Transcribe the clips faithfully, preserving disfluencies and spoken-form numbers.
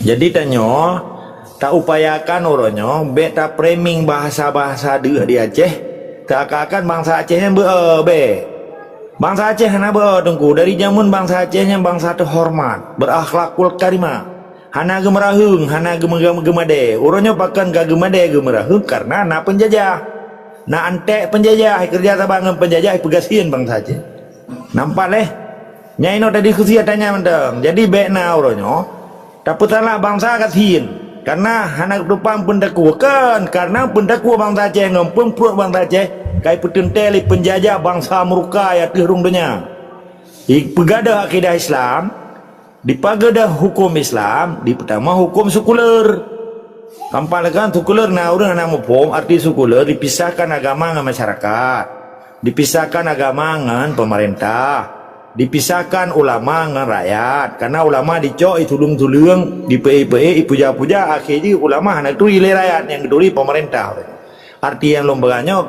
Jadi tanyoe, taupayakan uroe nyoe bék ta-framing bahasa-bahasa deuh di Aceh, seakan-akan bansa Aceh nyan beu-, bék. Bansa Aceh hana beu-, Teungku. Dari jameun bansa Aceh nyan bansa teuhoreumat, berakhlakul karimah. Hana geumeuraheueng, hana geumeu-, geumadée. Uroe nyoe pakon ka geumadée geumeuraheueng? Kareuna na peunjajah. Na anték peunjajah, keureuja saban ngon peunjajah, peugah sien bansa Aceh. Nampak lé? Nyan inoe tadiskusi ata nyan mantong. Jadi bék na uroe nyoe tapeusalah bansa gasien, kareuna hana geutupang peuntakue. Kon, kareuna peuntakue bansa Aceh ngon peuet pruet bansa Aceh ka ipeuteuntée lé peunjajah bansa meuruka ateueh rhueng donya. Ipeugadôh akidah Islam, dipagadôh huköm Islam, dipeutamah huköm sekuler. Kampang lekan sekuler na ureuëng hana muphom arti sekuler, dipisahkan agama ngon masyarakat, dipisahkan agama ngon pemerintah, dipisahkan ulama ngon rakyat. Karena ulama dicok i tuleueng-tuleueng, dipeu-ék-peu-ék, ipuja-puja, akhé jih ulama hana geuturi lé rakyat, nyang geuturi pemerintah. Arti nyang lôn peugah nyoe,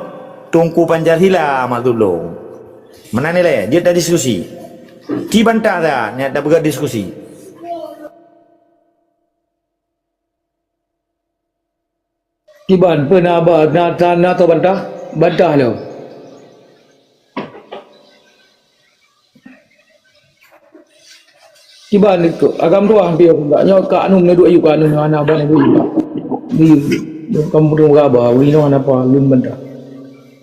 Teungku Pancasila maksud lôn. Meunan ilée, jeuet tadiskusi. Ci bantah that, nyang tapeugah diskusi. Kiban, peue na ba, na, na, na toh bantah? Bantah lom. Kiban, agam tuah piôh, nyoe ka anu, neuduek ayue ka anu, hana ban ayue. Iya, kamu tunggu kabar, wino hana apa, lun bantah.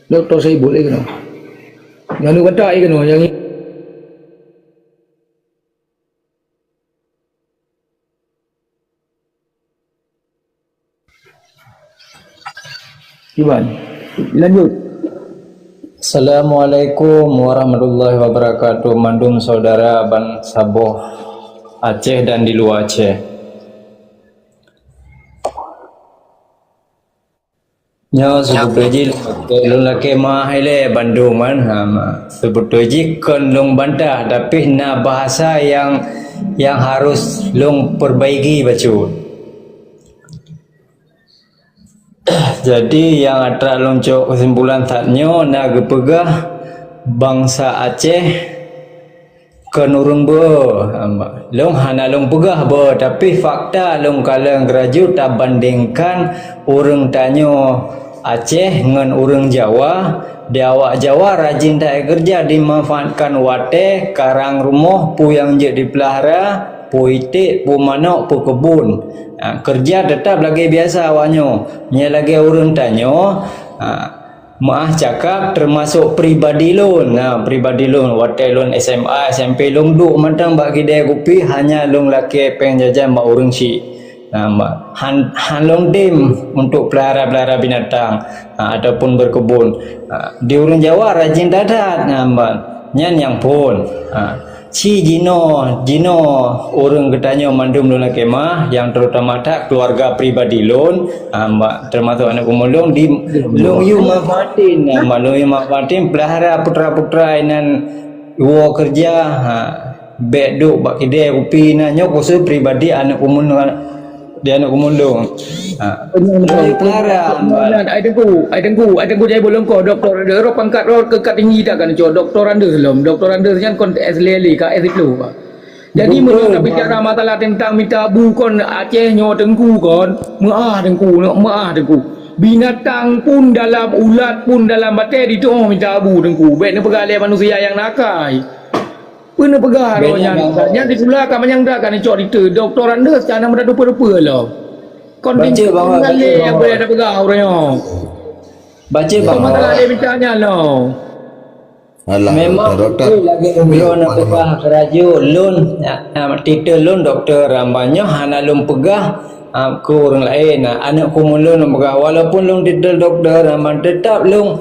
Doktor Saibul, eh, kena. Nyang nu bantah, eh, kena, nyang Iban. Lanjut. Assalamualaikum warahmatullahi wabarakatuh. Mandum saudara ban saboh Aceh dan di luar Aceh. Nyoe seubeutôi jih lôn lakée meu'ah ilée bandum kan. Ha, ma-, seubeutôi jih kon lôn bantah, tapi na bahasa nyang, nyang harus lôn perbaiki bacut. Jadi, nyang atra lôn cok keusimpulan that nyoe na geupeugah bansa Aceh kon ureuëng beu. Lôn hana lôn peugah beu, tapi fakta lôn kalon geuraju tabandingkan ureuëng tanyoe Aceh ngon ureuëng Jawa. Di awak Jawa rajin that keureuja, dimanfaatkan watée, karang rumoh, peue nyang jeuet dipeulahara, peue iték, peue manok, peue keubon. Ha, keureuja teutap lagée biasa awak nyoe. Nyang lagée ureuëng tanyoe, ha, meu'ah cakap, teumasok pribadi lôn. Nah, pribadi lôn, watée lôn S M A, S M P, lôn duek mantong bak kidée kupi, hanya lôn lakée péng jajan bak ureuëng syik. Nah, ma-, han, han lôn tem untuk pelihara-pelihara binatang, ha, ataupun berkebun. Ha, di ureuëng Jawa rajin that-that. Nah, ma-, nyan nyang phon. Ha. Ci jinoe, jinoe ureuëng geutanyoe mandum lôn lakée meu'ah, nyang terutama that keuluwarga pribadi lôn, ha, ma-, teumasok aneuëk umum lôn, di, lôn yue manfaatin, ha, ma-, lôn yue manfaatin peulahara putra-putra inan woe keureuja, ha, bék duek bak kidée kupi na nyoe khusos pribadi aneuëk umum Di aneuëk umum lôn. Ha. Penyang Lôn pelara, Tuan. Ai Teungku, ai Teungku, ai Teungku jai bolong ko doktor Andes, roh pangkat roh keukat tinggi tak kan, cok doktor Andes lom. Doktor Andes nyan kon S L L, ka S sepuluh, Pak. Jadi, Doktor, meunyoe tabicara masalah tentang mita bu kon Aceh nyoe Teungku kon, meu'ah Teungku, meu'ah Teungku. Binatang pun dalam, ulat pun dalam batée dituoh mita bu Teungku. Bék neupeugah lé manusia nyang nakai. Peue neupeugah roh nyan? Nyan ditula ka manyang dak ka neucok dite. Doktor Andes cana meudadupe-dupe lo. Kon Baca, Bang, baca, Bang. Apa yang neupeugah ureuëng nyoe? Baca, Bang. Masalah dia minta nyan lo. Alah, memang doktor, doktor. Betul lagi. Memang. Lôn neupeugah keuraju lôn, ah, ah, titel lôn doktor, ramban nyoe hana lôn peugah, ah, keu ureuëng laén. Ah, aneuëk kumun lôn neupeugah, walaupun lôn titel doktor, ramban tetap lôn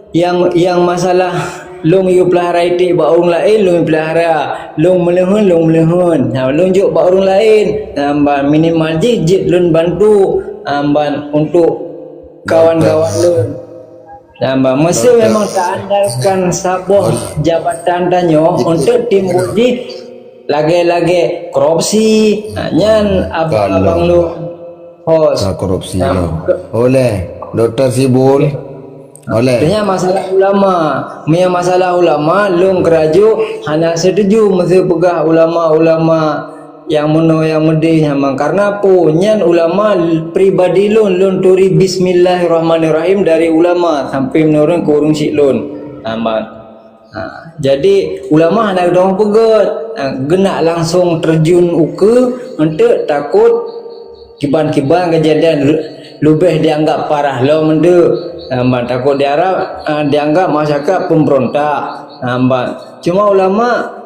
Nyang, nyang masalah lôn yue peulahara iték bak ureuëng laén, lôn yue peulahara, lôn meuleuheun, lôn meuleuheun. Nah, lôn jok bak ureuëng laén. Nah, ban minimal jih jeuet lôn bantu, ah, ban untuk kawan-kawan lôn. Nah, ban meusé memang taandalkan saboh jabatan tanyoe untuk timbul jih lagée-lagée korupsi. Nah, nyan abang-abang lôn host. Ah, korupsi. Nah, lo. Oleh Doktor Sibul. Oleh. Nyan masalah ulama. Meunyoe masalah ulama, lôn keuraju hana setuju meusé peugah ulama-ulama Nyang meunoe nyang meudeh nyan ban. Karena peue? Nyan ulama pribadi lôn, lôn turi bismillahirrahmanirrahim dari ulama sampai meunurun keu ureueng syiek lôn. Nyan ban. Ha, jadi ulama hana geudong peugöt. Ha, geunak langsung terjun ukeue, eunteuk takot kiban-kiban kejadian lu-, leubeh dianggap parah lom eunteuk. Nyan ban, takot diarab, ha, dianggap masyarakat pemberontak. Nyan ban. Cuma ulama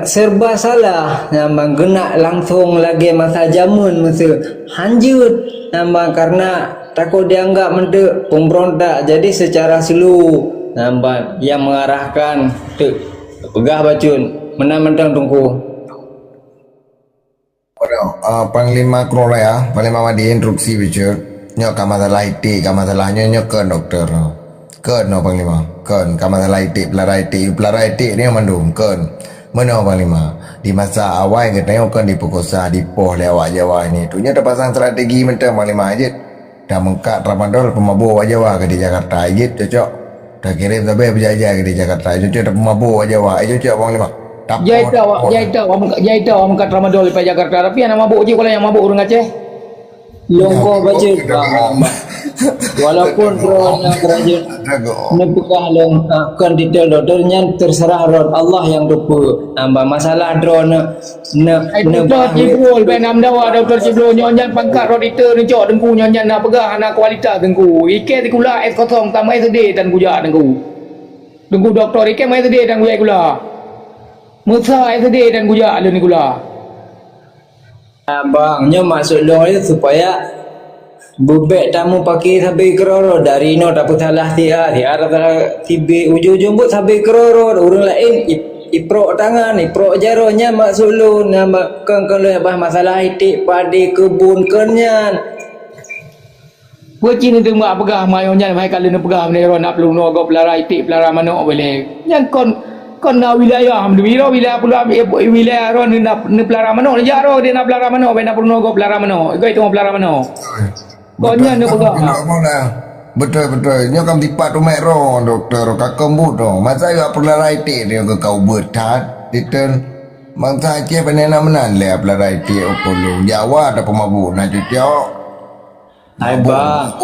serba salah, nyan ban, geunak langsung lagèe masa jameun meuseu hanjeuet, nyan ban, karena takot dianggap meunteuk pemberontak. Jadi secara slow, nyan ban, nyang mengarahkan teuk peugah bacut meunan mantong Teungku. Waduh, ah, Panglima Krolaya, Panglima Madi, instruksi bacut. Nyoe ka masalah etik, ka masalah nyoe, nyoe kheun doktor. Kheun nyoe Panglima, kheun ka masalah etik, pelara etik, pelara etik nyoe mandum, kheun. Meunoe Panglima, di masa awai geutanyoe kheun dipeurkosa, dipoh lé awak Jawa ini. Tu nyoe tapasang strategi mantong Panglima jeuet. Tameungkat tramadol peumabôk awak Jawa keu di Jakarta, jeuet cocok. Takirém sabe peujajah keu di Jakarta, jeuet cocok tapeumabôk awak Jawa, jeuet cocok Panglima. Tapoh, jai tau, tapoh. Jai tau, jai tau meungkat tramadol di Jakarta, tapi hana mabôk jih, kalau nyang mabôk ureueng Aceh. Lôn koh bacut, walaupun droeneuh rayeuk neupeugah lôn, ah, kheun titel doktor nyan, terserah droeneuh, Allah nyang teupeue. Nyan ban, masalah droeneuh ne-, Hai, ne-, Doktor Jibril, bèk na meudawa Doktor Jibril, nyoe nyan pangkat rot ite neucok Teungku, nyoe nyan na peugah hana kualitas Teungku. Ikèe sikula S kosong, tamah S D tan kujak Teungku. Teungku Doktor, ikèe tamah S D tan kujak sikula. Meusa S D tan kujak lôn sikula. Ah, bang, nyoe maksud lôn nyoe supaya beubèk tameupake sabe keudroe-droe, dari inoe tapeusalah si A, si A tapeusalah si B, ujong-ujong buet sabe keudroe-droe, ureueng laén ip-, iprok tangan, iprok jaroe, nyan maksud lôn, nyan ma-, kon, kon lôn bahas masalah iték, padé, keubon, kon nyan. Peue cit neudeungoe peugah, ma nyoe nyan, hai ka lheueh neupeugah, meunyoe droe na peurunoe gob peulara iték, peulara manok, boleh. Nyan kon, kon na wilayah, meunyoe wilayah pula, eh, wilayah droe na, neupeulara manok, neujak droe di na peulara manok, bèk na peurunoe gob peulara manok, ikot itu peulara manok. Kon nyan neupeugah. Betul, betul. Nyoe kan tipat umat droe, doktor, ka keumbut droe. Masa jak peulara iték nyoe keu ka ubeut that, diteun. Bangsa Aceh pane na meunan lé peulara iték, oh, kolong. Jawa ada peumabuk, na cocok. Hai, Bang.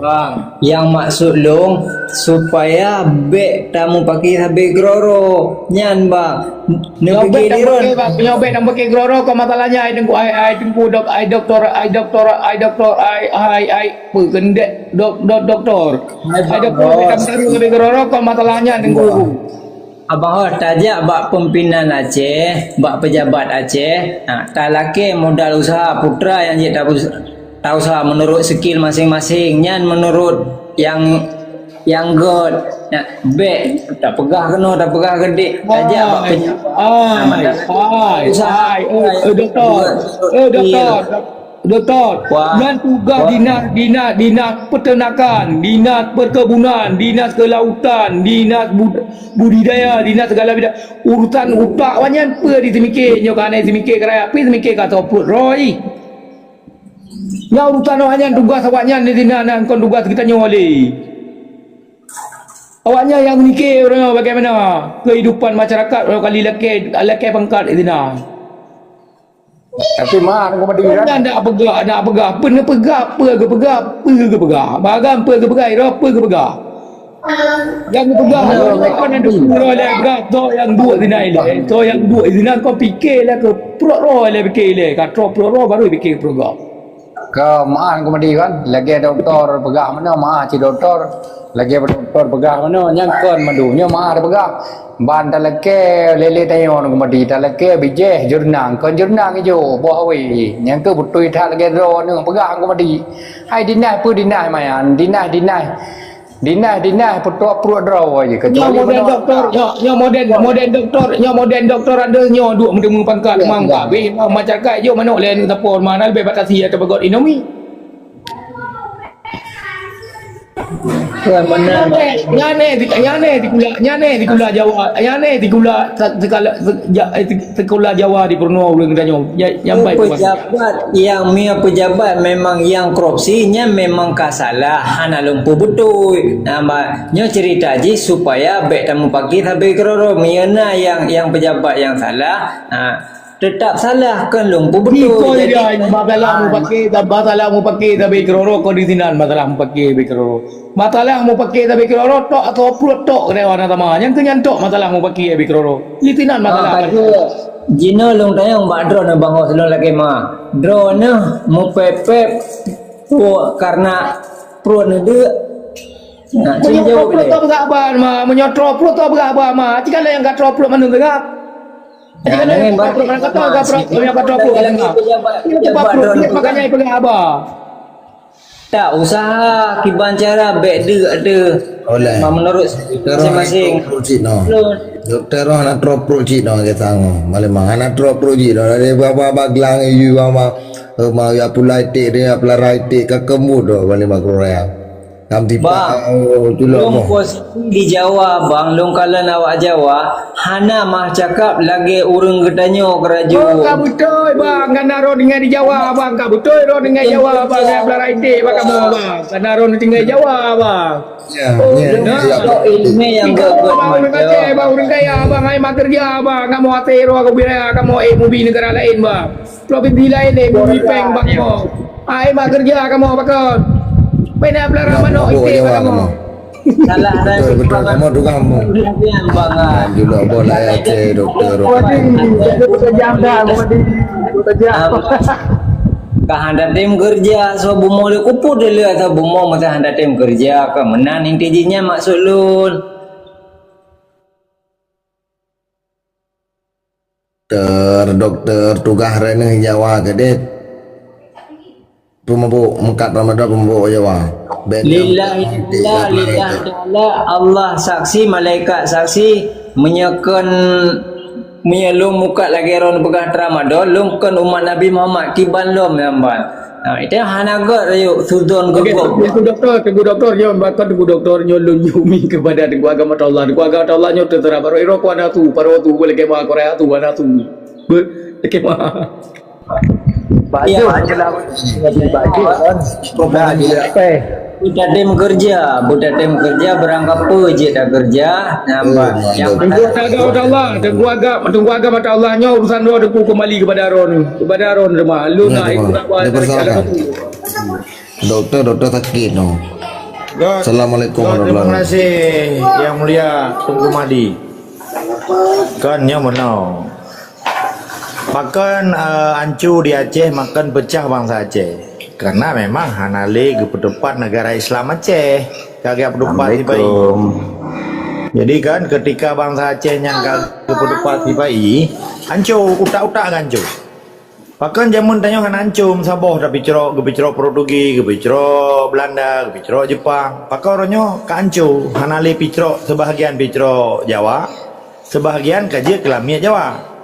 Bang, nyang maksud lôn, supaya bèk tamupake sabe keudroe-droe. Nyan, Bang. Nyoe bèk tamupake, Bang. Nyoe bèk tamupake keudroe-droe, kon masalahnya, ai Teungku, ai, ai Teungku dok-, ai doktor, ai doktor, ai doktor, ai, ai, ai, peue keuh dek, dok-, dok-, doktor. Hai, Bang. Ai doktor, bèk tamupake sabe keudroe-droe, kon masalahnya, Teungku. Abang, oh, tajak bak pimpinan Aceh, bak pejabat Aceh, ha, talakèe modal usaha putra nyang jeuet ta-, tausaha meunurot skill maséng-maséng, nyan meunurot nyang, nyang göt. Nyan, bèk tapeugah keunoe, tapeugah keudéh, tajak bak pejabat. Hai, hai, hai, eh, eh, doktor, eh, doktor. Doktor, nyan tugaih dinas, dinas, dinas peternakan, dinas perkebunan, dinas kelautan, dinas bud-, budidaya, dinas segala bidang. Urusan utak awak nyan peue diseumiké, nyoe ka hana diseumiké keu rakyat, peue diseumiké keu asoe pruet droe. Nyan urusan awak nyan, tugaih awak nyan di sinan, nyan kon tugaih geutanyoe lé. Awak nyan nyang seumiké uroe nyoe bagaimana kehidupan masyarakat, uroe kali lakèe, lakèe pangkat di sinan. Tapi meu'ah Teungku Madi kan? Nyan dak peugah, dak peugah. Peue neupeugah, peue geupeugah, peue geupeugah. Bagam peue geupeugah, ira peue geupeugah. Nyang geupeugah, kon na teupeue lé peugah, soe nyang duek sinan ilèe, soe nyang duek sinan kon piké lé keu pruet droe lé piké lé. Ka troh pruet droe baru piké pruet droe. Ka meu'ah Teungku Madi kan? Lagèe doktor peugah meunoe, meu'ah cit doktor. Lagèe doktor peugah meunoe, nyan kon mandum. Nyoe meu'ah peugah. Ban talakèe lé-lé tanyoe Teungku Madi, talakèe bijèh jeurnang, kon jeurnang ijo, boh awé. Nyan keuh beutôi that lagèe droeneuh peugah Teungku Madi. Hai dinas peue dinas manyang, dinas, dinas, dinas, dinas peutrok pruet droe jih. Nyoe kecuali modern meunoe doktor, nyoe, nyoe modern, modern doktor, nyoe modern doktor ada nyoe duek meuteumé pangkat, ya, mang ya. Ka habéh, mang masyarakat jok manok lé aneuk sapo, mana leubeh batasi atau peugöt inomi. Tuan benar. Nyan eh, nyan eh, di, nyan eh, di kula, nyan eh, di kula Jawa, nyan eh, di kula, se-, sekala, se-, ja-, eh, se-, sekula Jawa di Purno ureueng tanyoe. Ya, nyampai tu, Mas. Pejabat yang, mia pejabat memang yang korupsi, nyan memang ka salah, hana lumpu beutôi. Nama, nyoe cerita jih supaya bèk tamupaki sabe keudroe-droe. Mia na yang, yang pejabat yang salah, ha, Teutap salah, kon lôn peubeutôi. Iko jadi, dia, masalah mupake, masalah mupake sabe keudroe-droe, kon di sinan masalah mupake sabe keudroe-droe. Masalah mupake sabe keudroe-droe, tok atau pruet tok keudewan agama. Nyang keu nyan tok masalah mupake sabe keudroe-droe. Di sinan masalah. Ah, kata, jinoe lôn tanyong bak droeneuh bangoh lôn lagèe ma. Droeneuh mupepet pruet karena pruet neudeuk. Nah, meunyoe troe pruet teuh beurah ba ma, meunyoe troe pruet teuh beurah ba ma, cit ka lé nyang ka troe pruet mandum teuh. Nah, jangan bak pejabat, pejabat, pejabat, pejabat. Ini tempat pejabat, pejabat, pejabat. Makanya pejabat. Tak usaha kiban cara bèk deuk ada. Oleh. Menurut masing-masing. Doktor roh cit noh. Doktor roh hana troe pruet cit noh, kata ngo. Malah hana troe pruet cit noh. Dari baba baglang iyu baba. Rumah ya pulai tik dia, pelarai tik, kakemut doh, balik mak Korea. Bang, lôn posisi di Jawa, bang, lôn kalon awak Jawa, hana mah cakap lagèe ureueng geutanyoe keurajeuen. Oh, ka beutôi, bang, kana droe tinggai di Jawa, bang, ka beutôi droe tinggai Jawa, bang, nyang beularai iték bak kamoe, bang. Kana droe tinggai Jawa, bang. Ya, oh, ya, ya. Ilmu yang bang, ureueng Aceh, bang, ureueng kaya, bang, ai mak keureuja, bang, kamoe até droe keu wilayah, kamoe eh mubi neugara laén, bang. Provinsi laén deh, bumi péng bak kamoe. Ai mak keureuja kamoe pakon. Pena pelara manok ite bak kamoe. Salah dan betul, betul. Kamoe tukang kamoe. Jangan julok bola ya, cek doktor. Ka hana tem keureuja, so bumoe le kuput le atau bumoe masa hana tem keureuja, ka meunan inti jih nyan maksud lôn. Doktor, doktor, tugaih droeneuh Jawa keudeh. Peumabök, meukat Ramadan peumabök Jawa. Lillahi ta'ala, lillahi ta'ala, Allah saksi, malaikat saksi, meunyoe kon, meunyoe lôn meukat lagèe droeneuh peugah Ramadan, lôn kon umat Nabi Muhammad, kiban lom nyang ban. Ha, itu hana gèt rayeuk suzon geugob. Teungku doktor, teungku doktor nyoe, bahkan teungku doktor nyoe lôn nyumi kepada teungku agama Allah. Teungku agama Allah nyoe teuseurah baru iro ku hana su, baru su boleh kema Korea su hana su. Be, kema. Baju, ya. Baju, kan? Beutatém keureuja, beutatém keureuja, beurangkapeue jeuet takeureuja, nyan bah. Nyang teungku agama Allah, teungku agama Allah nyoe urusan droe teungku kembali kepada droeneuh, kepada droeneuh mah. Lôn na ikut apa. Doktor, doktor sakét noh. Assalamualaikum warahmatullahi wabarakatuh. Terima kasih, Yang Mulia Teungku Mahdi. Kan nyoe meunoe. Pakon, eh, ancu di Aceh, makon peucah bansa Aceh. Karena memang hana lé geupeuteupat negara Islam Aceh. Ka geupeuteupat sipai. Jadi kan ketika bansa Aceh nyang ka geupeuteupat sipai, ancu, utak-utak ka ancu. Pakon jameun tanyoe hana ancu, saboh tapicrok, geupicrok Portugis, geupicrok Belanda, geupicrok Jepang. Pakon uroe nyoe ka ancu, hana lé picrok, sebahagian picrok Jawa, sebahagian ka jeuet keu lamiet Jawa.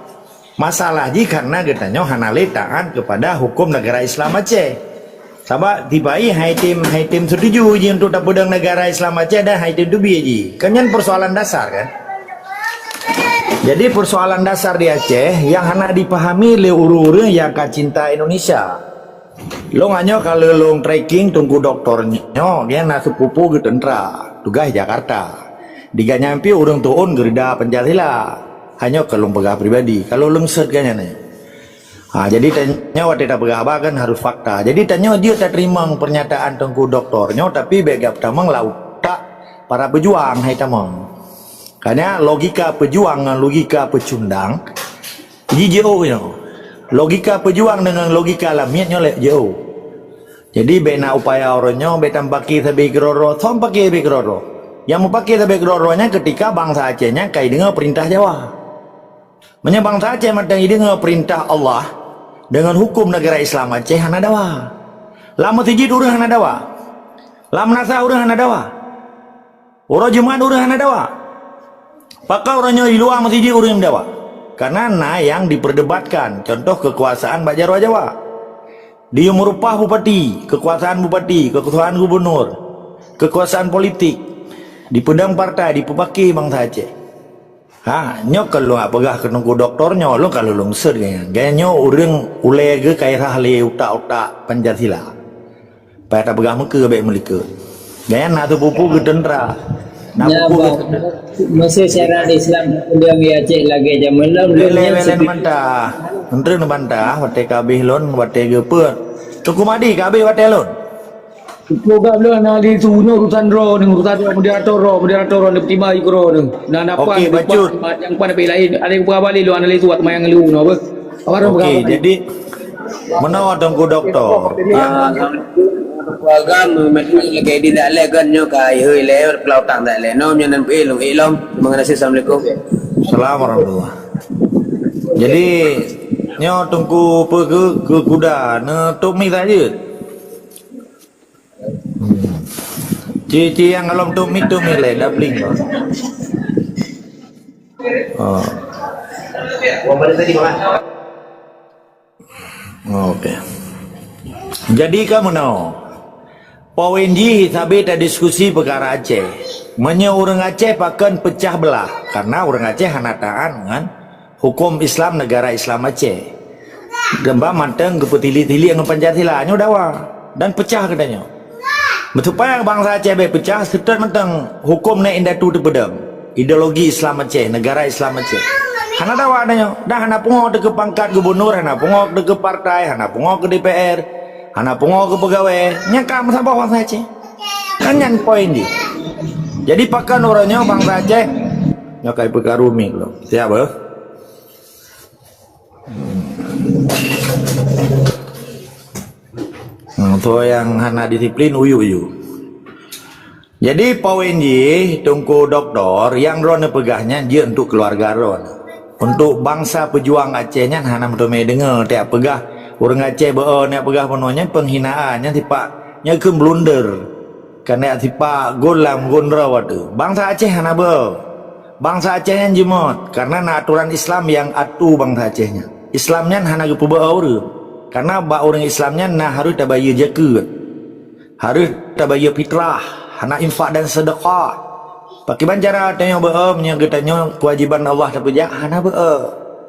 Masalah jih karena geutanyoe hana lé taat kepada hukum negara Islam Aceh. Sabab sipai hai tem, hai tem setuju jih untuk tapeudong negara Islam Aceh dan hai tem teubiet jih. Kan nyan persoalan dasar kan? Jadi persoalan dasar di Aceh yang hana dipahami lé ureueng-ureueng yang ka cinta Indonesia. Lôn nyoe ka lheueh lôn tracking teungku doktor nyoe, gobnyan na sepupu geuteuntra, tugaih Jakarta. Di gobnyan pih ureueng tu'on geurida Pancasila. Hanyoe ka lôn peugah pribadi, ka lôn leungset gobnyan nyoe. Ha, jadi tanyoe watèe tapeugah haba kan harus fakta. Jadi tanyoe jeuet tateurimong pernyataan teungku doktor nyoe, tapi bèk geutamong lam utak para peujuang hai tamong. Karena logika peujuang ngon logika peucundang, jih jiôh nyoe. Logika peujuang deungon logika lamiet nyoe lé jiôh. Jadi bèk na upaya uroe nyoe, bèk tampaki sabe keudroe-droe, soe pake sabe keudroe-droe. Nyang meupake sabe keudroe-droe nyan ketika bansa Aceh nyan ka jideungoe peurintah Jawa. Meunyoe bansa Aceh mantong jideungoe peurintah Allah deungon huköm negara Islam Aceh hana dawa. Lam meuseujid ureueng hana dawa. Lam meunasah ureueng hana dawa. Uroe Jumat ureueng hana dawa. Pakon uroe nyoe di luwa meuseujid ureueng dawa? Karena na nyang diperdebatkan, contoh kekuasaan bak jaroe Jawa. Di Meurupah bupati, kekuasaan bupati, kekuasaan gubernur. kekuasaan politik, dipeudong partai, dipeupaki bansa Aceh. Ha, nyoe ka lôn peugah keu Teungku Doktor nyoe, lôn ka lôn seut gaya. Gaya nyoe ureuëng ulée geuh ka irhah lé utak-utak Pancasila. Payah tapeugah meukeue bék meulikot. Gaya na teupupu geuh teuntera. Na pupu geuh teuntera. Meusé syarat Islam peudong di Aceh lagée jameun lom. Lé, lé, lé, lé, neubantah. Entreun neubantah, watée ka abéh lôn, watée geupeuet. Teungku Mahdi ka abéh watée lôn. Peugah lôn hana lé su nyoe urusan droeneuh, urusan droe moderator droe, moderator droe, neupeutimbang ikeu droeneuh. Na, na pan, okey, na pan, bacut. Nyang pan pih laén. Ada yang peugah balik lôn hana lé su teuma nyang lôn nyoe beuh. Awak orang peugah balik. Jadi meunoe Teungku Doktor. Ya. Program meunyoe lagée di dak lé kan nyoe ka hai lé peulautang dak lé. Nom nyan nan pih lôn ilom. Terima kasih. Assalamualaikum. Salam warahmatullah. Jadi nyoe Teungku peue keu, keu kuda ne tok mi saja. Hmm. Ci, ci nyang golom tok mi, tok mi lé, doubling. Oh. Oke. Jadi ka meunoe. Poin jih sabe tadiskusi peukara Aceh. Meunyoe ureuëng Aceh pakon peucah beulah, karena ureuëng Aceh hana taát ngon huköm Islam negara Islam Aceh. Geuba mantong geupeutilik-tilik ngon Pancasila, nyoe dawa dan peucah geutanyoe. Meusupaya bansa Aceh bék peucah, seutôt mantong huköm nèk indatu teupeudong. Ideologi Islam Aceh, negara Islam Aceh. Hana dawa tanyoe, dan hana pungo teuh keu pangkat gubunur, hana pungo teuh keu partai, hana pungo keu D P R, hana pungo keu peugawée, nyang ka meusaboh bansa Aceh. Kan nyan poin jih. Jadi pakon uroe nyoe bansa Aceh, nyoe kai peukarumi lom. Siap, eh? Hmm, soe nyang hana disiplin, uyu-uyu. Jadi, poin jih, Teungku Doktor, nyang droeneuh peugah nyan jeuet untuk keuluwarga droeneuh. Untuk bansa peujuang Aceh nyan hana meuteumé deungoe, tiep peugah ureuëng Aceh beu-, tiep peugah bunoe nyan penghinaan, nyan sipak, nyan kheun blunder. Keuneuk sipak gol lam gon droe watée. Bansa Aceh hana beu. Bansa Aceh nyan jeuet, karena na aturan Islam nyang atu bansa Aceh nyan. Islam nyan hana geupeubeu ureuëng. Karena bak ureuëng Islam nyan na harôh tabayeue jakeuet. Harôh tabayeue fitrah, hana infak dan sedekah. Pakriban cara tanyoe beu, meunyoe geutanyoe kewajiban Allah tapeujak, hana beu.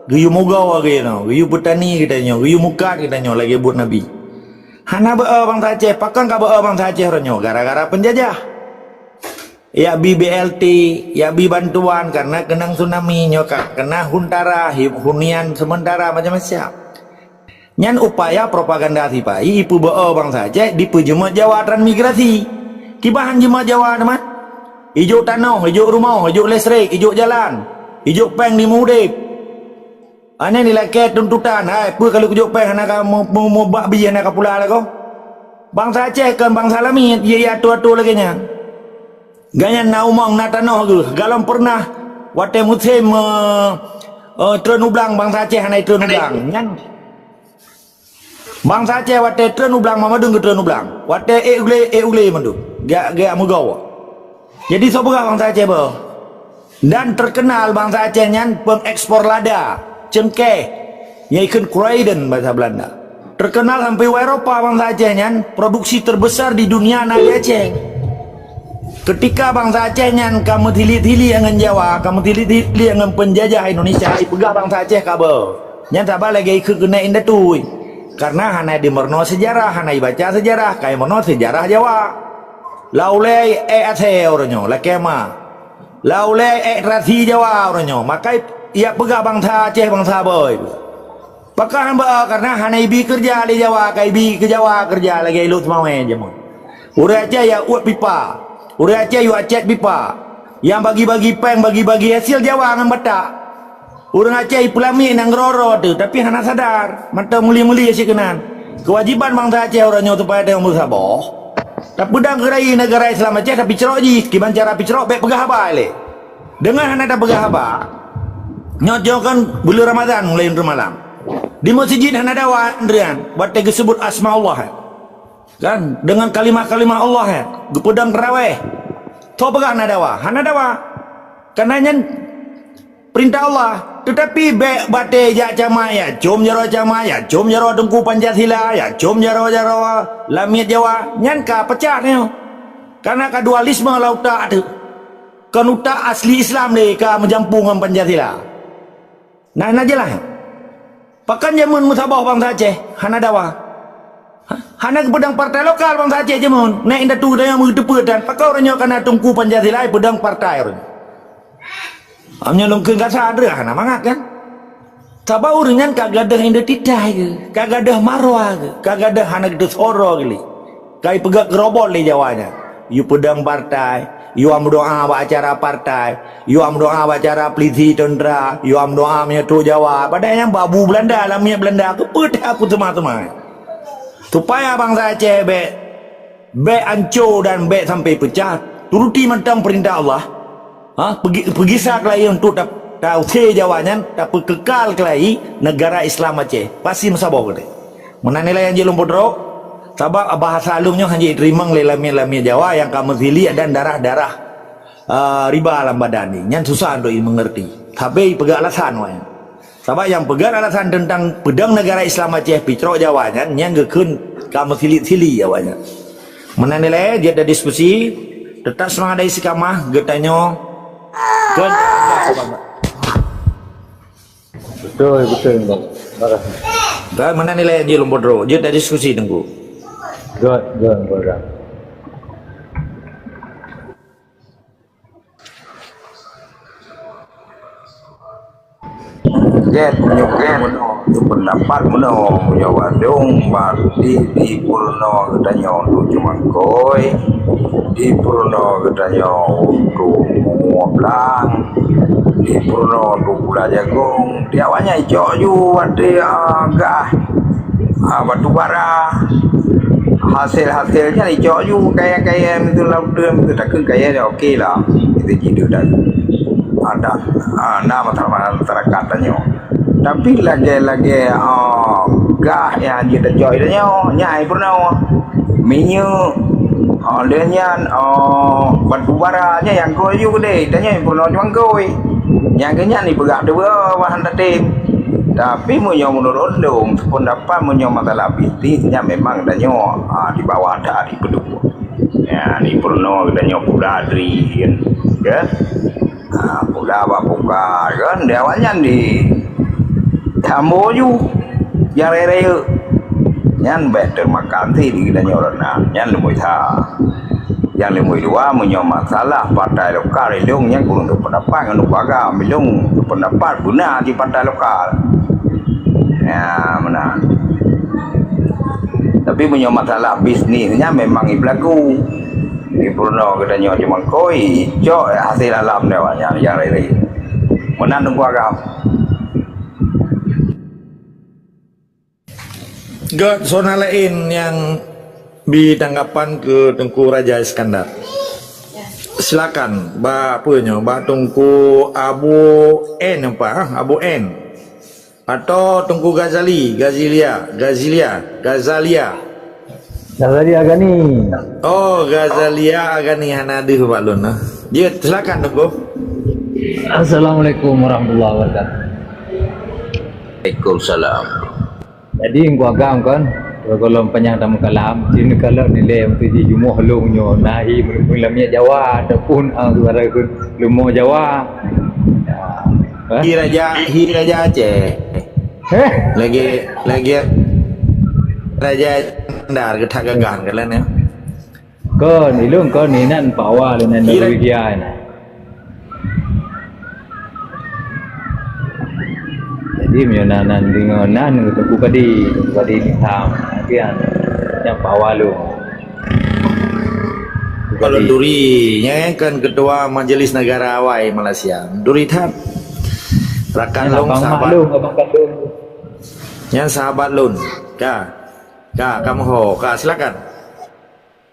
Geuyue mugoe geutanyoe, geuyue peutani geutanyoe, geuyue mukat geutanyoe lagée buet Nabi. Hana beu bansa Aceh, pakon ka beu bansa Aceh uroe nyoe gara-gara penjajah. Yak bi B L T, yak bi bantuan karena keunong tsunami nyoe ka keunan huntara, hi-, hunian sementara macam-macam. Nyan upaya propaganda sipai ipeubeu bansa Aceh dipeujeumet Jawa transmigrasi. Kiban jeumet Jawa teuma. Ijok tanoh, ijok rumoh, ijok listrik, ijok jalan, ijok péng di meu udeb. Aneh ni lakée tuntutan, hai, peue ka lheueh kujok péng hana ka mu-, mu-, mubak bie hana ka pula lagoe. Bansa Aceh kon bansa lamiet, ye, ye atoe-atoe lagée nyan. Gobnyan na umong, na tanoh geuh, galom pernah watée musém, eh, eh, treun ublang bansa Aceh hana treun ublang. Nyan. Bansa Aceh watée treun ublang, Muhammadun geutreun ublang. Watée ék ulée, ék ulée mandum. Geujak, geujak meugoe. Jadi soe peugah bansa Aceh beu? Dan terkenal bansa Aceh nyan pengekspor lada, cengkeh, nyang ikheun kruiden bahasa Belanda. Terkenal sampai u Eropa bansa Aceh nyan, produksi terbesar di dunia na di Aceh. Ketika bansa Aceh nyan ka meuthilik-thilik ngon Jawa, ka meuthilik-thilik ngon penjajah Indonesia, ipeugah bansa Aceh ka beu. Nyan saban lagée ikheun keuneuk indatu. Karena hana dimeurunoe sejarah, hana ibaca sejarah, ka imeurunoe sejarah Jawa. Lau lé ék asée uroe nyoe, lakée ma. Lau lé ék rasi Jawa uroe nyoe, maka iyak peugah bansa Aceh bansa beu. Pakon hana beu, karena hana ibi keureuja lé Jawa, ka ibi keu Jawa keureuja lagée ilok seumawé jameun. Ureuëng Aceh yak uet pipa. Ureuëng Aceh yak cét pipa. Nyang bagi-bagi péng, bagi-bagi hasil Jawa ngon Batak. Ureuëng Aceh ipeulamiet nyang keudroe-droe teuh, tapi hana sadar. Mantong meuli-meuli cit keunan. Keuwajiban bansa Aceh uroe nyoe supaya tanyoe meusaboh. Tapeudong keu rayeuk negara Islam Aceh, tapi picrok jih, kiban cara picrok bék peugah haba lé. Deungon hana tapeugah haba. Nyoe, nyoe kan buleuen Ramadhan mulai nyoe malam. Di meuseujid hana dawa andrian, watée geuseubut asma Allah. Kan? Deungon kalimah-kalimah Allah, geupeudong tarawéh. Soe peugah hana dawa? Hana dawa. Karena nyan Peurintah Allah. Teutapi bék batée jak camat, jak com jaroe camat, jak com jaroe Teungku Pancasila, jak com jaroe-jaroe lamiet Jawa, nyan ka peucah nyoe. Karena ka dualisme lam utak teuh. Kon utak asli Islam lé ka meujampu ngon Pancasila. Nah, na jeulaih. Pakon jameun meusaboh bansa Aceh hana dawa? Ha? Hana geupeudong partai lokal bansa Aceh jameun. Nèk indatu geutanyoe meuteupeu tan, pakon uroe nyoe kana Teungku Pancasila peudong partai uroe nyoe? Am nyoe lôn kheun kasa, droe hana mangat kan? Sabab ureueng nyan ka gadôh identitas geuh, ka gadôh marwah geuh, ka gadôh hana geuteuseurah geuh lé. Ka ipeugöt keurobot lé Jawa nyan. Yue peudong partai, yue meudoa bak acara partai, yue meudoa bak acara polisi, tentera, yue meudoa meunyoe trok Jawa. Padahai nyan bak bu Belanda, lam minyeuk Belanda, keupeue teuh aku teuma-teuma. Supaya bansa Aceh bèk, bèk anco dan bèk sampai peucah. Turuti mantong peurintah Allah. Ha, peugi-, peugisa keulayi untuk ta-, tausé Jawa nyan, tapeukekal keulayi neugara Islam Aceh. Pasti meusaboh geutanyoe. Meunan nilai nyang jeuet lôn peudroe, sabab bahasa lôn nyoe hana jiteurimong lé lamiet-lamiet Jawa nyang ka meusilik dan darah-darah, eh, riba lam badan jih. Nyan susah untuk jimeungeurti. Sabe jipeugah alasan awaknyan. Sabab nyang peugah alasan teuntang peudong neugara Islam Aceh picrok Jawa nyan, nyan geukheun ka meusilik-silik awaknyan. Meunan ilèe jeuet tadiskusi, teutap seumangat dan istiqamah geutanyoe. Kon Betul, betul, Bang. Marah. Kan meunan ilèe jeuet lôn peudroe, jeuet tadiskusi Teungku. Good, good, good. Gét, meunyoe gét, meunoe, pendapat meunoe, meunyoe bandum, berarti dipeurunoe geutanyoe untuk jeumangkôi, dipeurunoe geutanyoe untuk meunguap blang, dipeurunoe untuk pula jagong. Di awaknyan icok ju watèe, ah, gah, ah, batu bara. Hasil-hasil nyan icok ju kaya-kaya miseue lam teuen, miseue takheun kaya nyan oke lah. Itu jiduek dah. Ada, ah, na masyarakat tanyoe. Tapi lagèe-lagèe, ah, gah nyang jiteucok tanyoe, nyan peurunoe. Minyeuk, ah, lheueh nyan, ah, batu bara, nyan nyang keu ju keudéh, tanyoe peurunoe cuma keu. Nyang keu nyan jipeugah dua bahan tatem. Tapi meunyoe meunurot lôn, sependapat meunyoe masalah bisnis, nyan memang tanyoe, ah, di bawah dah dipeuduek. Ya, di peurunoe geutanyoe pula dri, kan? Ya. Ha, pula bak buka, kan? Di awaknyan di tambo ju. Nyang raya-raya. Nyan bèk teumakan sit di geutanyoe rot na. Nyan leumoi sa. Nyang leumoi dua, meunyoe masalah partai lokal, ilôn nyan kureueng teupeundapat ngon Teungku Agam. Ilôn teupeundapat beuna di partai lokal. Ya, meunan. Tapi meunyoe masalah bisnis nyan memang ibeulaku. Di peurunoe geutanyoe jeumangkôi, icok hasil alam nyoe nyang, nyang riri. Meunan Teungku Agam. Göt, soe na laén nyang bi tanggapan keu Teungku Raja Iskandar? Silakan, bak peue nyoe, bak Teungku Abu N apa, ah? Abu N. Atau Teungku Ghazali, Gazilia, Gazilia, Gazalia. Gazalia Gani. Oh, Gazalia Gani hana deuh bak lôn, ah. Jeuet, silakan, Teungku. Assalamualaikum warahmatullahi wabarakatuh. Waalaikumsalam. Jadi, Teungku Agam kan, kalau panyang tameukalam, sinoe kalau nilai untuk jijumoh lôn nyoe, na hi meulamiet Jawa ataupun, ah, suara leumo Jawa. Ya. Eh? Hi raja, hi raja Aceh. Eh? Lagi, lagi raja Iskandar geutak gagah kalian ya. Kon, ilôn kon inan Pak Awal inan Kira- Norwegia inan. Jadi meunyoe nan, nan deungoe nan Teungku Kadi, Teungku Kadi Nizam, nanti yang, yang Pak Awal lôn. Kalau Kadi. Duri, nyan kan ketua Majelis Negara awai Malaysia. Duri that. Rakan lôn, abang mak sahabat lôn, abang kandung. Nyan sahabat lôn. Ka. Ka, kamoe ho. Ka, silakan.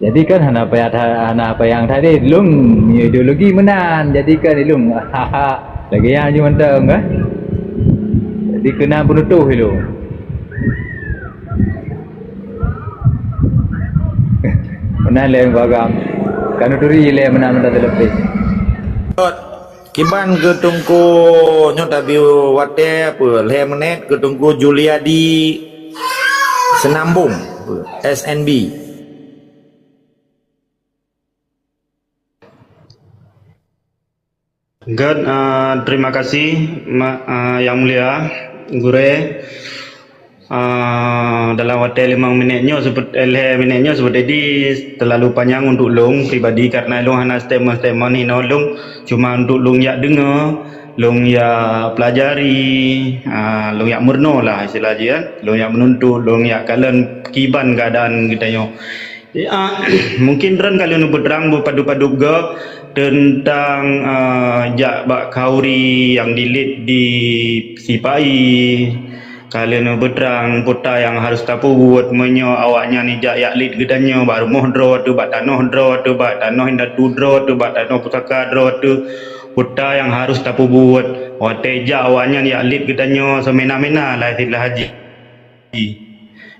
Jadi kan hana payah tha-, hana payah that deh, lôn ideologi meunan. Jadi kan ilôn, lagèe nyan ju mantong kan. Jadi keunan peunutôh ilôn. Meunan lé Teungku Agam. Kan turi lé meunan-meunan teuleupeh. Kiban keu Teungku nyoe tabi watèe apa, lhèe menit keu Teungku Juliadi Senambong, S N B. Good, ah, terima kasih, ma-, ah, Yang Mulia Gurée. Ah, dalam watée limong minét nyoe seupet-, eh, lhée minét nyoe seupet jadi terlalu panyang untuk lông pribadi karena lông hana statement-statement hinoe lông cuma untuk lông jak deungoe, lông jak pelajari, ah, lông jak meurunoe lah istilah jih, eh. Lông jak meununtut, lông jak kalon kiban keadaan geutanyoe. Ya, mungkin droen ka lheueh neupeutrang beupadub-padub goe teuntang, eh, jak bak khauri nyang dilet di sipai. Ka lheueh neupeutrang peue nyang harôh tapeubuet meunyoe awaknyan ijak jak let geutanyoe bak rumoh droe teuh, bak tanoh droe teuh, bak tanoh indatu droe teuh, bak tanoh pusaka droe teuh. Peue nyang harôh tapeubuet watée jak awaknyan jak let geutanyoe seumena-mena lahé lheueh haji.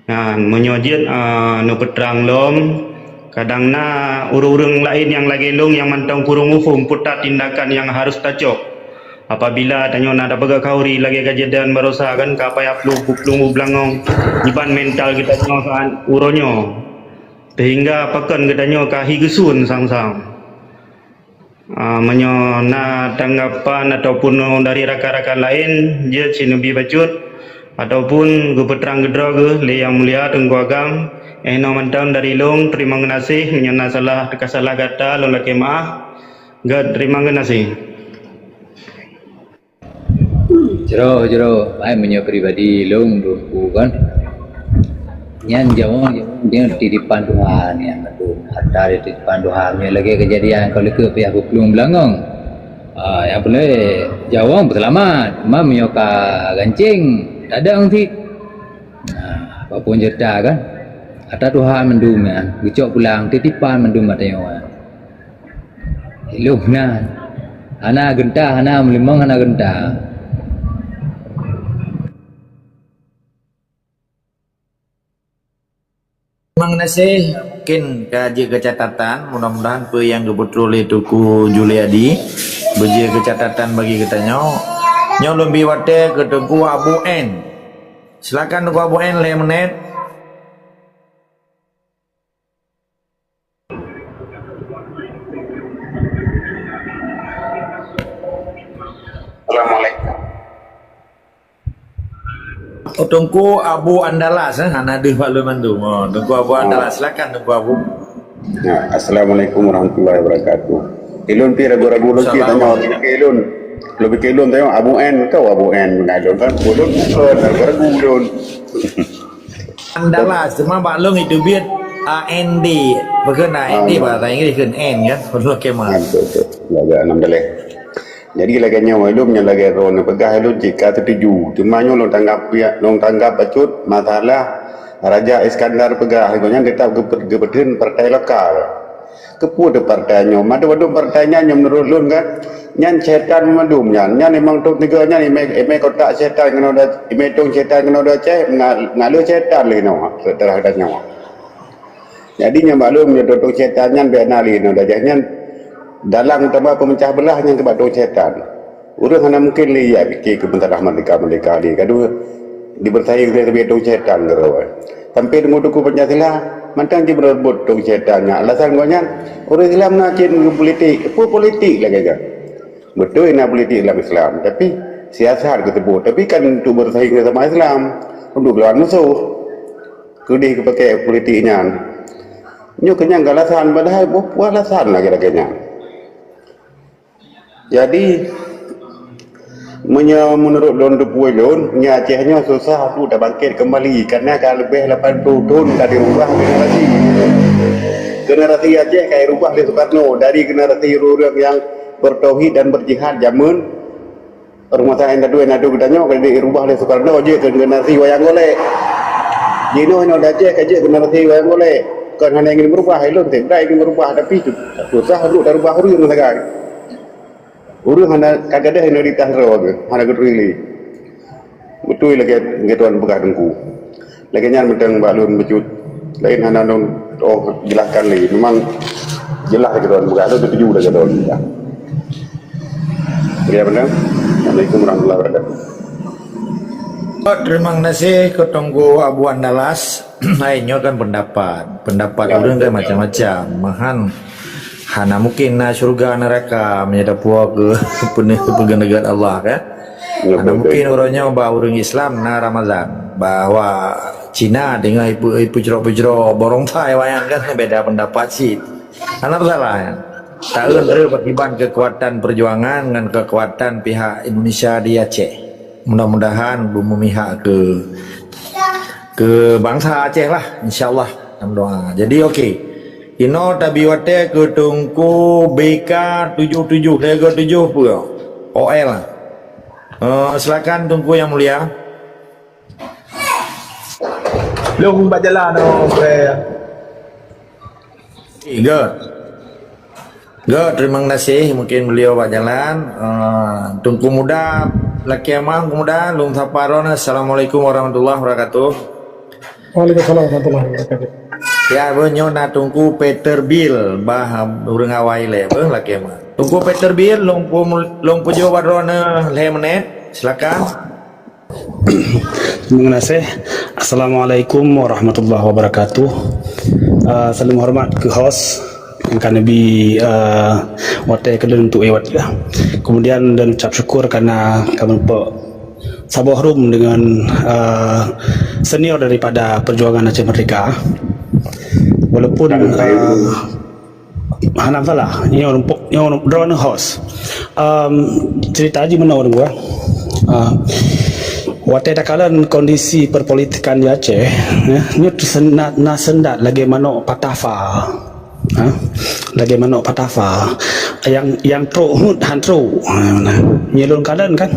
Nyan, meunyoe jeuet, a, neupeutrang lom, kadang na ureuëng-ureuëng laén nyang lagée lông nyang mantong kureueng muphom peue that tindakan nyang harôh tacok. Apabila tanyoe na tapeugah khauri lagée kajadian barosa kan ka payah plueng-plueng u beulangong, iban mental geutanyoe saat uroe nyoe, sehingga pakon geutanyoe ka hi geusun sang-sang. Ah, meunyoe na tanggapan ataupun dari rakan-rakan laén, jeuet sineubi bacut, ataupun geupeutrang keudroe geuh lé Yang Mulia Teungku Agam, eh, nyoe mantong dari lông, teurimong geunaséh, meunyoe na salah, teuka salah gata, lôn lakée meuáh, gét teurimong geunaséh. Jroh, jroh, hai meunyoe pribadi lôn, lôn peue kan. Nyan jaweueb, jaweueb nyan titipan Tuhan nyan mandum. Harta titipan Tuhan nyan lagée keujadian ka likeue pih beuplueng beulangong. Ah, nyang peureulée jaweueb peuseulamat. Cuma meunyoe ka gancéng, tadong cit. Nah, apapun cerita kan. Harta Tuhan mandum nyan, geucok pulang titipan mandum ata nyoe. Ilôn nan. Hana geunta, hana meulimong, hana geunta. Memang geunaséh, mungkin ka jeuet keu catatan, mudah-mudahan peue nyang geupeutrôh lé Teungku Juliadi beujeuet keu catatan bagi geutanyoe. Nyoe lôn bi watée keu Teungku Abu N. Silakan Teungku Abu N, lhée minét. Assalamualaikum. Oh, Teungku Abu Andalas, eh, hana deuh bak lôn mandum. Oh, Teungku Abu Andalas, silakan Teungku Abu. Ya, assalamualaikum warahmatullahi wabarakatuh. Ilôn pi ragu-ragu lôn cit tanyong, lôn pikée ilôn. Lôn pikée ilôn tanyong Abu N, kau Abu N, ulôn kan, ulôn bukan ragu-ragu ulôn. Andalas, cuma bak lôn itu biet A N D. Bukan A N D, bahasa Inggris kan N kan? Betul, oke, Mas. Betul, betul. Ya, ya, alhamdulillah. Jadi lagée nyoe, ilôn nyang lagée droeneuh peugah ilôn cit ka setuju. Cuma nyoe lôn tanggap piak, lôn tanggap bacut masalah Raja Iskandar peugah, ilôn nyan tetap geupe-, geupeutheun partai lokal. Keupeue teuh partai nyoe? Mandum-mandum partai nyan nyang meunurot lôn kan, nyan syaitan mandum nyan. Nyan imam tông tiga nyan imé, imé kotak syaitan keunoe da-, imé tông syaitan keunoe da Aceh, nga-, ngaleue syaitan lé nyoe, seuteulah geutanyoe. Jadi nyang bak lôn meunyoe tông syaitan nyan bèk na lé nyoe da Aceh nyan. Dalang utama peumeucah beulah nyan keubah tông syaitan. Ureueng hana mungken lé ijak pike keu meusalah merdeka-merdeka lé. Gadoh dibeursaing lé sabe tông syaitan keudroe. Sampoe teungku-teungku Pancasila mantong jimeureubot tông syaitan nyan. Alasan gobnyan, ureueng Islam na cit ngon politik. Peue politik lagèe nyan? Beutôi na politik lam Islam, tapi siasat geuseubut. Tapi kan untuk beursaing sama Islam, untuk geulawan musoh. Keudeh geupakè politik nyan. Nyoe keuh nyang alasan, padahai boh peue alasan lagèe-lagèe nyan. Jadi, meunyoe meunurot lôn, teupeue lôn, nyoe Aceh nyoe susah untuk tabangkét keumbali, karena ka leubeh lapan ploh thon ka dirubah generasi. Generasi Aceh ka dirubah lé Sukarno, dari generasi ureueng nyang beutauhid dan beujihad jameun Rumoh tangga indatu-indatu geutanyoe ka dirubah lé Sukarno jeuet keu generasi wayang golek. Jinoe inoe Aceh ka jeuet generasi wayang golek. Kon hana ingin meurubah, ilôn teuh brat ingin meurubah, tapi susah brok tarubah ureueng sagai. Ureueng hana ka gadôh inoe di tas droe geuh, hana geuturi lé. Beutôi lagèe, lagèe tuan peugah Teungku. Lagèe nyan mantong bak lôn bacut. Laén hana lôn, oh, jelaskan lé. Memang jelas lagèe droen peugah, lôn teutuju lagèe droen peugah. Oke, beuna. Assalamualaikum warahmatullahi wabarakatuh. Terima kasih keu Teungku Abu Andalas. Hai, nyoe kan pendapat. Pendapat ureueng kan macam-macam. Mahan Hana mungkin na syurga neuraka meunyoe tapuwoe keu peuneuh peugeuneugét Allah, kan? Hana mungkin uroe nyoe bak ureuëng Islam na Ramadhan, bahwa Cina deungon ipeu-, ipeucrok-peucrok borong thai wayang kan beda pendapat cit. Hana masalah, ya. Taeu lé pakiban kekuatan perjuangan ngon kekuatan pihak Indonesia di Aceh. Mudah-mudahan beumimihak ke, ke bangsa Aceh lah, insyaallah. Dalam doa. Jadi, okey. Inoe tabi watée keu Teungku B K tujuh tujuh, lego tujuh pue. O L. Eh, silakan Teungku yang mulia. Lôn bak jalan, oh, okey. Good. Good, terima kasih. Mungkin beliau bak jalan. Eh, Teungku Muda, lakée meu'ah Teungku Muda, lôn sapa droeneuh. Assalamualaikum warahmatullahi wabarakatuh. Waalaikumsalam warahmatullahi wabarakatuh. Ya, beuh nyoe na Teungku Peter Bill, bah ureuëng awai lé, beuh lakée meu'ah. Teungku Peter Bill, lôn pu-, lôn pujôh bak droeneuh lhée menit. Silakan. Terima kasih. Assalamualaikum warahmatullahi wabarakatuh. Ah, salam hormat keu host nyang ka neubi, ah, watée keu lôn untuk lewat ya. Kemudian dan ucap syukur karena kami pe-, saboh room dengan, ah, senior daripada perjuangan Aceh Merdeka. Walaupun, ah, hana masalah, nyoe rumpok, nyoe drone host. Um, cerita jih meunoe dulu, eh. Ah, watée takalon kondisi perpolitikan di Aceh, eh, nyoe tersen-, na, na sendat lagée manok patah fa. Ha? Lagée manok patah fa. Yang, yang trok hut han trok. Ha, nah. Nyoe lôn kalon kan.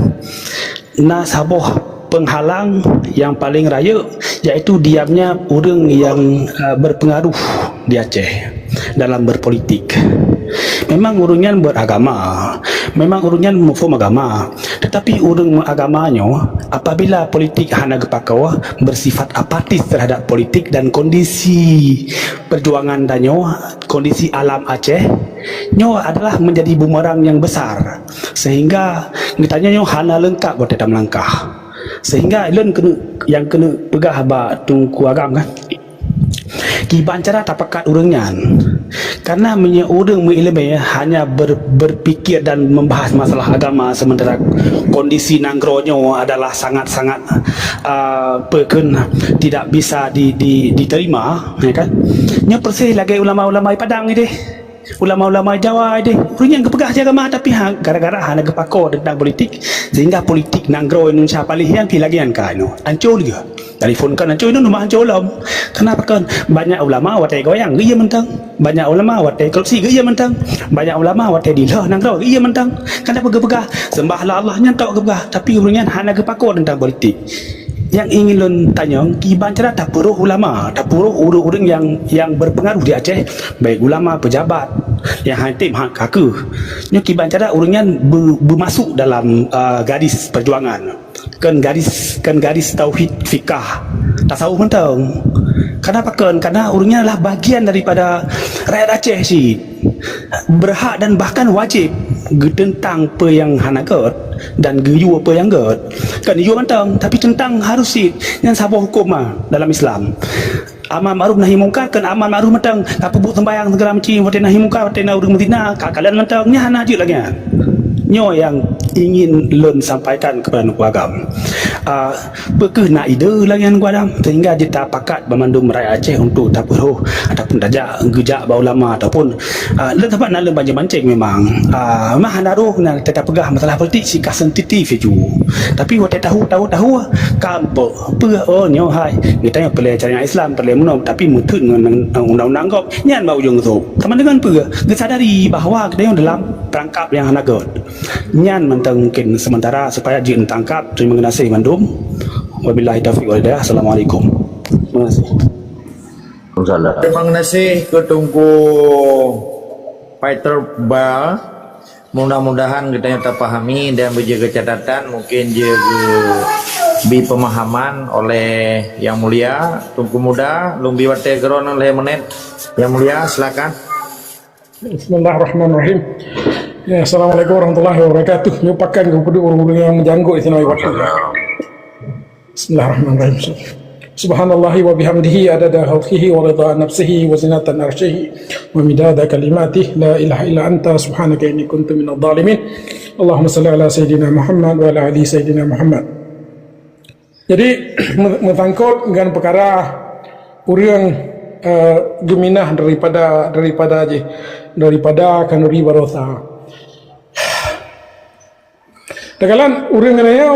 Na saboh penghalang yang paling rayeuk, yaitu diamnya ureuëng yang, eh, berpengaruh di Aceh dalam berpolitik. Memang ureuëng nyan beragama, memang ureuëng nyan muphom agama, tetapi ureuëng agama nyoe apabila politik hana geupakoe, bersifat apatis terhadap politik dan kondisi perjuangan tanyoe, kondisi alam Aceh, nyoe adalah menjadi bumerang yang besar. Sehingga geutanyoe nyoe hana leungkap watée tameulangkah. Sehingga lôn keuneuk, nyang keuneuk peugah bak Teungku Agam kan, kiban cara tapakat ureuëng nyan. Karena meunyoe ureuëng meuileumé hanya ber-, berpikir dan membahas masalah agama, sementara kondisi nanggroe nyoe adalah sangat-sangat, ah, peue kheun, tidak bisa di, di, diterima, ya kan? Nyoe persis lagée ulama-ulama di Padang ideh. Ulama-ulama Jawa deh, ureuëng nyang geupeugah agama tapi ha, gara-gara hana geupakoe tentang politik, sehingga politik nanggroe Indonesia paléh nyan pih lagée nyan ka inoe. Ancô lé. Dari phon kan ancô inoe, rumah ancô lom. Kenapa kan? Banyak ulama watée goyang, geuiya mantong. Banyak ulama watée korupsi, geuiya mantong. Banyak ulama watée dilheueh nanggroe, geuiya mantong. Kenapa geupeugah? Sembahlah Allah nyan tok geupeugah, tapi ureuëng nyan hana geupakoe tentang politik. Nyang ingin lôn tanyong, kiban cara tapeurôh ulama, tapeurôh ureuëng-ureuëng nyang, nyang berpengaruh di Aceh, baik ulama, pejabat, nyang han tem hak kakeuh. Nyoe kiban cara ureuëng nyan be-, beumasuk dalam, ah, garis perjuangan. Kon garis, kon garis tauhid, fikah, tasawuf mantong. Kenapa kon? Karena ureuëng nyan adalah bagian daripada rakyat Aceh cit. Berhak dan bahkan wajib geuteuntang peue nyang hana gét dan geuyue peue nyang gét. Kon yue mantong, tapi teuntang harus cit. Nyan saboh huköm ma dalam Islam. Amar makruf nahi mungkar, kon amar makruf mantong. Tapeubuet sembahyang segala macam, watée nahi mungkar, watée na ureuëng meuzina, ka kalon mantong. Nyan hana jeuet lagée nyan. Nyoe nyang ingin lôn sampaikan kepada Teungku Agam. Ah, peu kheueh na ide lagée nyan Teungku Agam, sehingga jeuet tapakat banmandum rakyat Aceh untuk tapeurôh ataupun tajak geujak bak ulama ataupun, ah, lôn sapat na lôn banci mancing memang. Ah, memang hana roh na teuka peugah masalah politik sika sensitif ju. Tapi watée tahu, tahu, tahu, ka bok, peue, oh, nyoe hai. Geutanyoe peureulée syariat Islam, peureulée meunoe, tapi meuteun ngon undang-undang gob. Nyan bak ujong sôk. Sama dengan peue? Geusadari bahwa geutanyoe dalam perangkap nyang hana gét. Nyan mantong mungkin sementara supaya jeuet tangkap. Terima kasih mandum. Wabillahi taufiq wal hidayah. Assalamualaikum. Terima kasih. Waalaikumsalam. Terima kasih keu Teungku Peter Bill. Mudah-mudahan geutanyoe tapahami dan beujeuet keu catatan, mungkin jeuet geubi pemahaman oleh Yang Mulia Teungku Muda. Lôn bi watée keu droeneuh lhée menit. Yang Mulia, silakan. Bismillahirrahmanirrahim. Ya, assalamualaikum warahmatullahi wabarakatuh. Nyoe pakon keu peuduek ureuëng-ureuëng nyang meujanggoe di sinoe watée. Bismillahirrahmanirrahim. Subhanallahi wa bihamdihi adada khalqihi wa ridha nafsihi wa zinatan arsyihi wa midada kalimatihi. La ilaha illa anta subhanaka inni kuntu minadh dhalimin. Allahumma salli ala sayyidina Muhammad wa ala ali sayyidina Muhammad. Jadi, me-, meusangkot ngon peukara ureuëng, eh, geuminah daripada, daripada jih, daripada khanuri baroesa. Takalon ureuëng nyoe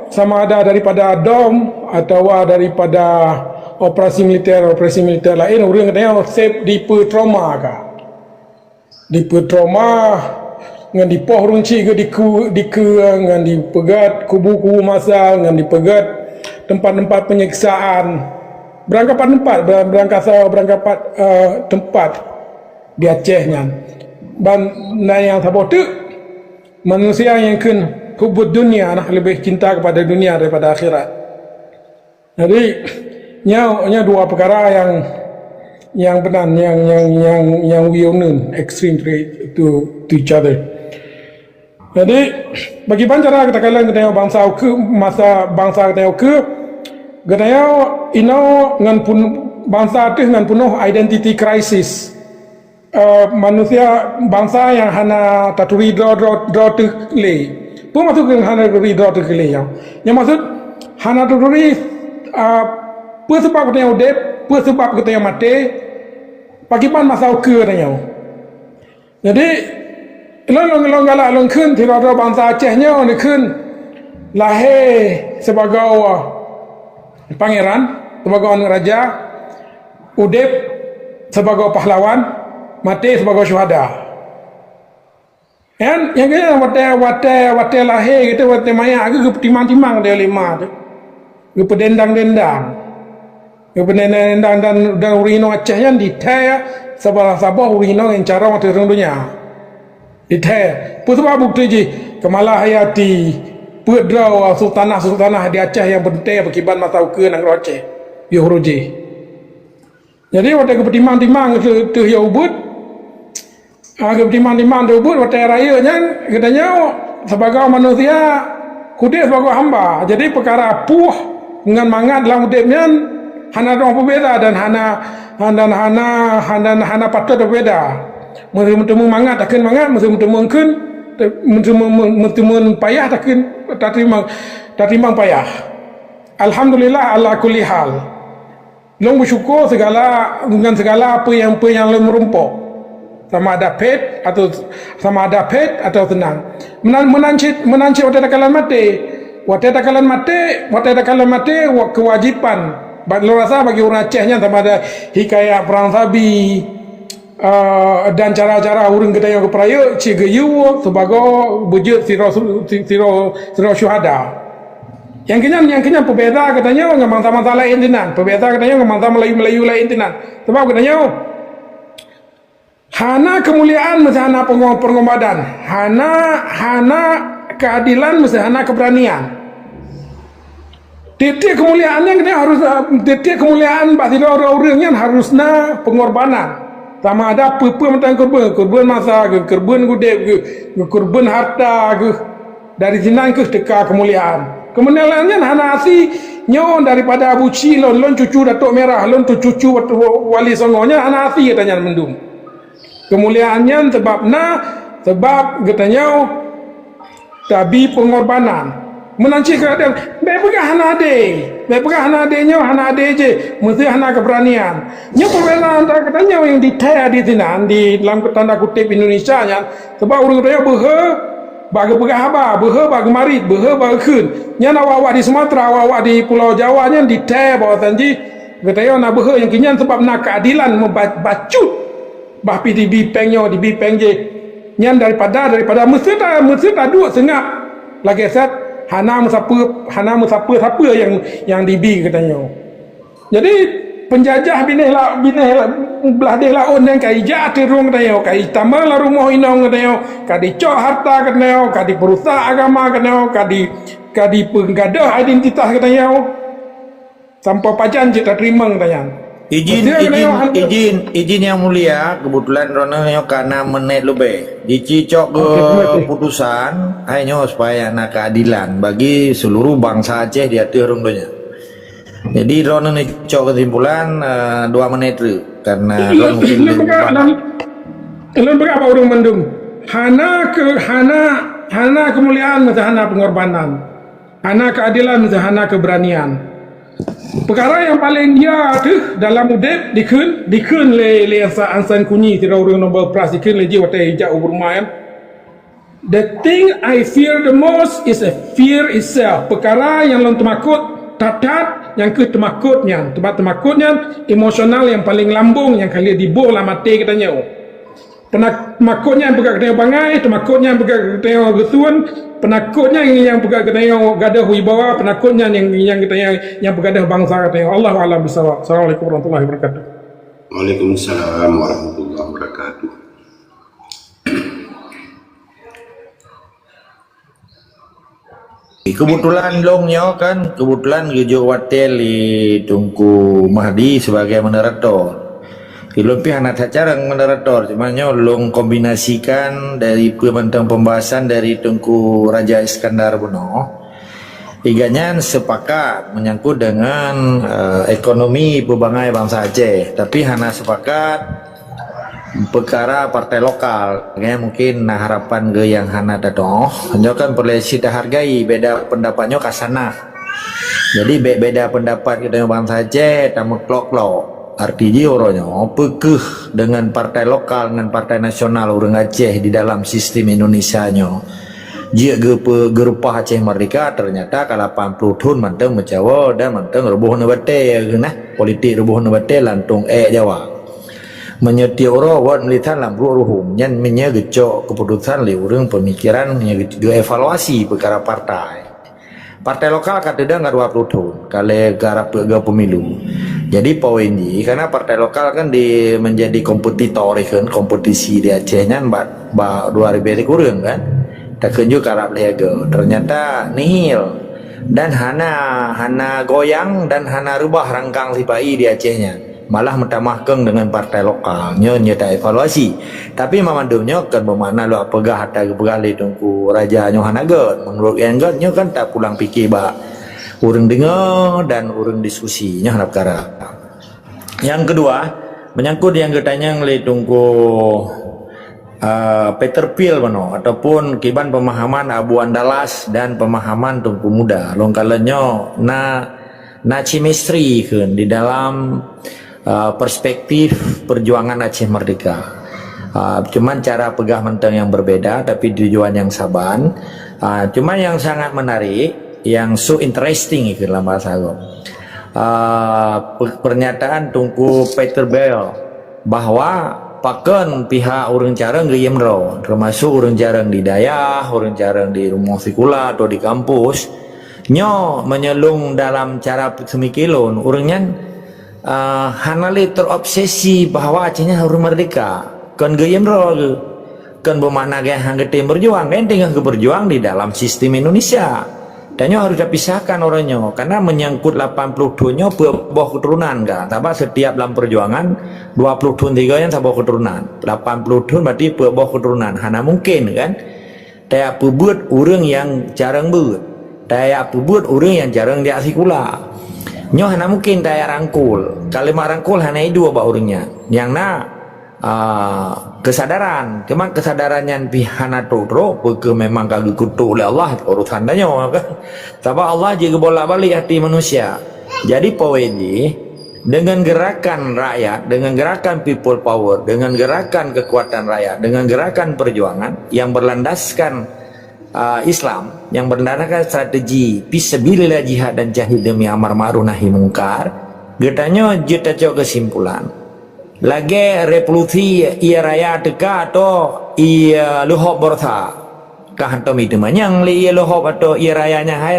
sama ada daripada dom atawa daripada operasi militer, operasi militer laén, ureuëng nyoe seb dipeutrauma ka. Dipeutrauma ngon dipoh ureuëng chik geuh dikeue, dikeue ngon dipeugét kubu-kubu masa, ngon dipeugét teumpat-teumpat penyiksaan. Beurangkapat teumpat, beurang-, beurangkasa, beurangkapat, eh, teumpat di Aceh nyan. Ban na nyang saboh teuk, manusia nyang kheun hubbud dunya, nah, leubeh cinta kepada dunia daripada akhirat. Jadi, nyoe, nyoe dua peukara nyang, nyang meunan, nyang, nyang, nyang, nyang we uneun, extreme to, to each other. Jadi, bagi ban cara geutanyoe, geutanyoe bansa ukeue, masa bansa geutanyoe ukeue, geutanyoe inoe ngon pun-, bansa teuh ngon peunoh identity crisis. Eh, manusia, bansa nyang hana taturi droe, droe, droe teuh lé. Peue maksud keu hana taturi droe teuh lé nyoe? Nyoe maksud hana taturi, eh, peue sabab geutanyoe udeb, peue sabab geutanyoe maté, pakriban masa ukeue tanyoe. Jadi, lôn, lôn, lôn galak lôn kheun sidroe-droe bansa Aceh nyoe neukheun lahé sibagoe pangeran, sibagoe aneuk raja, udeb sibagoe pahlawan, maté sibagoe syuhada. Kan? Nyang keu watée, watée, watée lahé gitu, watée manyang geuh geupeutimang-timang lé ma teuh. Geupeudendang-dendang. Geupeudendang-dendang dan, dan ureuëng inong Aceh nyan dithèe saboh-saboh ureuëng inong nyang carông ateueh rhueng donya. Dithèe. Peue sabab bukeuti jih? Keumala Hayati, peuet droe sultanah-sultanah di Aceh nyang beuntèe pakriban masa ukeue nanggroe Aceh. Yoh roh jih. Jadi, watèe geupeutimang-timang teuh, teuh yoh ubeuet, Ah, geupeutimang-timang teuh ubeuet watèe rayeuk nyan, geutanyoe sibagoe manusia, udeb sibagoe hamba. Jadi, peukara puih ngon mangat lam udeb nyan hana dong peubeda dan hana, dan hana, hana, hana patôt peubeda. Meuseu meuteumé mangat takheun mangat, meuseu meuteumé kheun, meuseu meu-, meu-, meuteumé payah takheun, tateurimong, tateurimong payah. Alhamdulillah ala kulli hal. Lôn meusyukoe sigala, ngon sigala peue nyang, peue nyang lôn meurumpok. Sama ada phet atau, sama ada phet atau seunang. Meunan, meunan cit, meunan cit watèe takalon maté. Watèe takalon maté, watèe takalon maté, wa-, keuwajiban. Ba-, lôn rasa bagi ureuëng Aceh nyan sama ada hikayat Perang Sabi, eh, dan cara-cara ureuëng geutanyoe geupeurayeuk cit geuyue sibagoe beujeuet sidroe su-, si-, sidroe, sidroe syuhada. Nyang keunyan, nyang keunyan peubeda geutanyoe ngon bansa-bansa laén sinan, peubeda geutanyoe ngon bansa Melayu-Melayu laén sinan. Sabab geutanyoe hana keumuliaan meuseu hana peungo-, peungorbanan, hana, hana keuadelan meuseu hana keubeuranian. Tiep-tiep keumuliaan nyan geutanyoe harôh, tiep-tiep keumuliaan bak sidroe-droe ureuëng nyan harôh na peungorbanan. Sama ada peue-peue mantong keureubeuen, keureubeuen masa geuh, keureubeuen udeb geuh, keureubeuen hareuta geuh. Dari sinan kheueh teuka keumuliaan. Keumuliaan nyan hana asai nyoe daripada Abu Chi lôn, lôn cucu Datuk Mirah, lôn tu cucu Wali Songo, nyan hana asai gata nyan mandum. Keumuliaan nyan sabab na, sabab geutanyoe tabi peungorbanan. Meunan cit keu adeueng, bèk peugah hana adé. Bèk peugah hana adé nyoe, hana adé jih, meuseu hana keubeuranian. Nyoe peubedaan antara geutanyoe nyang dithèe di sinan, di lam tanda kutip Indonesia nyan, sabab ureuëng geutanyoe beuhe bak geupeugah haba, beuhe bak geumarit, beuhe bak geukheun. Nyan awak-awak di Sumatera, awak-awak di Pulo Jawa nyan dithèe bahwasanya jih geutanyoe na beuhe nyang keunyan sabab na keuadelan meuba-, bacut. Bah pi dibi péng nyoe, dibi péng jih. Nyan daripada, daripada meuseuta, meuseuta duek seungab lagèe sat hana meusapeue, hana meusapeue-sapeue nyang, nyang dibi geutanyoe. Jadi, peunjajah binéh la-, binéh la-, blah deh laôt nyan ka ijak ateueh rhueng geutanyoe, ka itamong lam rumoh inong geutanyoe, ka dicok hareuta geutanyoe, ka dipeurusak agama geutanyoe, ka di-, ka dipeugadôh identitas geutanyoe. Sampoe pajan cit tateurimong tanyan. Izin, izin, izin, Yang Mulia, keubeutulan droeneuh nyoe ka nam menit leubeh. Jicicok keuputusan, hai nyoe supaya na keuadelan bagi seuluruh bansa Aceh di ateueh rhueng donya. Jadi, droeneuh neucok keusimpulan, eh, dua menit teuk, karena droeneuh mungkin lôn peugah, lôn, lôn peugah bak ureuëng mandum, hana keu, hana, hana keumuliaan meuseuhana peungorbanan, hana keuadelan meuseuhana keubeuranian. Peukara nyang paleng dia teuh dalam udeb dikheun, dikheun lé, lé Aung San, Aung San Suu Kyi, sidroe ureuëng Nobel Prize, dikheun lé jih watée jak u Burma nyan. The thing I fear the most is a fear itself. Peukara nyang lôn teumakot that-that, nyang kheueh teumakot nyan. Teuma teumakot nyan emosional nyang paleng lambong nyang ka lheueh diboh lam até geutanyoe. Peunak-, teumakot nyan peugah geutanyoe bangai, teumakot nyan peugah geutanyoe geusun, peutakot nyan nyang peugah geutanyoe gadôh wibawa, peutakot nyan nyang, nyang geutanyoe nyang peugadôh bansa geutanyoe. Allahu a'lam bissawab. Assalamualaikum warahmatullahi wabarakatuh. Waalaikumsalam warahmatullahi wabarakatuh. Keubeutulan lôn nyoe kan, keubeutulan geujok watée lé Teungku Mahdi sibagai moderator. Ilôn pih hana that carông moderator, cuma nyoe lôn kombinasikan dari peue mantong pembahasan dari Teungku Raja Iskandar bunoe. Iga nyan sepakat menyangkut dengan, eh, ekonomi peubangai bansa Aceh, tapi hana sepakat peukara partai lokal, ya, mungkin na harapan geuh nyang hana tatoh. Nyoe kan peureulée cit tahargai, beda pendapat nyoe ka sana. Jadi, be-, beda pendapat geutanyoe bansa Aceh tameuklok-klok. Arti jih uroe nyoe, peu kheueh dengan partai lokal ngon partai nasional ureuëng Aceh di dalam sistem Indonesia nyoe jeuet geupeu-, geureupah Aceh Merdeka, ternyata ka lapan ploh thon mantong meucawa dan mantong ruboh neubatée, ya, nah, politik ruboh neubatée lantong ék Jawa. Meunyoe tiep uroe wat meulisan lam bruek ruhueng, nyan meunyoe geucok keuputusan lé ureuëng peumikiran meunyoe geu-, geuevaluasi peukara partai. Partai lokal ka teudong ka dua ploh thon, ka lhée ka rap geu pemilu. Jadi poin jih, karena partai lokal kan di, menjadi kompetitor ikheun, kompetisi di Aceh nyan bak, bak dua ribée sikureueng kan. Takheun ju ka rap lhée geu. Ternyata nihil. Dan hana, hana goyang dan hana reubah rangkang sipa-i di Aceh nyan. Malah meutamah keueng deungon partai lokal. Nyoe, nyoe taevaluasi. Tapi banmandum nyoe kon beumakna lôn peugah ata geupeugah lé Teungku Raja nyoe hana gét. Meunurot nyang gét nyoe kan tapulang pike bak ureuëng deungoe dan ureuëng diskusi. Nyoe hana peukara. Nyang keudua, menyangkut nyang geutanyong lé Teungku, ah, Peter Pil bunoe ataupun kiban pemahaman Abu Andalas dan pemahaman Teungku Muda. Lôn kalon nyoe na na chemistry kheun di dalam, uh, perspektif perjuangan Aceh Merdeka. Uh, cuman cara peugah mantong nyang berbeda, tapi tujuan nyang saban. Uh, cuman nyang sangat menarik, nyang so interesting kheun lam bahasa Arab. Uh, pe-, pernyataan Teungku Peter Bell bahwa pakon pihak ureuëng carông geuyiem droe, termasuk ureuëng carông di dayah, ureuëng carông di rumoh sikula atau di kampus, Nyoe meunyoe lôn dalam cara seumike lôn, ureuëng nyan, eh, hana lé terobsesi bahwa Aceh nyan harôh meurdehka. Kon geuyiem droe geuh. Kon beumakna geuh han geutem beurjuang, geuh teungoh geubeujuang di dalam sistem Indonesia. Dan nyoe harôh tapisahkan uroe nyoe, karena menyangkut lapan ploh thon nyoe peuet boh keuturonan ka. Sabab setiap lam perjuangan dua ploh thon tiga nyan saboh keuturonan. Lapan ploh thon berarti peuet boh keuturonan. Hana mungkin kan? Tajak peubeuet ureuëng nyang carông beuet. Tajak peubeuet ureuëng nyang carông jak sikula. Nyoe hana mungken tajak rangkul. Kalimat rangkul hana idua bak ureuëng nyan. Nyang na, ah, keusadaran. Teuma keusadaran nyan pih hana trok-trok, peu kheueh memang ka geukutok lé Allah, urusan tanyoe kan. Sabab Allah jeuet geubolak-balik até manusia. Jadi poin jih, dengan gerakan rakyat, dengan gerakan people power, dengan gerakan kekuatan rakyat, dengan gerakan perjuangan yang berlandaskan, ah, Islam, yang berlandaskan strategi fisabilillah jihad dan jahid demi amar ma'ruf nahi mungkar, geutanyoe jeuet tacok kesimpulan. Lagée revolusi ié raya teuka atau ié leuhop borosa. Ka hantom jiteumanyong lé ié leuhop atau ié raya nyan, "Hai,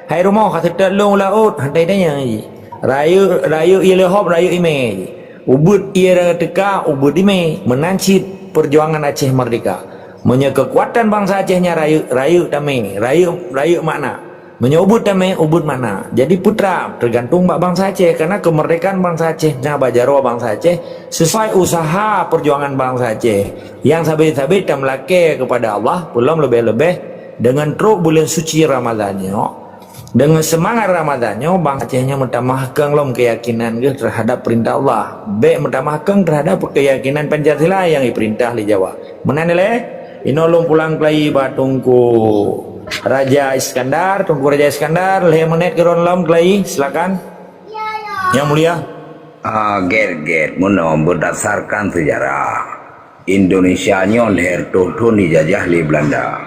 hai rumoh, ka seutôt lôn u laôt?" Hana jitanyong jih. Rayeuk, rayeuk ié leuhop, rayeuk imé jih. Ubeuet ié raya teuka, ubeuet imé. Meunan cit peujuangan Aceh Merdeka. Meunyoe keukuatan bansa Aceh nyan rayeuk, rayeuk damé, rayeuk, rayeuk makna. Meunyoe ubeuet damé, ubeuet makna. Jadi peue treuk, teugantung bak bansa Aceh. Karena keumeurdekaan bansa Aceh na bak jaroe bansa Aceh sesuai usaha peujuangan bansa Aceh nyang sabe-sabe tameulakée keupada Allah, peulom leubeh-leubeh deungon trok buleuen suci Ramadhan nyoe. Deungon seumangat Ramadan nyoe, bansa Aceh nyoe meutamah keueng lom keuyakinan geuh teuhadap peurintah Allah. Bék meutamah keueng teuhadap keuyakinan Pancasila nyang jipeurintah lé Jawa. Meunan ilée, inoe lôn pulang keulayi bak Teungku Raja Iskandar. Teungku Raja Iskandar, lhée menit keudroe lom keulayi, silakan. Yang Mulia. Ah, gét-gét, meunoe beurdasarkan seujarah. Indonesia nyoe lhée reutôh thon jijajah lé Beulanda.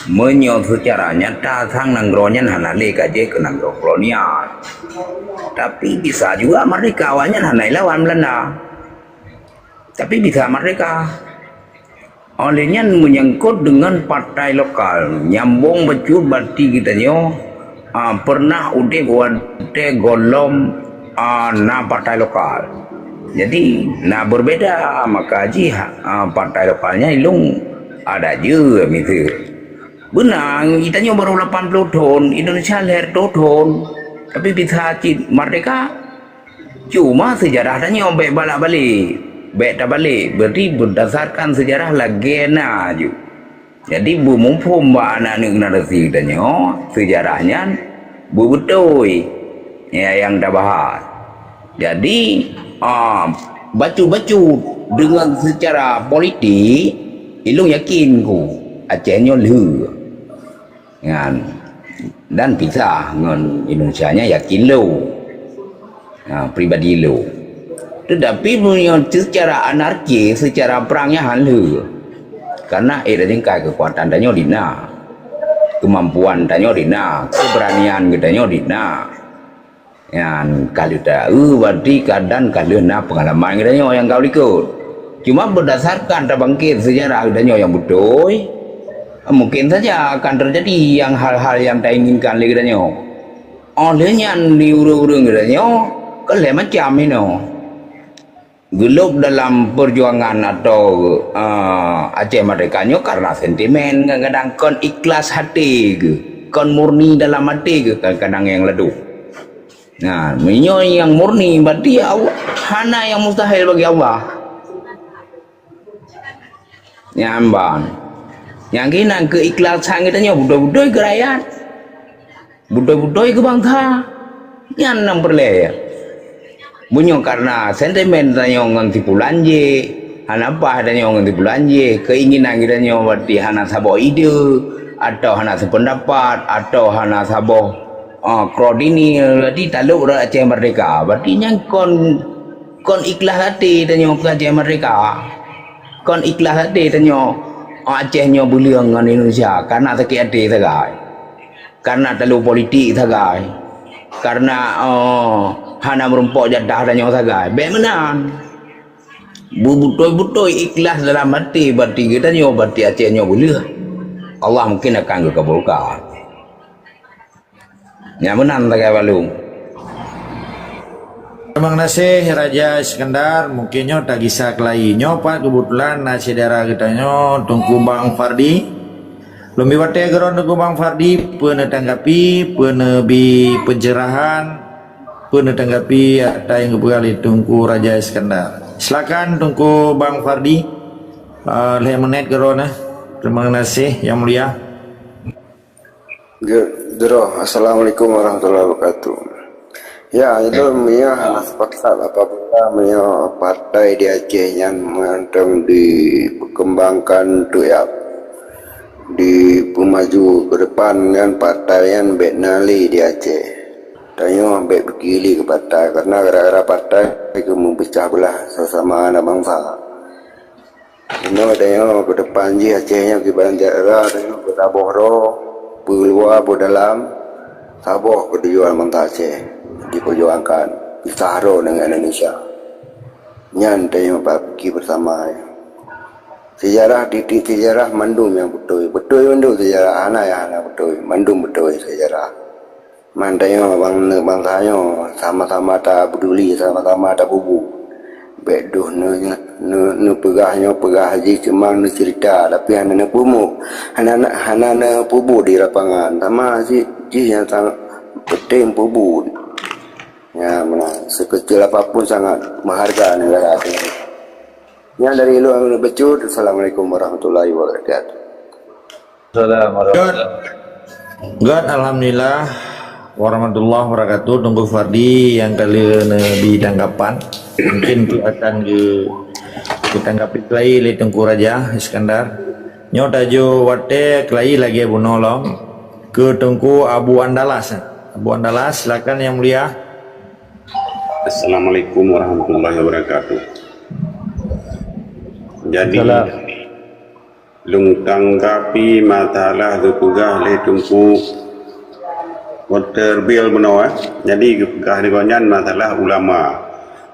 Meunyoe seucara nyata sang nanggroe nyan hana lé ka jeuet keu nanggroe kolonial. Tapi bisa juga merdeka, awaknyan hana ilawan Beulanda. Tapi bisa merdeka. Oleh nyan menyangkut dengan partai lokal, nyambong bacut berarti geutanyoe, ah, pernah udeb watée gohlom, ah, na partai lokal. Jadi, na berbeda, maka jih, ah, partai lokalnya ilung ada je miseue. Beunang, geutanyoe baru lapan puluh thon, Indonesia lhée reutôh thon, tapi bisa cit merdeka. Cuma seujarah tanyoe bék balak-balik, bék tabalek, berarti berdasarkan seujarah lagée na ju. Jadi, beumuphom bak aneuk-aneuk generasi tanyoe, seujarah nyan beubeutôi, ya, nyang tabahas. Jadi, ah, bacut-bacut deungon seucara politik, ilung yakin ku, Aceh nyoe lheueh. Nyan. Dan pisah ngon Indonesia nyan yakin lôn. Ha, pribadi lôn. Tetapi meunyoe seucara anarki, seucara prang nyan han lheueh. Karena ék tajingkai keukuatan tanyoe di na. Keumampuan tanyoe di na, keubeureunian geutanyoe di na. Nyan ka lheueh ta-, eu, berarti kadang ka lheueh na peungalaman geutanyoe nyang ka likot. Cuma berdasarkan tabangkét seujarah geutanyoe nyang beutôi, mungkin saja akan terjadi nyang hal-hal nyang tainginkan lé geutanyoe. Óh lheueh nyan di ureuëng-ureuëng geutanyoe, ka lhée macam inoe. Geulôb dalam peujuangan atau, eh, Aceh Merdeka nyoe karena sentimen, kadang-kadang kon ikhlas até geuh, kon murni dalam até geuh, kadang-kadang nyang ladôm. Nah, meunyoe nyang murni, berarti Allah, hana nyang mustahil bagi Allah. Nyan ban. Nyang keunan keuikhlasan geutanyoe beutôi-beutôi keu rakyat. Beutôi-beutôi keu bansa. Nyan nyang peureulée. Meunyoe karena sentimen tanyoe ngon si pulan jih, hana paih tanyoe ngon si pulan jih, keinginan geutanyoe berarti hana saboh ide, atau hana sependapat, atau hana saboh, ah, koordinir, berarti talôk rot Aceh Merdeka. Berarti nyan kon, kon ikhlas até tanyoe keu Aceh Merdeka. Kon ikhlas até tanyoe, Aceh nyoe beuleueng ngon Indonesia, karena sakét até sagai. Karena talô politik sagai. Karena, eh, hana meurumpok jatah tanyoe sagai. Bék meunan. Beubeutôi-beutôi ikhlas dalam até, berarti geutanyoe, berarti Aceh nyoe beuleueh. Allah mungkin akan geukabulkan. Nyan meunan sagai balu. Terima kasih Raja Iskandar, mungkin nyoe tagisa keulayi. Nyoe pat kebetulan na syedara geutanyoe Teungku Bang Fardi. Lôn bri watée keudroe Teungku Bang Fardi, peue neutanggapi, peue neubi pencerahan, peue neutanggapi ata nyang geupeugah lé Teungku Raja Iskandar. Silakan Teungku Bang Fardi, eh, lhée menit keudroe na. Terima kasih, Yang Mulia. Ge-, Droe, Assalamualaikum warahmatullahi wabarakatuh. Ya, itu meunyoe hana sepakat apabila meunyoe partai di Aceh nyan mantong diperkembangkan untuk ya dipeumaju ke depan nyan partai nyan bék na lé di Aceh. Tanyoe bék pike lé keu partai karena gara-gara partai keu meupeucah beulah sesama aneuk bansa. Inoe tanyoe keu depan jih Aceh nyoe kiban daerah tanyoe keu saboh droe, peuluwa peudalam, saboh keu tujuan bansa Aceh diperjuangkan, pisah droe dengan Indonesia. Nyan tanyoe bak pike bersama nyoe. Sejarah, titik sejarah mandum nyang beutôi. Beutôi mandum sejarah, hana nyang hana beutôi. Mandum beutôi sejarah. Man tanyoe bang-, bansa nyoe sama-sama tapeduli, sama-sama tapubu. Bék deuh neu-, neu-, neupeugah nyoe peugah jih cuma neucerita, tapi hana neupeumu-, hana, hana neupeubuet di lapangan. Sama jih, jih nyang sangat penting peubuet. Ya, meunan. Sekecil apapun sangat berharga negara tu. Nyan dari luar bacut. Assalamualaikum warahmatullahi wabarakatuh. Assalamualaikum warahmatullahi wabarakatuh. Gét, alhamdulillah, warahmatullahi wabarakatuh. Teungku Fardi nyang ka lheueh neubi tanggapan. Mungkin tu akan ge-, geutanggapi keulai lé Teungku Raja Iskandar. Nyoe tajok watée keulai lagée bunoe lom keu Teungku Abu Andalas. Abu Andalas, silakan Yang Mulia. Assalamualaikum warahmatullahi wabarakatuh. Jadi, lôn tanggapi masalah geupeugah lé Teungku Doktor Bill meunoe, eh. Jadi geupeugah lé gobnyan masalah ulama.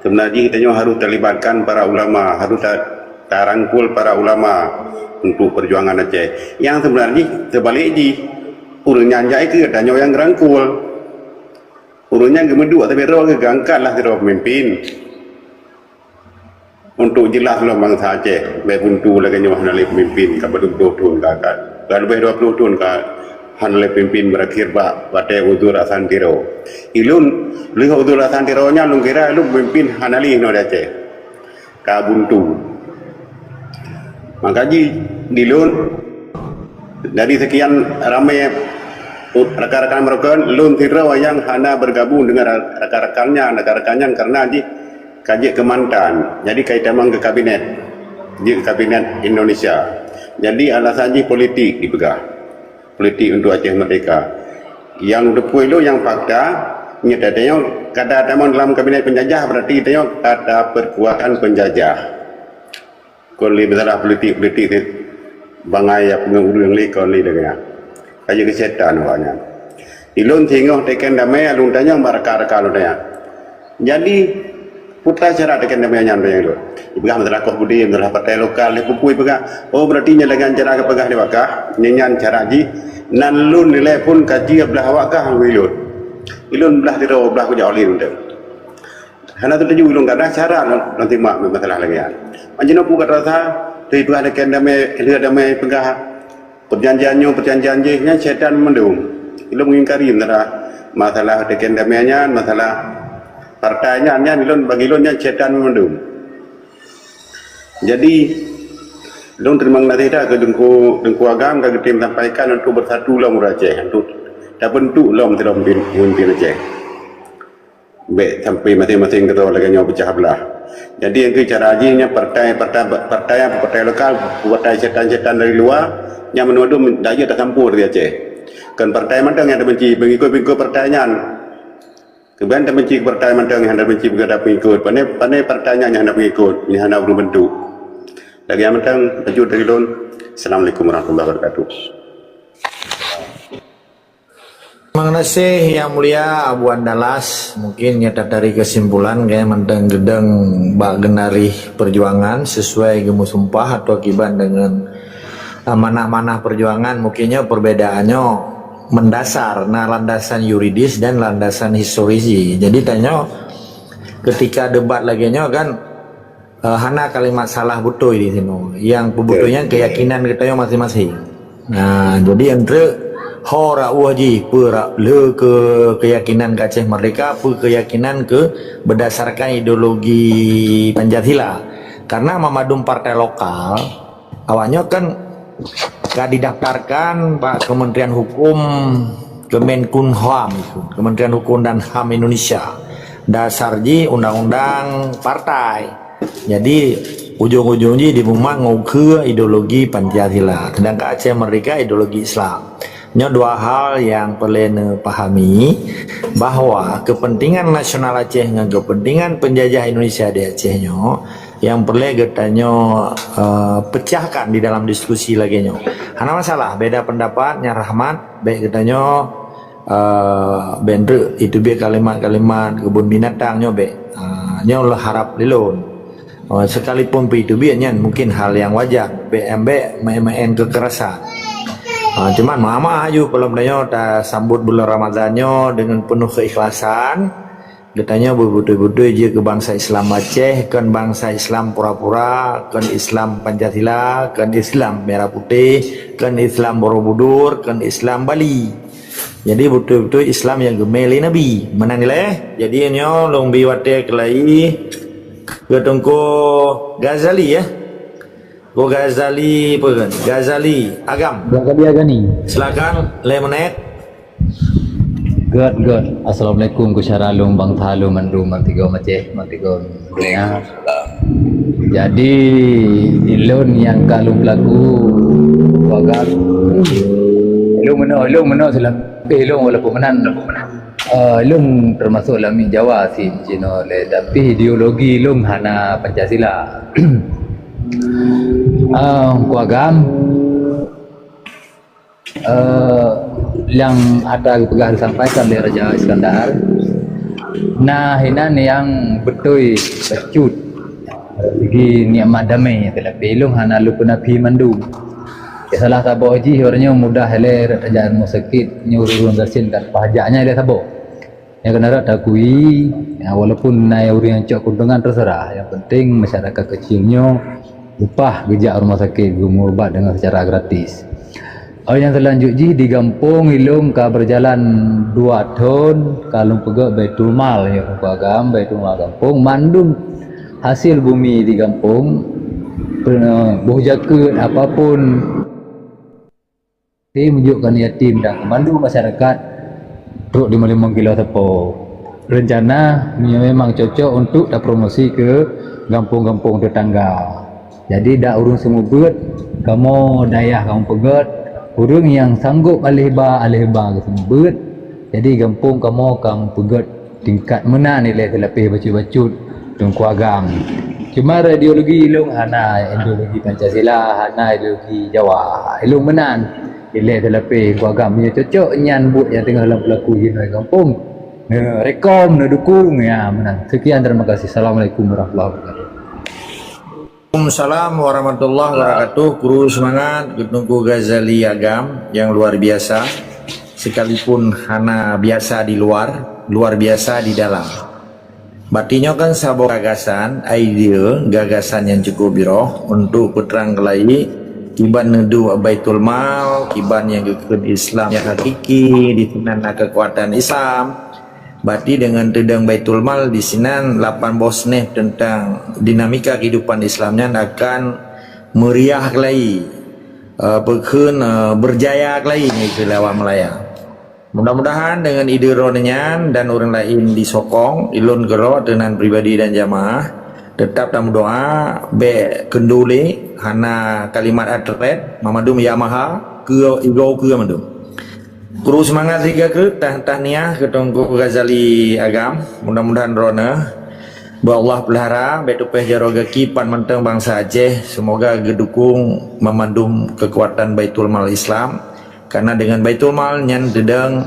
Seubeuna jih tanyoe harôh talibatkan para ulama, harôh ta-, tarangkul para ulama untuk perjuangan Aceh. Nyang seubeuna jih teubalek jih, ureuëng nyan jai keu tanyoe nyang geurangkul. Ureuëng nyan geumeuduek tapi roh geuangkat lah sidroe peumimpin. Untuk jeulaih lom bansa Aceh, bék buntu lagée nyoe hana lé peumimpin ka padub ploh thon ka, ka, ka leubeh dua ploh thon ka hana lé peumimpin, beurakhir bak watée Uzur Hasan Tiro. Ilôn, lheueh Uzur Hasan Tiro nyan lôn kira ilôn peumimpin hana lé inoe di Aceh. Ka buntu. Maka jih dilôn dari sekian ramé rakan-rakan meureuka, lôn sidroe nyang hana bergabung dengan rakan-rakan nyan, rakan-rakan nyan karena jih ka jeuet keu mantan. Jadi ka jitamong keu kabinet, jeuet keu kabinet Indonesia. Jadi alasan jih politik dipeugah. Politik untuk Aceh Merdeka. Nyang teupeu ilôn nyang fakta, nyoe tanyoe ka tamong dalam kabinet penjajah, berarti tanyoe ka perkuatan penjajah. Kon lé masalah politik-politik teuh. Bangai ya peungeut ureuëng lé kon lé lagée nyan. Ka jeuet keu syaitan awak nyan. Ilôn singoh teken damé alun tanyong bak raka-raka lôn nyan. Jadi, peue cara teken damé nyan tanyong ilôn. Ipeugah masalah koh budi, masalah partai lokal, lé pukui peugah. Oh, berarti nyan dengan cara geupeugah di wakah, nyan, nyan cara jih. Nan lôn nilai pun kaji blah wakah ngon ilôn. Ilôn blah tiro, blah kujak oleh lôn. Hana teutuju lôn kadang cara lôn, lôn timak masalah lagée nyan. Manjinoe peue ka terasa, teupeugah teken damé, lheueh damé peugah perjanjian nyoe, perjanjian jih, nyan syaitan mandum. Ilôn mengingkari masalah, masalah teken damé nyan, masalah partai nyan, nyan ilôn, bagi lôn nyan syaitan mandum. Jadi, lôn terima kasih dah ke Teungku, Teungku Agam ka geutem sampaikan untuk bersatu lom ureuëng Aceh, untuk tabentuk lom sidroe pemimpin, pemimpin Aceh. Bék sampai masing-masing keudroe lagée nyoe peucah blah. Jadi, nyang keu cara jih nyan partai, partai, partai, partai lokal, partai syaitan-syaitan dari luwa, nyang meunudum daya tasampôh dari Aceh. Kon partai mantong nyang tabenci, pengikut-pengikut partai nyan. Keubian tabenci partai mantong nyang tabenci pengikut, pane, pane partai nyan nyang hana pengikut, nyang hana ureuëng bentuk. Lagée nyan mantong, lanjut dari lôn. Assalamualaikum warahmatullahi wabarakatuh. Terima kasih Yang Mulia Abu Andalas. Mungkin nyata dari kesimpulan kayak mantong geudong bak geunarih perjuangan sesuai geumusumpah atau akibat dengan, eh, manah-manah perjuangan. Mungkinnya perbedaannya mendasar, nah, landasan yuridis dan landasan historisi. Jadi tanyoe ketika debat lagée nyoe kan, eh, hana kalimat salah beutôi di sinoe. Nyang peubeutôi nyan keyakinan geutanyoe masing-masing. Nah, jadi entre ho rak ueh jih, peue rak le ke keyakinan ke Aceh Merdeka, peue keyakinan ke berdasarkan ideologi Pancasila. Karena memadum partai lokal, awaknyoe kan ka didaftarkan bak Kementerian Hukum, Kemenkumham, Kementerian Hukum dan HAM Indonesia. Dasar jih undang-undang partai. Jadi, ujong-ujong jih dibumat ngon ukeue ideologi Pancasila. Sedangkan Aceh Merdeka ideologi Islam. Nyoe dua hal nyang peureulée neupahami bahwa kepentingan nasional Aceh ngon kepentingan penjajah Indonesia di Aceh nyoe nyang peureulée geutanyoe, eh, pecahkan di dalam diskusi lagée nyoe. Hana masalah, beda pendapat nyang rahmat, bék geutanyoe, eh, bék treuk itu biet kalimat-kalimat kebun binatang nyoe bék. Ah, nyoe lôn harap lé lôn. Oh, sekalipun peuitubiet nyan mungkin hal nyang wajar, bék, bék maén-maén keukerasan. Ah, cuman meuamah aju peulom tanyoe tasambot buleuen Ramadhan nyoe deungon peunoh keukhlasan. Geutanyoe beubeutôi-beutôi jeuet keu bansa Islam Aceh, kon bansa Islam pura-pura, kon Islam Pancasila, kon Islam merah putih, kon Islam Borobudur, kon Islam Bali. Jadi beutôi-beutôi Islam nyang geumé lé Nabi. Meunan ilée. Jadi nyoe lôn bi watée keulai keu Teungku Ghazali, ya. Teungku Ghazali peue kan? Ghazali Agam. Ghazali Agani. Silakan, lhée menit. Göt, göt. Assalamualaikum keu syedara lôn, bansa lôn mandum, bantiga Aceh, bantiga donya. Jadi, ilôn nyang ka lôn peulaku, Ungku Agam. Ilôn meunoe, ilôn meunoe silam. Eh, ilôn walaupun meunan. Eh, ilôn teumasok lamiet Jawa sih, cinoe lé. Tapi ideologi ilôn hana Pancasila. Ah, Ungku Agam. Eh, nyang ata geupeugah disampaikan lé Raja Iskandar, na hinan nyang beutôi bacut segi nikmat damé, teulapi ilôn hana lôn peunafi mandum. Ya, salah saboh jih uroe nyoe mudah ilée rot tajak rumoh sakét, nyoe ureuëng gasien ka leupah jak nyan ilée saboh. Nyang keuneuk rot takui, ya, walaupun na ureuëng nyang cok keuntungan, terserah. Nyang penting masyarakat keucieng nyoe upah geujak rumoh sakét geumeurubat deungon secara gratis. Óh nyang seulanjut jih di gampông ilôn ka beujalan dua thon ka lôn peugöt Baitul Mal nyoe Ungku Agam, Baitul Mal gampông, mandum hasil bumi di gampông, pe-, boh jakeuet, apapun, Ti meujok keu yatim dan keumandu masyarakat trok di limong kilo sapo. Reuncana nyoe memang cocok untuk tapromosi keu gampông-gampông tetangga. Jadi dak ureuëng seumeubeuet, kamoe dayah kamoe peugöt, ureuëng nyang sanggob aléh ba, aléh ba geuseumeubeuet. Jadi gampông kamoe ka meupeugöt tingkat meunan ilée teulapéh bacut-bacut Teungku Agam. Cuma ideologi ilôn hana ideologi Pancasila, hana ideologi Jawa. Ilôn meunan ilée teulapéh Teungku Agam. Nyoe cocok nyan buet nyang teungoh lôn peulaku jinoe gampông. Neurekom, neudukung, ya meunan. Sekian, terima kasih. Assalamualaikum warahmatullahi wabarakatuh. Waalaikumsalam warahmatullahi wabarakatuh. Kru seumangat, Teungku Ghazali Agam yang luar biasa. Sekalipun hana biasa di luar, luar biasa di dalam. Bati nyoe kan saboh gagasan, idea, gagasan nyang cukup biroh untuk peutrang keulai kiban neuduek Baitul Mal, kiban nyang geukheun Islam nyang hakiki, di sinan na keukuatan Islam. Bati deungon teudong Baitul Mal di sinan lapan boh sneh teuntang dinamika keuhidupan Islam nyan akan meuriah keulai, eh, peukheun, eh, beurjaya keulai nyoe keu lawan Malaya. Mudah-mudahan deungon ide droeneuh nyan dan ureuëng laén disokong, ilôn keudroe teunan pribadi dan jamaah, teutap tameudoá, bék keundulé, hana kalimat atret, mamandum ya maha, keu igoe keu mandum. Kru seumangat siga keu tah-, tahniah keu Teungku Ghazali Agam. Mudah-mudahan droeneuh beu Allah peulihara, bék teupeh jaroe gaki pat mantong bansa Aceh. Semoga geudukung mamandum keukuatan Baitul Mal Islam. Karena dengan Baitul Mal nyan teudong,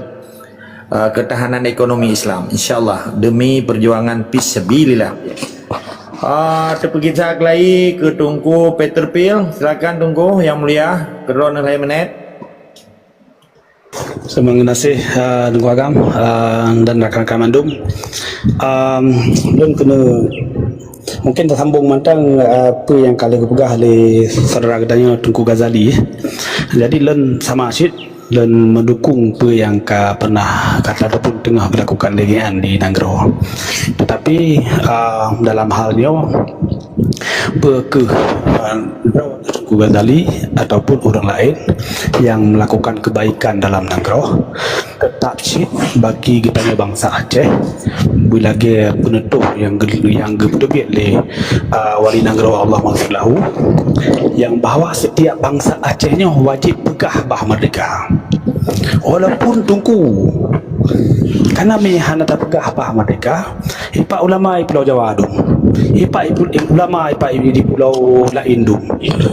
uh, ketahanan ekonomi Islam. InsyaAllah demi perjuangan fisabilillah. Uh, teupeugisa keulai keu Teungku Peter Pil. Silakan Teungku yang mulia, keudroe neuh lhée minét. Terima kasih, uh, Teungku Agam, uh, dan rakan-rakan mandum. Um, lôn keuneuk mungkin teusambong mantong, uh, peue nyang ka lheueh geupeugah lé saudara geutanyoe Teungku Ghazali. Jadi lôn sama cit lôn meudukung peue nyang ka pernah ka ataupun teungoh geulakukan lé nyan di nanggroe. Tetapi, uh, dalam hal nyoe, peu kheueh, uh, droe Teungku Ghazali ataupun ureuëng laén nyang melakukan kebaikan dalam nanggroe, teutap cit bagi geutanyoe bansa Aceh, beulagée peunutôh nyang geu-, nyang geupeubiet lé, uh, Wali Nanggroe, Allah maghfir lahu, nyang bahwa setiap bansa Aceh nyoe wajéb peugah bah merdeka. Walaupun Teungku, karena meuhana tapeugah bah merdeka, ipak ulama di Pulau Jawa dum. Ipak ipu-, ulama ipak di pulau laén dum.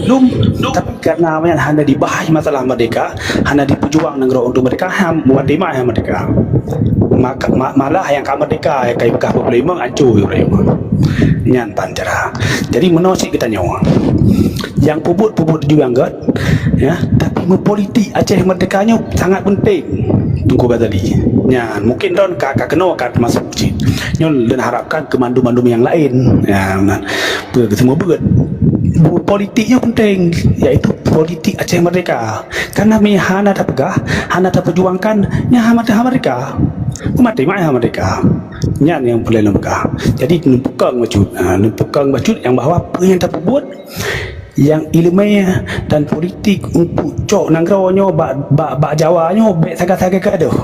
Dum, tapi karena nyan hana dibahas masalah merdeka, hana dipeujuang nanggroe untuk merdeka, ha, meutimai ha merdeka. Maka, ma-, malah nyang ka merdeka, nyang ka ipeugah peuet ploh limong, ancô Ibrahim. Nyan pan cara. Jadi meunoe cit geutanyoe. Nyang peubuet-peubuet tujuan gét, ya, tapi meupolitik Aceh merdeka nyoe sangat penting, Teungku Ghazali. Nyan, mungkin droen ka, ka keunoe ka teumasok cit. Nyoe lôn harapkan keu mandum-mandum nyang laén. Ya, nah, peue geuseumeubeuet. Politik nyoe penting, yaitu politik Aceh merdeka. Karena meuhana tapeugah, hana tapeujuangkan, nyan hana merdeka. Meumaté mai hana merdeka. Nyan nyang peureulée lôn peugah. Jadi, neupeukong bacut, ha, neupeukong bacut nyang bahwa peue nyang tapeubuet, nyang ileumé dan politik untuk cok nanggroe nyoe bak, bak, bak Jawa nyoe bék sagai-sagai gadoh.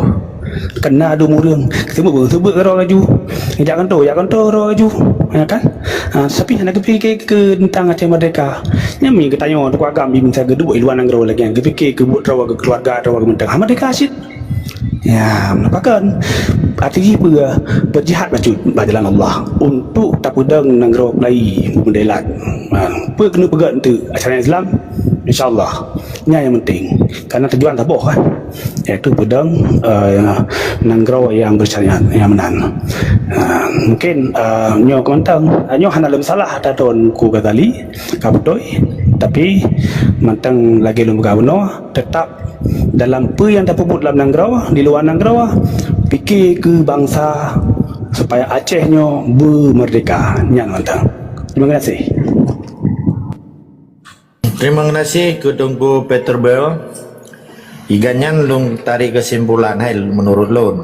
Kena adu mureueng, seumeubeuet-seumeubeuet keudroe laju. Jak keunoe, jak keunoe keudroe laju. Ya kan? Ha, tapi hana geupike keu teuntang Aceh Merdeka. Nyan mi geutanyoe Teungku Agam di masa geuduek i luwa nanggroe lagèe nyan, geupike keu buet droe, keu keuluwarga droe, keu mantong. Ha, merdeka cit. Ya, meupakat. Arti jih peue? Beujihad bacut bak jalan Allah untuk tapeudong nanggroe peulai beumeudèe lat. Ha, peue keuneuk peugah enteuk acara Islam? Insya Allah. Nyan nyang penting. Karena tujuan saboh kan. Yaitu peudong, eh, nanggroe nyang bersyariat, nyang meunan. Eh, mungkin, eh, nyoe keu mantong, eh, nyoe hana lom salah ata Teungku Ghazali, ka beutôi. Tapi mantong lagèe lôn peugah bunoe, tetap dalam peue nyang tapeubuet lam nanggroe, di luwa nanggroe, pike keu bansa supaya Aceh nyoe beumeurdeka. Nyan mantong. Terima kasih. Terima kasih keu Teungku Peter Bell. Igan nyan lôn tarék keusimpulan hai meunurot lôn.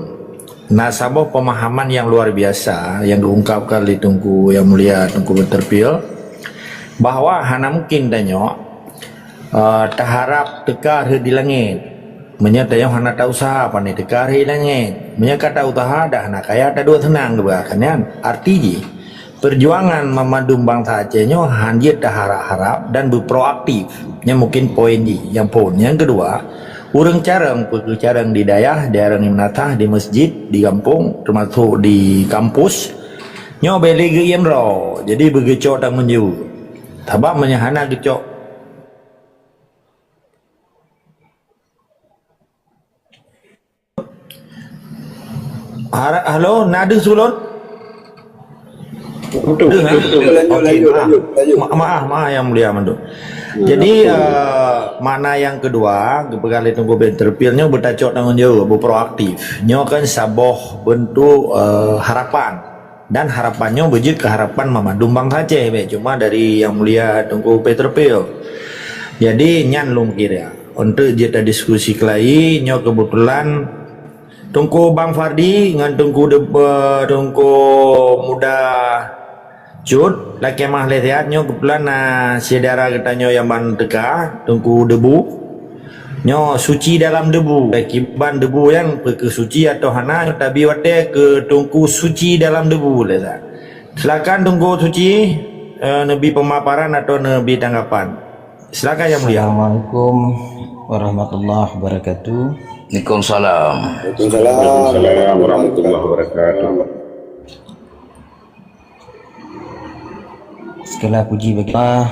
Na saboh peumahaman nyang luar biasa nyang geuungkapkan lé Teungku Yang Mulia Teungku Peter Bell, bahwa hana mungkin tanyoe, eh, taharap teuka rhot di langét. Meunyoe tanyoe hana ta-useuha, pane teuka rhot di langét. Meunyoe ka ta-useuha, dah hana kaya, taduek seunang, geupeugah nyan. Arti jih, perjuangan banmandum bansa Aceh nyoe han jeuet taharap-harap dan beuproaktif. Nyan mungkin poin jih nyang phôn. Nyang keudua, ureueng carông, peue keuh carông di dayah, carông di meunasah, di meuseujid, di gampông, teumasok di kampus, nyoe bèk lé geuiem droe. Jadi beugeucok tanggông jaweueb. Sabab meunyoe hana geucok Hara-, halo, na deuh su lôn? Deuh, ha? Okey, maaf. Ma-, maaf, maaf, Yang Mulia mandum. Jadi, eh, makna nyang keudua, geupeugah lé Teungku Peter Bell nyoe beutacok tanggông jaweueb, beuproaktif. Nyoe kan saboh beuntuk, eh, harapan. Dan harapan nyoe beujeuet keu harapan banmandum bansa Aceh, bèk cuma dari Yang Mulia Teungku Peter Bell. Jadi, nyan lôn kira. Untuk jeuet tadiskusi keulai, nyoe keubeutulan Teungku Bang Fardi ngon Teungku De-, eh, Teungku Muda Cut, lakèe meu'ah lé siat, nyoe keubeutulan na syedara geutanyoe nyang ban teuka, Teungku Debu. Nyoe suci dalam debu. Kiban debu nyan, peue keuh suci atau hana, tabi watèe keu Teungku Suci dalam Debu lé sa. Silakan Teungku Suci, eh, neubi pemaparan atau neubi tanggapan. Silakan Yang Mulia. Assalamualaikum warahmatullahi wabarakatuh. Waalaikumsalam. Waalaikumsalam warahmatullahi wabarakatuh. Segala puji bagi Allah,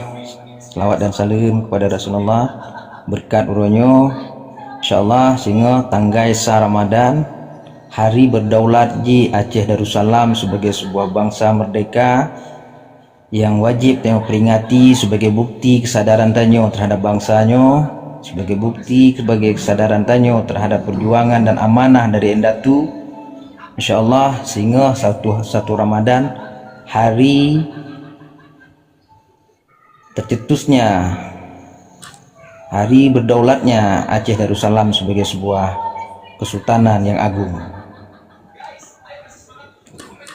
selawat dan salam kepada Rasulullah. Berkat uroe nyoe, insya-Allah singoh tanggai sa Ramadan, hari berdaulat jih Aceh Darussalam sebagai sebuah bangsa merdeka yang wajib tanyoe peringati sebagai bukti kesadaran tanyoe terhadap bangsa nyoe, sebagai bukti sebagai kesadaran tanyoe terhadap perjuangan dan amanah dari indatu. Insya-Allah singoh satu, satu Ramadan, hari tercetusnya, hari berdaulatnya Aceh Darussalam sebagai sebuah kesultanan yang agung.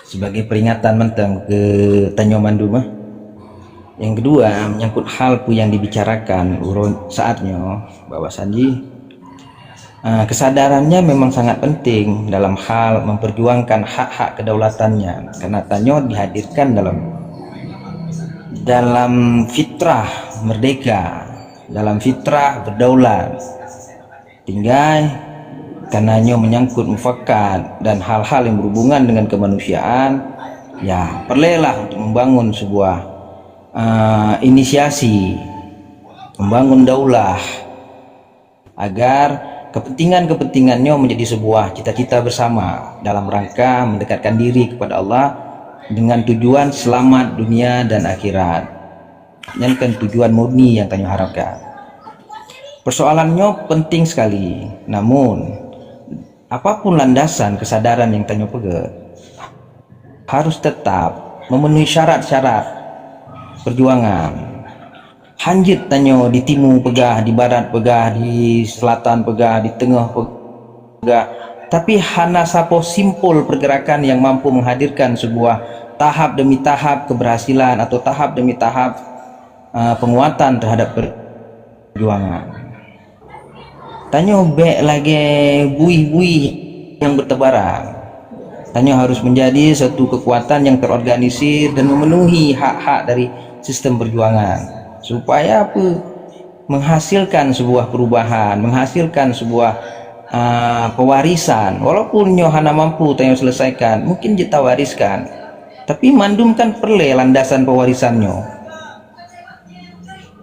Sebagai peringatan mantong keu tanyoe mandum, eh. Yang kedua, menyangkut hal peue yang dibicarakan uroe saat nyoe, bahwasan jih Ah, kesadarannya memang sangat penting dalam hal memperjuangkan hak-hak kedaulatannya, karena tanyoe dihadirkan dalam, dalam fitrah merdeka, dalam fitrah berdaulat. Tinggai karena nyoe menyangkut mufakat dan hal-hal yang berhubungan dengan kemanusiaan, ya, perlelah untuk membangun sebuah, ah, inisiasi, membangun daulah, agar kepentingan-kepentingan nyoe menjadi sebuah cita-cita bersama dalam rangka mendekatkan diri kepada Allah dengan tujuan selamat dunia dan akhirat. Nyan kan tujuan murni yang tanyoe harapkan. Persoalan nyoe penting sekali, namun apapun landasan kesadaran yang tanyoe peugah, harus tetap memenuhi syarat-syarat perjuangan. Hanjeuet tanyoe di timu peugah, di barat peugah, di selatan peugah, di teungoh peugah, tapi hana saboh simpul pergerakan yang mampu menghadirkan sebuah tahap demi tahap keberhasilan atau tahap demi tahap, uh, penguatan terhadap perjuangan. Tanyoe bèk lagèe buih-buih yang bertebaran. Tanyoe harus menjadi satu kekuatan yang terorganisir dan memenuhi hak-hak dari sistem perjuangan. Supaya apa? Menghasilkan sebuah perubahan, menghasilkan sebuah, ah, pewarisan. Walaupun nyoe hana mampu tanyoe selesaikan, mungkin jeuet tawariskan. Tapi mandum kan perlée landasan pewarisan nyoe.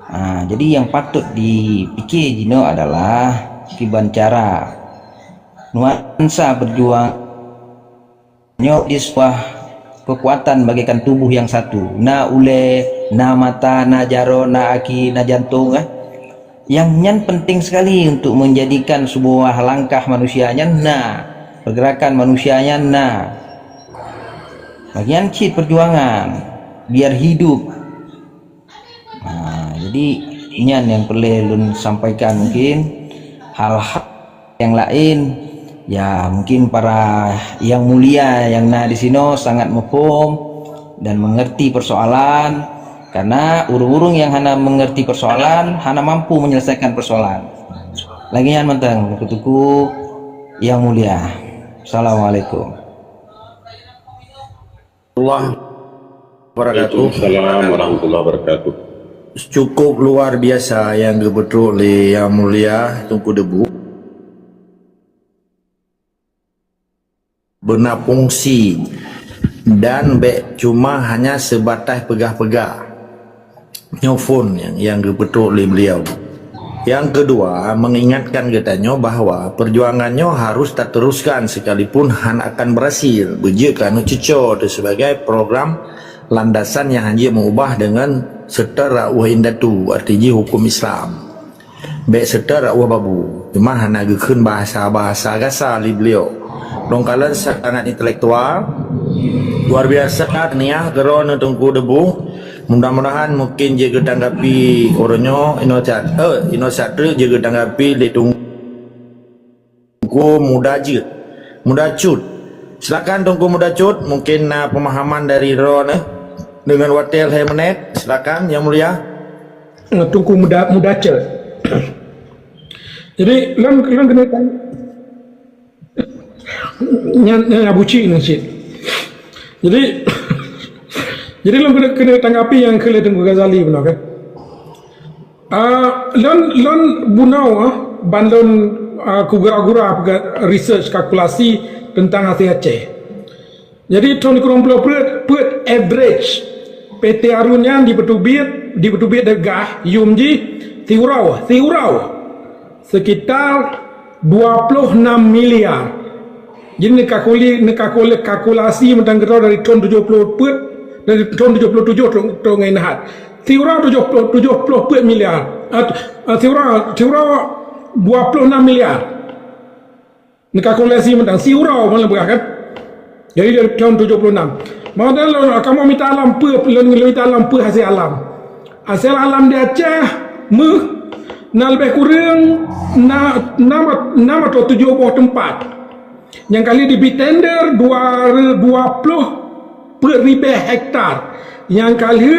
Ah, jadi yang patut dipikir jinoe adalah kiban cara nuansa berjuang nyoe di sebuah kekuatan bagaikan tubuh yang satu. Na ulée, na mata, na jaroe, na aki, na jantong, eh. Yang nyan penting sekali untuk menjadikan sebuah langkah manusia nyan na, pergerakan manusia nyan na. Bagian cit perjuangan biar hidup. Nah, jadi nyan yang perlu lôn sampaikan mungkin. Hal-hal yang lain, ya, mungkin para yang mulia yang na di sinoe sangat muphom dan mengerti persoalan, karena ureuëng-ureuëng yang hana mengerti persoalan hana mampu menyelesaikan persoalan. Lagée nyan mantong, Teungku-teungku yang mulia. Assalamualaikum. Allah wabarakatuh. Waalaikumsalam warahmatullahi wabarakatuh. Cukup luar biasa yang geupeutôk lé Yang Mulia Teungku Debu. Beuna fungsi dan bék cuma hanya sebatas peugah-peugah. Nyoe phon nyang, nyang geupeutôk lé beliau. Nyang keudua, mengingatkan geutanyoe bahwa perjuangan nyoe harus tateruskan sekalipun hana akan berhasil. Beujeuet keu aneuk cucoe teuh sebagai program landasan nyang hanjeuet meuubah deungon seutôt rot indatu, arti jih huköm Islam. Bék seutôt rot babu, teuma hana geukheun bahasa-bahasa gasa lé beliau. Lôn kalon sangat intelektual, luar biasa niah keudroe Teungku Debu. Mudah-mudahan mungkin jeuet geutanggapi uroe nyoe inoe that, eh, inoe that treuk jeuet geutanggapi lé Teungku Muda Jeuet. Muda Cut. Silakan Teungku Muda Cut, mungkin na pemahaman dari droeneuh deungon watée lhée menit. Silakan Yang Mulia. Teungku Muda Muda Cut. Jadi lôn lôn keuneuk tanya Nyan, nyan Abu Cik nyan cit. Jadi jadi lôn keuneuk keuneuk tanggapi nyang kheun lé Teungku Ghazali bunoe kan. Ah, lôn lôn bunoe ah, ban lôn ah, kugura-gura research kalkulasi teuntang hasé Aceh. Jadi thon kureueng ploh peuet peuet average PT Arun nyan dipeuteubiet dipeuteubiet deugah yum jih siuroe siuroe. Sekitar dua ploh nam miliar. Jadi neukalkuli neukalkuli kalkulasi mantong keudroe dari thon tujoh ploh peuet dari thon tujoh ploh tujoh trok trok ngon ingat. Siuroe tujoh ploh tujoh ploh peuet miliar. Ah, ah, siuroe siuroe dua ploh nam miliar. Neukalkulasi mantong siuroe malah beurah kan. Jadi dari thon tujoh ploh nam. Maka lôn kamoe mita alam peue lôn lôn mita alam peue hasé alam. Asai alam di Aceh meuh na leubeh kureueng na na na atau tujoh boh teumpat. Nyang kali dibi tender dua dua ploh peuet ribée hektar. Nyang kali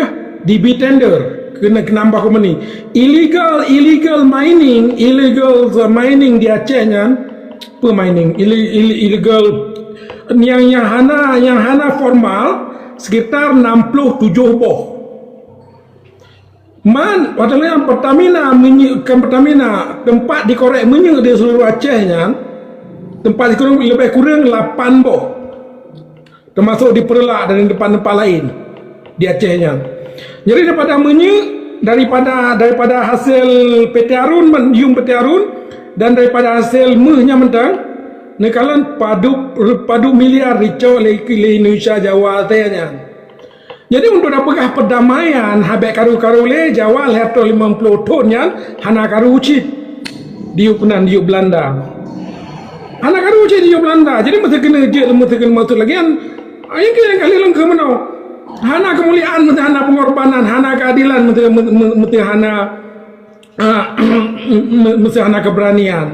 dibi tender kena kenambah kompeni. Illegal illegal mining, illegal mining di Aceh nyan, apa mining? Illegal yang yang hana yang hana formal sekitar enam puluh tujuh boh. Man, watée nyan Pertamina minyeuk kan Pertamina tempat dikorek minyeuk di seluruh Aceh nyan tempat dikorek lebih kurang lapan boh. Termasuk di Peureulak dan di tempat-tempat lain di Aceh nyan. Jadi daripada minyeuk daripada daripada hasil PT Arun yum PT Arun dan daripada hasil meuh nyan mantong neukalon padub padub miliar dicok lé Indonesia Jawa Aceh nyan. Jadi untuk dapeugah perdamaian habéh karu-karu lé Jawa lhée reutôh limong ploh thon nyan hana karu cit diyueb keunan diyueb Belanda. Hana karu cit diyueb Belanda. Jadi meusti keuneuk jeuet meusti keuneuk maksud lagée nyan. Ayah keu nyang kali lôn keu meunoe. Hana kemuliaan meusti hana pengorbanan, hana keadilan meusti meusti hana meusti hana keberanian.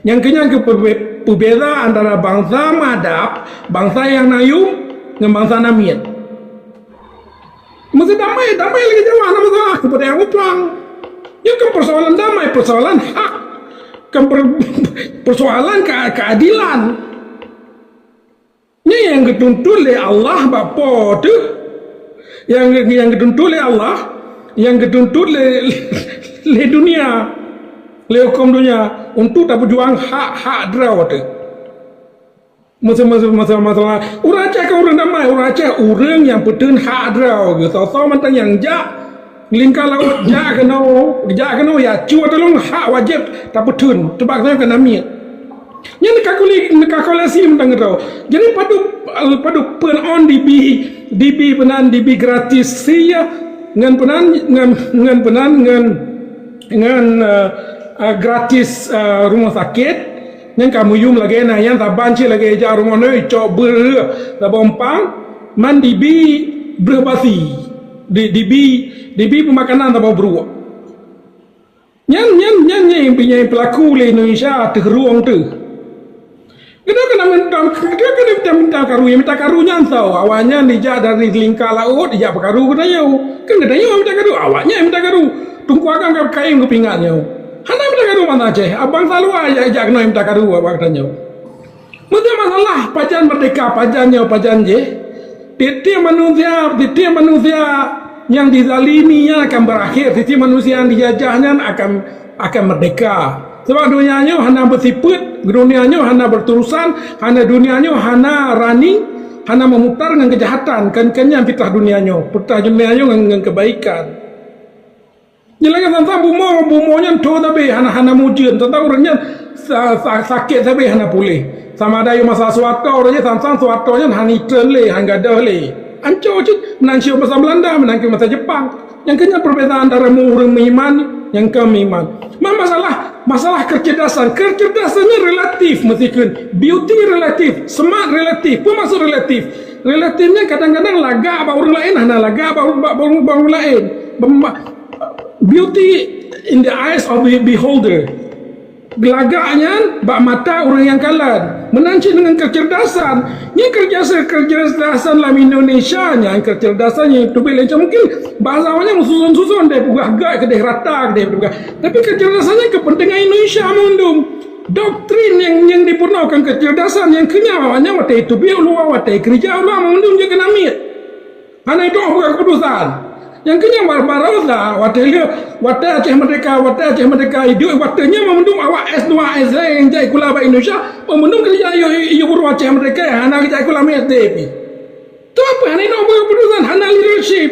Nyang keu nyan keuh peubeza antara bansa madab, bansa nyang na yum ngon bansa na miet. Meusti damai, damai lagée Jawa hana masalah keupada nyang muprang. Nyoe kan persoalan damai, persoalan hak, kan persoalan keadilan. Geutuntut lé Allah bak Po teuh. Nyang, nyang geutuntut lé Allah, nyang geutuntut lé, lé dunia, lé huköm dunia, untuk tapeujuang hak-hak droe teuh. Masa, masa, masa, masalah ureuëng Aceh kan ureuëng damai, ureuëng Aceh ureuëng nyang peuteun hak droe geuh. Soe-soe mantong nyang jak lingka laôt, jak keunoe, jak keunoe, ya, cuba tolong hak wajéb tapeuteun, teubak keunoe keu namiet. Nyan neukalkuli-, neukalkulasi mantong keudroe. Jadi padub, padub peunan dibi, dibi peunan dibi gratis sie ngon peunan, ngon, ngon peunan, ngon, ngon, eh, eh, gratis, eh, rumoh sakét. Nyan ka meuyum lagée na, nyan saban cit lagée jak rumoh nyoe, cok breueh saboh umpang, man dibi breueh basi. Di, dibi, dibi peumakanan saboh bruek. Nyan, nyan, nyan, nyan, nyan peulaku lé Indonesia teuh rueng teuh. Geutanyoe keuneuk minta, geutanyoe keuneuk minta karu, nyang minta karu nyan soe? Awaknyan dijak dari lingka laôt, dijak peukaru geutanyoe. Kan geutanyoe minta karu, awaknyan minta karu. Teungku Agam ka kayém geupeuingat nyoe. Hana minta karu bansa Aceh, bansa luwa jak, jak keunoe minta karu bak geutanyoe. Meunyoe masalah pajan merdeka, pajan nyoe, pajan jéh, tieb-tieb manusia, tieb-tieb manusia nyang dizalimi nyan akan berakhé, tieb-tieb manusia nyang dijajah nyan akan, akan merdeka. Sabab donya nyoe hana beusifeuet, donya nyoe hana beuturosan, hana, donya nyoe hana running, hana meumutar ngon keujahatan. Kan, kan nyan fitrah donya nyoe, fitrah donya nyoe ngon, ngon keubaikan. Nyan lagée teuntang bumoe, bumoe nyan tho sabé hana, hana meuujeuen. Teuntang ureuëng nyan sa-, sa-, sakét sabé hana puléh. Sama ada yôh masa Soeharto, ureuëng nyan teuntang Soeharto nyan hana itreun lé, hana gadôh lé. Ancô cit, meunan cit masa Beulanda, meunan cit masa Jepang. Nyang keu nyan perbedaan antara ureuëng meuiman nyang kon meuiman. Ma-, masalah, masalah kecerdasan. Kecerdasan nyan relatif meusikheun. Beauty relatif, smart relatif. Peue maksud relatif? Relatif nyan kadang-kadang lagak bak ureuëng laén, hana lagak bak, bak, bak, bak ureuëng laén. Bem-, Beauty in the eyes of the beholder. Lagak nyan bak mata ureuëng nyang kalon. Meunan cit deungon kecerdasan. Nyan kecerdasan, kecerdasan lam Indonesia nyan, kecerdasan nyang teubiet lé, mungkin bahasa awaknyan meususon-suson deh, peugah gak keudeh rata keudeh peugah. Tapi kecerdasan nyan keupeuntengan Indonesia mandum. Doktrin nyang, nyang dipeurunoe kon kecerdasan nyang keu nyan, awaknyan watée teubiet u luwa, watée keurija u luwa, mandum jeuet keu namiet. Hana jitu'oh buka keuputusan. Nyang keu nyan baroesa watée lheueh, watée Aceh Merdeka, watée Aceh Merdeka iduek, watée nyan mandum awak S dua, S tiga nyang jak sikula bak Indonesia, mandum keurija yue, yue, yue buruh Aceh Merdeka, hana geujak sikula meuSD pih. Teuma peue hana jitu'oh buka keuputusan, hana leadership.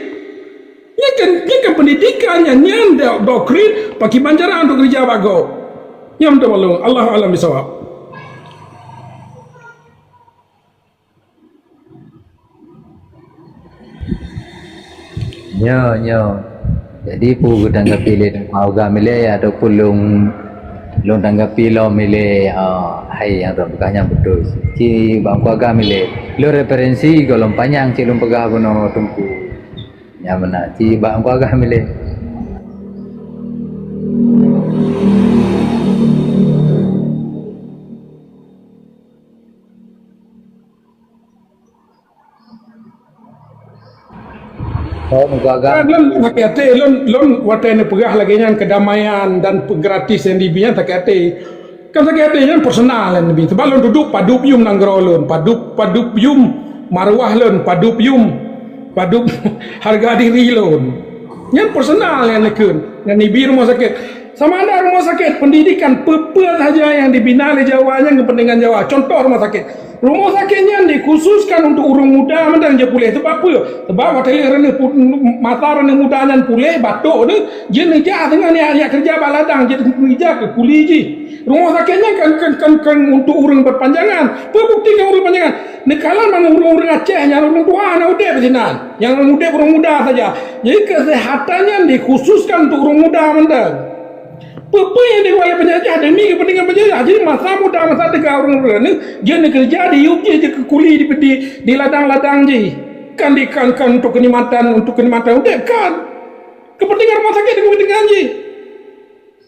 Nyan kan, nyan kan pendidikan nyan, nyan do-, doktrin pakriban cara untuk keurija bak gob. Nyan mantong ulôn. Allahu a'lam bishawab. Nyo, nyo. Jadi, peue geutanggapi lé Teungku Agam ilée ataupun lôn, lôn tanggapi lom ilée, ah, hai nyang tapeugah nyan beutôi. Ci bak Teungku Agam ilée, lôn referensi gohlom panyang cit lôn peugah bunoe Teungku. Nyan meunan, ci bak Teungku Agam ilée. Oh, muka agam. Kan lôn sakét até, lôn, lôn watée neupeugah lagée nyan keudamaian dan gratis nyang dibi nyan sakét até. Kan sakét até nyan personal nyang dibi. Sebab lôn dudoe padub yum nanggroe lôn, padub, padub yum marwah lôn, padub yum, padub hareuga diri lôn. Nyan personal nyang neukheun, nyang dibi rumoh sakét. Sama ada rumoh sakét pendidikan peue-peue saja nyang dibina lé Jawa nyan keupeuntengan Jawa. Contoh rumoh sakét. Rumoh sakét nyan dikhususkan untuk ureuëng muda mantong jeuet puléh. Sebab peue? Sebab watée lheueh reuneuh pu-, masa reuneuh muda nyan puléh, batok deuh, jeuet neujak teungoh neujak keureuja bak ladang, jeuet keureuja keu kuli jih. Rumoh sakét nyan kan, kan, kan, kan untuk ureuëng berpanjangan. Peue bukti ngon ureuëng panjangan? Neukalon mangat ureuëng-ureuëng Aceh nyang ureuëng tuha hana udeb sinan. Nyang udeb ureuëng muda saja. Jadi kesehatan nyan dikhususkan untuk ureuëng muda mantong. Peue-peue nyang dikeubah lé peunjajah demi keupeuntengan peunjajah. Jadi masa muda, masa teuga ureuëng-ureuëng nyoe, jeuet neukeureuja di yup jih, jeuet keu kuli di, di, di ladang-ladang jih. Kan di, kan, kan untuk keunikmatan, untuk keunikmatan udeb, kan. Keupeuntengan rumoh sakét, keupeuntengan jih.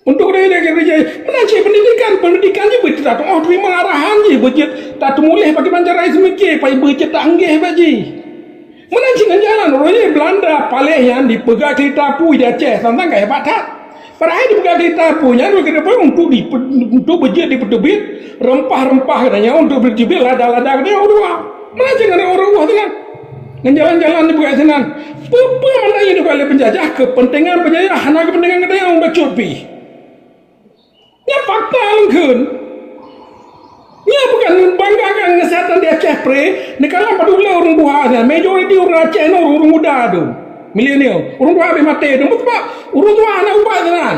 Untuk dia, dia keureuja. Meunan cit pendidikan, pendidikan jih beujeuet tatu'oh teurimong arahan jih, beujeuet tateumuléh pakriban cara jih seumiké, pai beujeuet taanggeh bak jih. Meunan cit ngon jalan, uroe nyoe Beulanda paléh nyan dipeugah keurita apui di Aceh, sang-sang ka hebat that. Padahai dipeugah keurita apui nyan, keurita apui untuk di, untuk beujeuet dipeuteubiet reumpah-reumpah geutanyoe, untuk beuteubiet lada-lada geutanyoe u luwa. Mana cit ngon ureuëng tuha sinan? Ngon jalan-jalan dibuka sinan. Peue-peue mana nyang dibuka lé peunjajah, keupeuntengan peunjajah, hana keupeuntengan geutanyoe bacut pih. Nyan fakta lôn kheun. Nyan bukan bangga ngon kesehatan di Aceh pre, neukalon padub le ureuëng tuha sinan. Majoriti ureuëng Aceh nyoe ureuëng muda tu. Milenial. Ureuëng tuha habéh maté tu. Beuteupeue ureuëng tuha hana ubat sinan.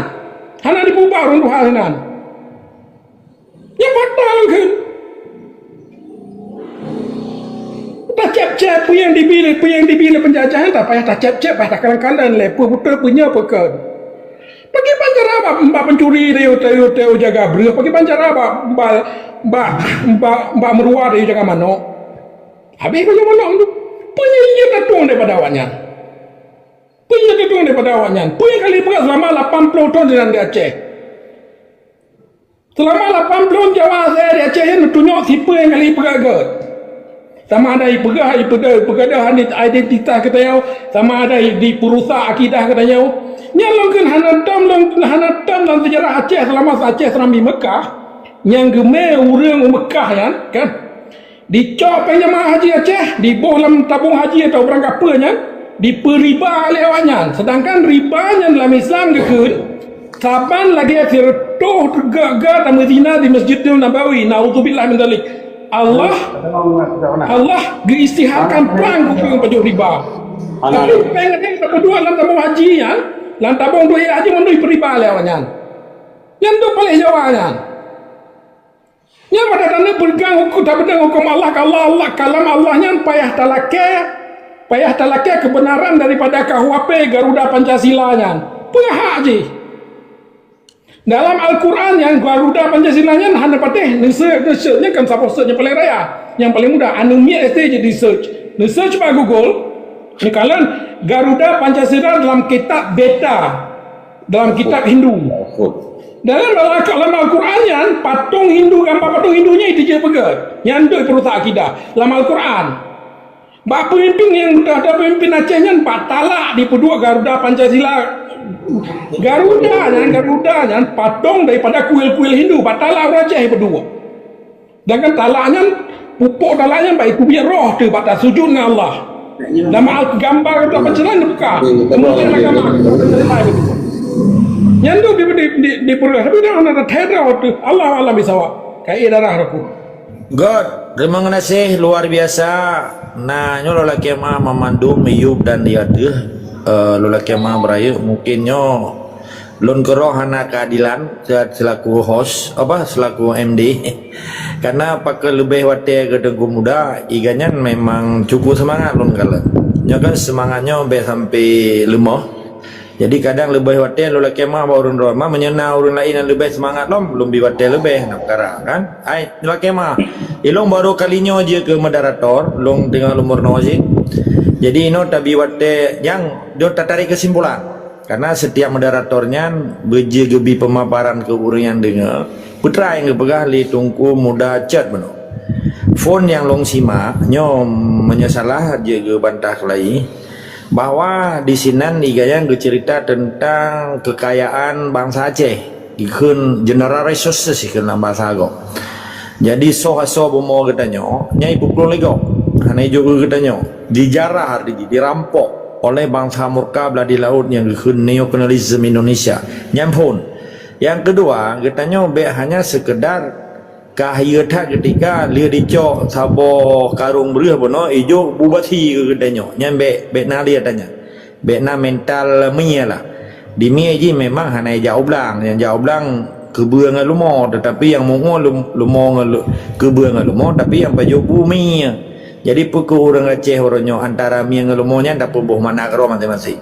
Hana dipubat ureuëng tuha sinan. Nyan fakta lôn kheun. Tacép-cép peue nyang dibi lé, peue nyang dibi lé peunjajah nyan, payah tacép-cép, payah takalon-kalon lé, peue beutôi, peue nyoe, peue kon. Pakriban cara bak, bak pencuri tayue, tayue, tayue jaga breueh, pakriban cara bak, bak, bak, bak, bak meuruwa tayue jaga manok. Habéh bak manok tu. Peue nyang jeuet tatueng daripada awaknyan? Peue nyang jeuet tatueng daripada awaknyan? Peue nyang ka lheueh peugah seulama lapan ploh thon sinan di Aceh? Seulama lapan ploh Jawa Aceh di Aceh nyan neutunyok sipeue nyang ka lheueh peugah gét. Sama ada ipeugah, ipeugah, ipeugah dah identitas geutanyoe, sama ada dipeurusak akidah geutanyoe. Nyan lôn kheun hana tom, lôn hana tom lam sejarah Aceh seulama Aceh Serambi Meukah nyang geumé ureuëng u Meukah nyan, kan? Dicok péng jamaah haji Aceh, diboh lam tabong haji atau barang kapeue nyan, dipeuriba lé awaknyan. Sedangkan riba nyan lam Islam geukheun saban lagée sireutôh teuga-ga tameuzina di Masjidil Nabawi. Naudzubillah min dzalik. Allah, Allah geuistiharkan prang keu ureuëng pajoh riba. Tapi péng nyan tapeuduek lam tabong haji nyan, lam tabong duek haji mandum dipeuriba lé awaknyan. Nyan tu paléh Jawa nyan. Nyan pada tanyoe peugah huköm, tapeudong huköm Allah, ka Allah, Allah, kalam Allah nyan payah talakée, payah talakée keubeunaran daripada K U H P Garuda Pancasila nyan. Peue hak jih? Dalam Al-Quran nyan Garuda Pancasila nyan hana patéh neuseuet, neuseuet nyan kan saboh seuet nyang paleng raya, nyang paleng mudah. Aneuk miet S D jadi search. Neusearch bak Google, neukalon Garuda Pancasila dalam kitab Beta. Dalam kitab Hindu. Dalam, dalam, dalam Al-Quran nyan, patong Hindu, gambar patong Hindu nyan itu je peugah. Nyan doi perusak akidah. Dalam Al-Quran. Bak pemimpin nyang dah ada pemimpin Aceh nyan, bak talak dipeuduek Garuda Pancasila. Garuda nyan, Garuda nyan patong daripada kuil-kuil Hindu, bak talak ureuëng Aceh dipeuduek. Dan kan talak nyan, pupuk talak nyan bak itu biar roh tu bak tasujud ngon Allah. Nama al-, gambar tu apa celah buka. Kemudian agama. Nyan tu di, di, di, di perlu. Tapi dah nak tedra tu. Allah alam bisawab. Kai darah aku. God, terima kasih luar biasa. Nah, nyoe lolakée ma mamandum miyub dan di ateueh, eh, lolakée ma beurayeuk mungkin nyoe Lôn keudroe hana keuadilan se-, selaku host, apa, selaku M D. Karena pakon leubeh watée keu Teungku Muda, iga nyan memang cukup seumangat lôn kalon. Nyoe kan seumangat nyoe bèk sampai leumoh. Jadi kadang leubeh watée lôn lakée ma bak ureuëng droe. Ma meunyoe na ureuëng laén nyang leubeh seumangat lom, lôn bi watée leubeh na peukara kan. Ai, lôn lakée ma. Ilôn baru kali nyoe jeuet keu moderator, lôn teungoh lôn meurunoe cit. Jadi inoe tabi watée nyang jeuet tatarek keusimpulan. Karena setiap moderator nyan beujeuet geubi pemaparan keu ureuëng nyang deungoe, peue nyang geupeugah lé Teungku Muda cot bunoe. Phon nyang lôn simak nyoe meunyoe salah jeuet geubantah keulayi, bahwa di sinan iga nyan geuceurita teuntang keukayaan bansa Aceh, geukheun general resources geukheun lam bahasa Agam. Jadi soh asoe bumoe geutanyoe nyang ipeuplueng lé gob, hana ijok keu geutanyoe, dijarah, di-, dirampok oleh bansa murka blah di laôt nyang geukheun neokolonialisme Indonesia. Nyan phon. Nyang keudua, geutanyoe bèk hanya sekedar ka hayeue that keutika lheueh dicok saboh karong breueh bunoe ijok bubati keu geutanyoe. Nyan bèk, bèk na lé ata nyan. Bèk na mental mie lah. Di mie jih memang hana ijak u blang, nyang jak u blang keubeue ngon leumo, tetapi nyang meungoh lum-, leumo ngon lu-, keubeue ngon leumo, tapi nyang pajoh bu mie. Jadi peue keuh ureuëng Aceh uroe nyoe antara mie ngon leumo nyan tapeuboh makna keudroe maséng-maséng.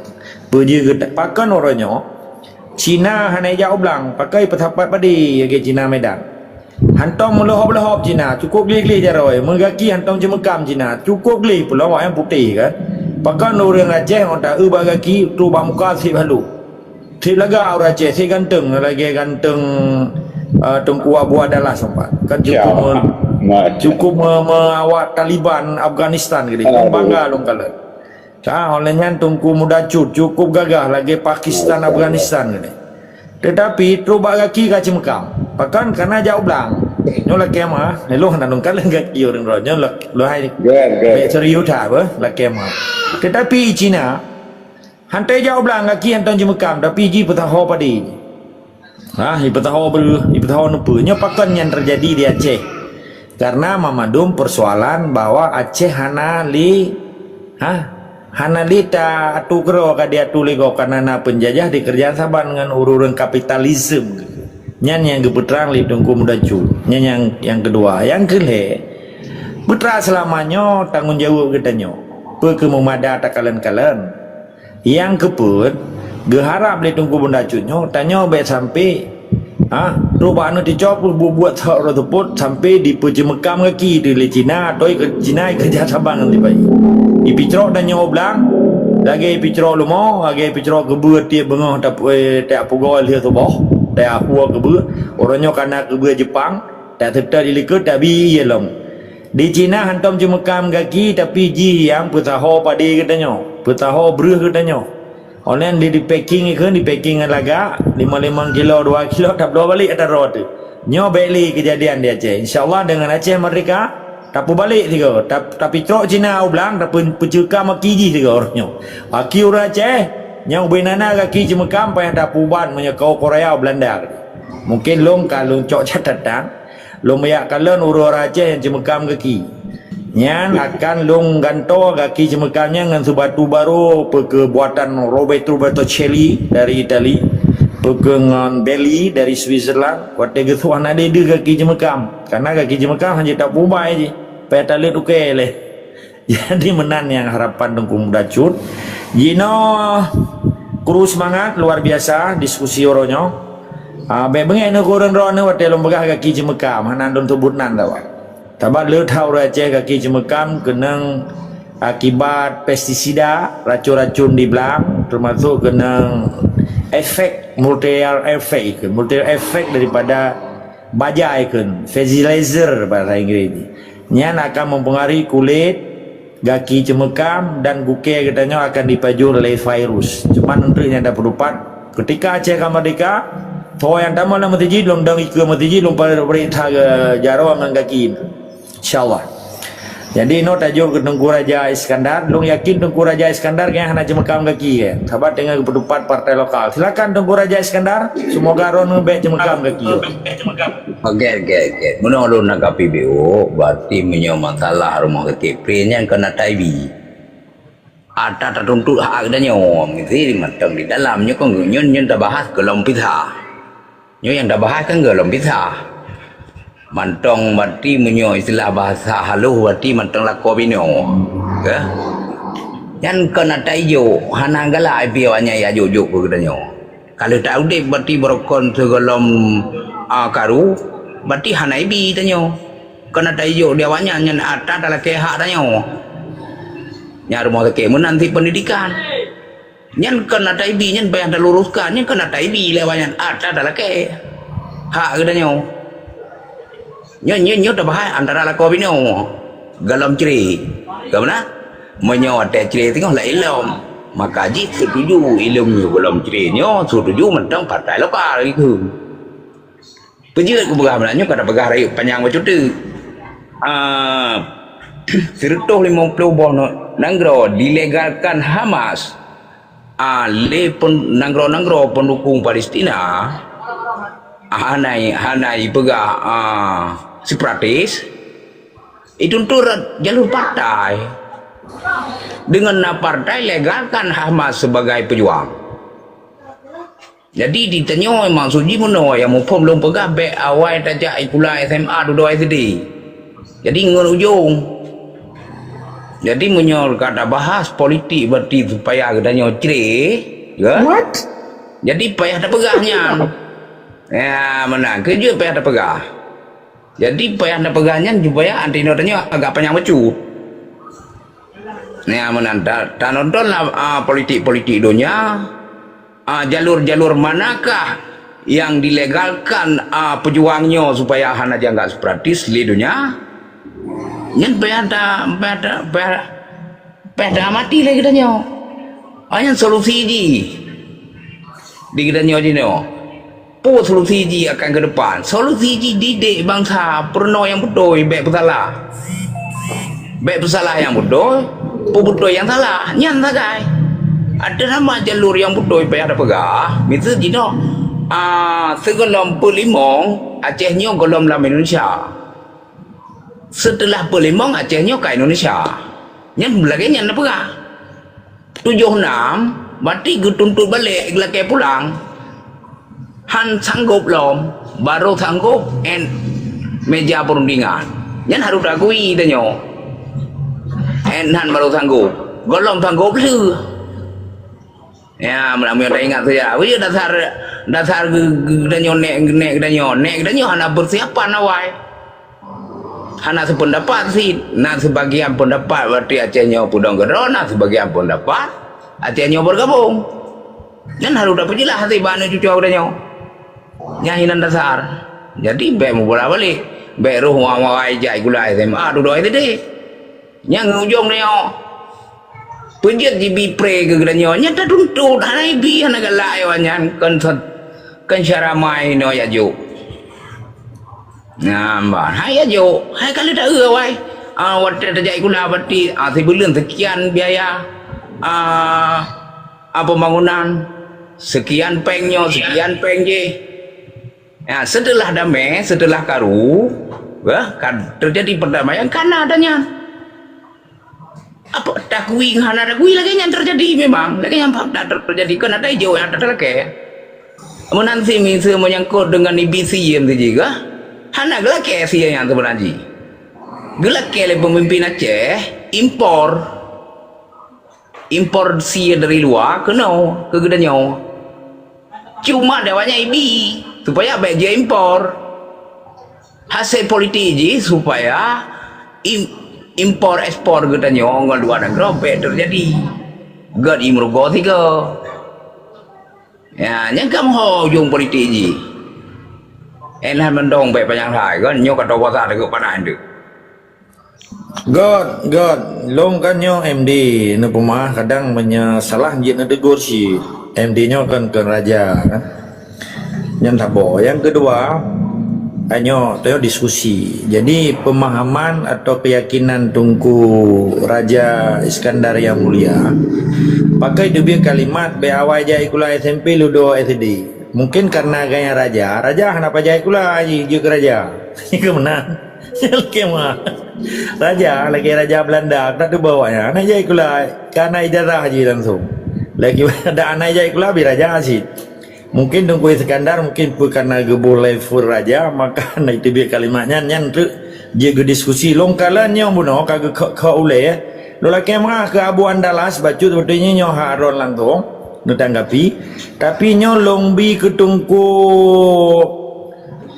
Peue jeuet geuta-, pakon uroe nyoe Cina hana ijak u blang, pakon ipeusapat padé lagèe Cina Medan. Hantom meuleuhob-leuhob Cina, cukup gleh-gleh jaroe, meugaki hantom ceumeukam Cina, cukup gleh pulo awaknyan putéh kan. Pakon ureuëng Aceh ngon ta-eu bak gaki, trok bak muka seb halôh. Seb lagak ureuëng Aceh, seb ganteng, lagèe ganteng, eh, Teungku Abu Adalah sempat. Kan cukup me-, cukup me-, me-, awak Taliban Afghanistan gitu. Bangga lôn kalon. Ka, oleh nyan Teungku Muda Cut cukup gagah lagèe Pakistan, Afghanistan geude. Tetapi trok bak gaki ka ceumeukam. Pakon? Karena jak u blang. Nyoe lakée meu'ah, lôn hana lôn kalon gaki ureuëng droe. Nyoe lak-, lôn hai. Bèk serius that beuh, lakée meu'ah. Teutapi Cina, hana tajak u blang gaki hantom jimeukam, tapi jih peusaho padé. Ha, jipeusaho breueh, jipeusaho neupeue. Nyoe pakon nyang teujadi di Aceh. Karena mandum persoalan bahwa Aceh hana lé, ha, hana lé ta-atu keudroe ka jiatu lé gob, karena na peunjajah dikeureuja saban ngon ureuëng-ureuëng kapitalisme. Nyan nyang geupeutrang lé Teungku Muda Cut. Nyan nyang, nyang keudua. Nyang keulhèe, peue teuma seulama nyoe tanggong jaweueb geutanyoe? Peue keuh meumada takalon-kalon? Nyang keupeuet, geuharab lé Teungku Muda Cut nyoe, tanyoe bèk sampoe, ha, trok bak aneuk cucoe peubuet-buet sot rot seupôt sampoe jipeuceumeukam gaki teuh lé Cina, atau Cina ikeureuja saban ngon sipai. Jipeucrok tanyoe u blang, lagèe jipeucrok leumo, lagèe jipeucrok keubeue tiep beungoh ta-, eh, tajak pugoe lheueh suboh, tajak puwoe keubeue, uroe nyoe ka na keubeue Jeupang, taseutôt di likôt, tabi ié lom. Di Cina hantom jimeukam gaki, tapi jih nyang peusaho padé geutanyoe, peusaho breueh geutanyoe. Online di, di-packing ikheun, di-packing ngon lagak, limong-limong kilo, dua kilo, tabloe balek ata droe teuh. Nyoe bèk lé keujadian di Aceh. Insya Allah deungon Aceh merdeka, tapeubalek sigoe. Ta-, tapeucrok Cina u blang, tapeu-, peuceukam gaki jih sigoe uroe nyoe. Gaki ureuëng Aceh, nyang ubé nana gaki jimeukam payah tapeuubat meunyoe ka u Korea, u Belanda. Mungken lôn ka lôn cok catatan, lôn beuyak kalon ureuëng Aceh nyang jimeukam gaki. Nyan akan lôn gantoe gaki jimeukam nyan ngon seubatu barô, peue keuh buatan Roberto Bertoncelli dari Itali, peue keuh ngon Belli dari Switzerland. Watèe geuseuh hana deuh gaki jimeukam, karena gaki jimeukam hana jitapeuubat jih, payah taleuet ukèe lé. Jadi meunan nyang harapan Teungku Muda Cut. Jinoe kru seumangat luar biasa diskusi uroe nyoe. Ah, bèk beungèh neuh keu ureueng droeneuh watèe lôn peugah gaki jimeukam, hana lôn seubut nan saban. Sabab le that ureueng Aceh gaki jimeukam keunong akibat pestisida, racun-racun di blang, teumasok keunong efek multiplier effect, multiplier effect daripada bajai kheun, fertilizer bahasa Inggris. Nyan akan mempengaruhi kulit, gaki jimeukam dan gukèe geutanyoe akan jipajoh lé virus. Cuma eunteuk nyang tapeutupat, keutika Aceh ka merdeka, soe nyang tamong lam meuseujid, lôn dong ikeue meuseujid, lôn parit-parit that jaroe ngon gaki. Insya Allah. Jadi, nyoe tajok keu Teungku Raja Iskandar. Lôn yakin Teungku Raja Iskandar nyan hana jimeukam gaki, ya. Sabab teungoh geupeutupat partai lokal. Silakan Teungku Raja Iskandar, semoga droeneuh bèk jimeukam gaki. Oke, oke, oke. Meunoe lôn nanggapi B O, berarti meunyoe masalah rumoh sakét pri nyan kon ata ibi. Ata tatuntut hak geutanyoe, meusti mantong di dalam nyoe kon nyoe, nyoe tabahas gohlom pisah. Nyoe nyang tabahas kan gohlom pisah. Mantong berarti meunyoe istilah bahasa halus berarti mantong lakoe binoe. Ke? Nyan kon ata ijok, hana galak ipi awaknyan ijok-jok keu geutanyoe. Ka lheueh taudép berarti beurukon sigohlom, a, karu, berarti hana ibi tanyoe. Kon ata ijok di awaknyan, nyan ata talakèe hak tanyoe. Nyan rumoh sakét meunan cit pendidikan. Nyan kon ata ibi, nyan payah taluruskan, nyan kon ata ibi lé awaknyan, ata talakèe hak geutanyoe. Nyoe, nyoe, nyoe tabahas antara lakoe binoe gohlom cre. Ka meunan? Meunyoe watèe cre teungoh lé ilom, maka jih setuju ilom nyoe gohlom cre nyoe, setuju mantong partai lokal gitu. Peujeuet kupeugah meunan nyoe ka tapeugah rayeuk panyang bacut teuk. Ah, sireutoh limong ploh boh no-, nanggroe dilegalkan Hamas, ah, lé pen-, nanggroe-nanggroe pendukung Palestina, ah, hana i-, hana ipeugah, ah, separatis, ituntut jalur partai. Deungon na partai legalkan Hamas sebagai pejuang. Jadi, di tanyoe maksud jih meunoe nyang muphom lôn peugah bèk awai tajak sikula S M A dudoe S D. Jadi, ngon ujong. Jadi, meunyoe ka tabahas politik berarti supaya geutanyoe cre, ya? What? Jadi, payah tapeugah nyan. Ya, meunan. Keujeuet payah tapeugah. Jadi, payah tapeugah nyan supaya ati tanyoe agak panyang bacut. Nyan meunan, ta-, tanonton lah, ah, politik-politik donya, ah, jalur-jalur manakah yang dilegalkan, ah, pejuang nyoe supaya hana jianggap separatis lé donya. Nyan payah ta-, payah ta-, payah, payah taamati lé geutanyoe. Ah, nyan solusi jih di geutanyoe jinoe. Peue solusi jih akan keudepan? Solusi jih didik bansa peurunoe nyang beutôi, bék peusalah. Bék peusalah nyang beutôi, peubeutôi nyang salah. Nyan sagai. Ada nama jalur nyang beutôi payah tapeugah. Miseu jinoe, ah, sigohlom peulimong Aceh nyoe gohlom lam Indonesia. Seuteulah peulimong Aceh nyoe ka Indonesia. Nyan lagée nyan tapeugah. Tujoh nam, berarti geutuntot balek, geulakée pulang. Han sanggob lom, barô sanggob 'et meja peurundingan. Nyan harôh takui tanyoe. 'Et han barô sanggob. Gohlom sanggob lheueh. Ya, meunyoe taingat saja. Wajib dasar, dasar geu-, geu-, geutanyoe nek, nek geutanyoe. Nek geutanyoe hana persiapan awai. Hana seupeundapat cit. Na sibagian peundapat watée Aceh nyoe peudong keudroe, na sibagian peundapat Aceh nyoe bergabung. Nyan harôh tapeujeulaih hase bak aneuk cucoe geutanyoe. Nyan hinan dasar. Jadi, bék meubola balek. Bék roh wa-, wa-, ijak sikula S M A, dudoe S D. Nyang ujong nyoe. Peujeuet jibi pre keu geutanyoe. Nyan tatuntot, hana ibi, hana galak awaknyan. Kon sot-, kon syaramai nyoe jak jok. Nah, mban. Hai ya jok, hai ka lheueh ta-eu awai. Ah, watée tajak sikula berarti, ah, sibuleuen sekian biaya, ah, ah, pembangunan, sekian péng nyoe, sekian péng jih. Ya, seuteulah damé, seuteulah karu, wah, ka teujadi perdamaian, ka na ata nyan. Apa takui ngon hana takui lagée nyan teujadi memang. Lagée nyan fakta teujadi, kon ata ijok nyang ata teulakée. Meunan si miseu meunyangkot deungon ibi sie meusijiga, hana geulakée sie nyang seubeuna jih. Geulakée lé peumimpin Aceh impor. Impor sie dari luwa keunoe keu geutanyoe. Cuma awaknyan ibi supaya bék jiimpor. Hasé politik jih supaya im-, impor ekspor geutanyoe ngon luwa nanggroe bék teujadi. Gét imeurugoe sigoe. Ya, nyan ka meuho ujong politik jih. Éh, na mantong bék panyang hai, kan? Nyoe ka tawa sa teugét panas deuh. Gét, gét. Lôn kan nyoe M D, neupeumeu'ah kadang meunyoe salah jeuet neuteugor cit. M D nyoe kan, kan raja, kan. Nyan saboh. Nyang keudua, tanyoe, tanyoe diskusi. Jadi, pemahaman atau keyakinan Teungku Raja Iskandar Yang Mulia, pakai teubiet kalimat, "Bék awai jak sikula S M P, ludoe S D." Mungkin karena gaya raja, raja hana pajan sikula jih, jeuet keu raja. Keu meunan. Lakée meu'ah. Raja, lakée raja Belanda, ka teubawa nyan. Hana jak sikula, ka na ijazah jih langsung. Lakée ada hana jak sikula, bi raja cit. Mungkin Teungku Iskandar mungkin peu karena geuboh level raja, maka na teubiet kalimat nyan, nyan treuk jeuet geudiskusi. Lôn kalon nyoe bunoe ka geukok-kok ulée. Lôn lakée meu'ah keu Abu Andalas bacut, beutôi nyoe hak Aaron langsung neutanggapi. Tapi nyoe lôn bi keu Teungku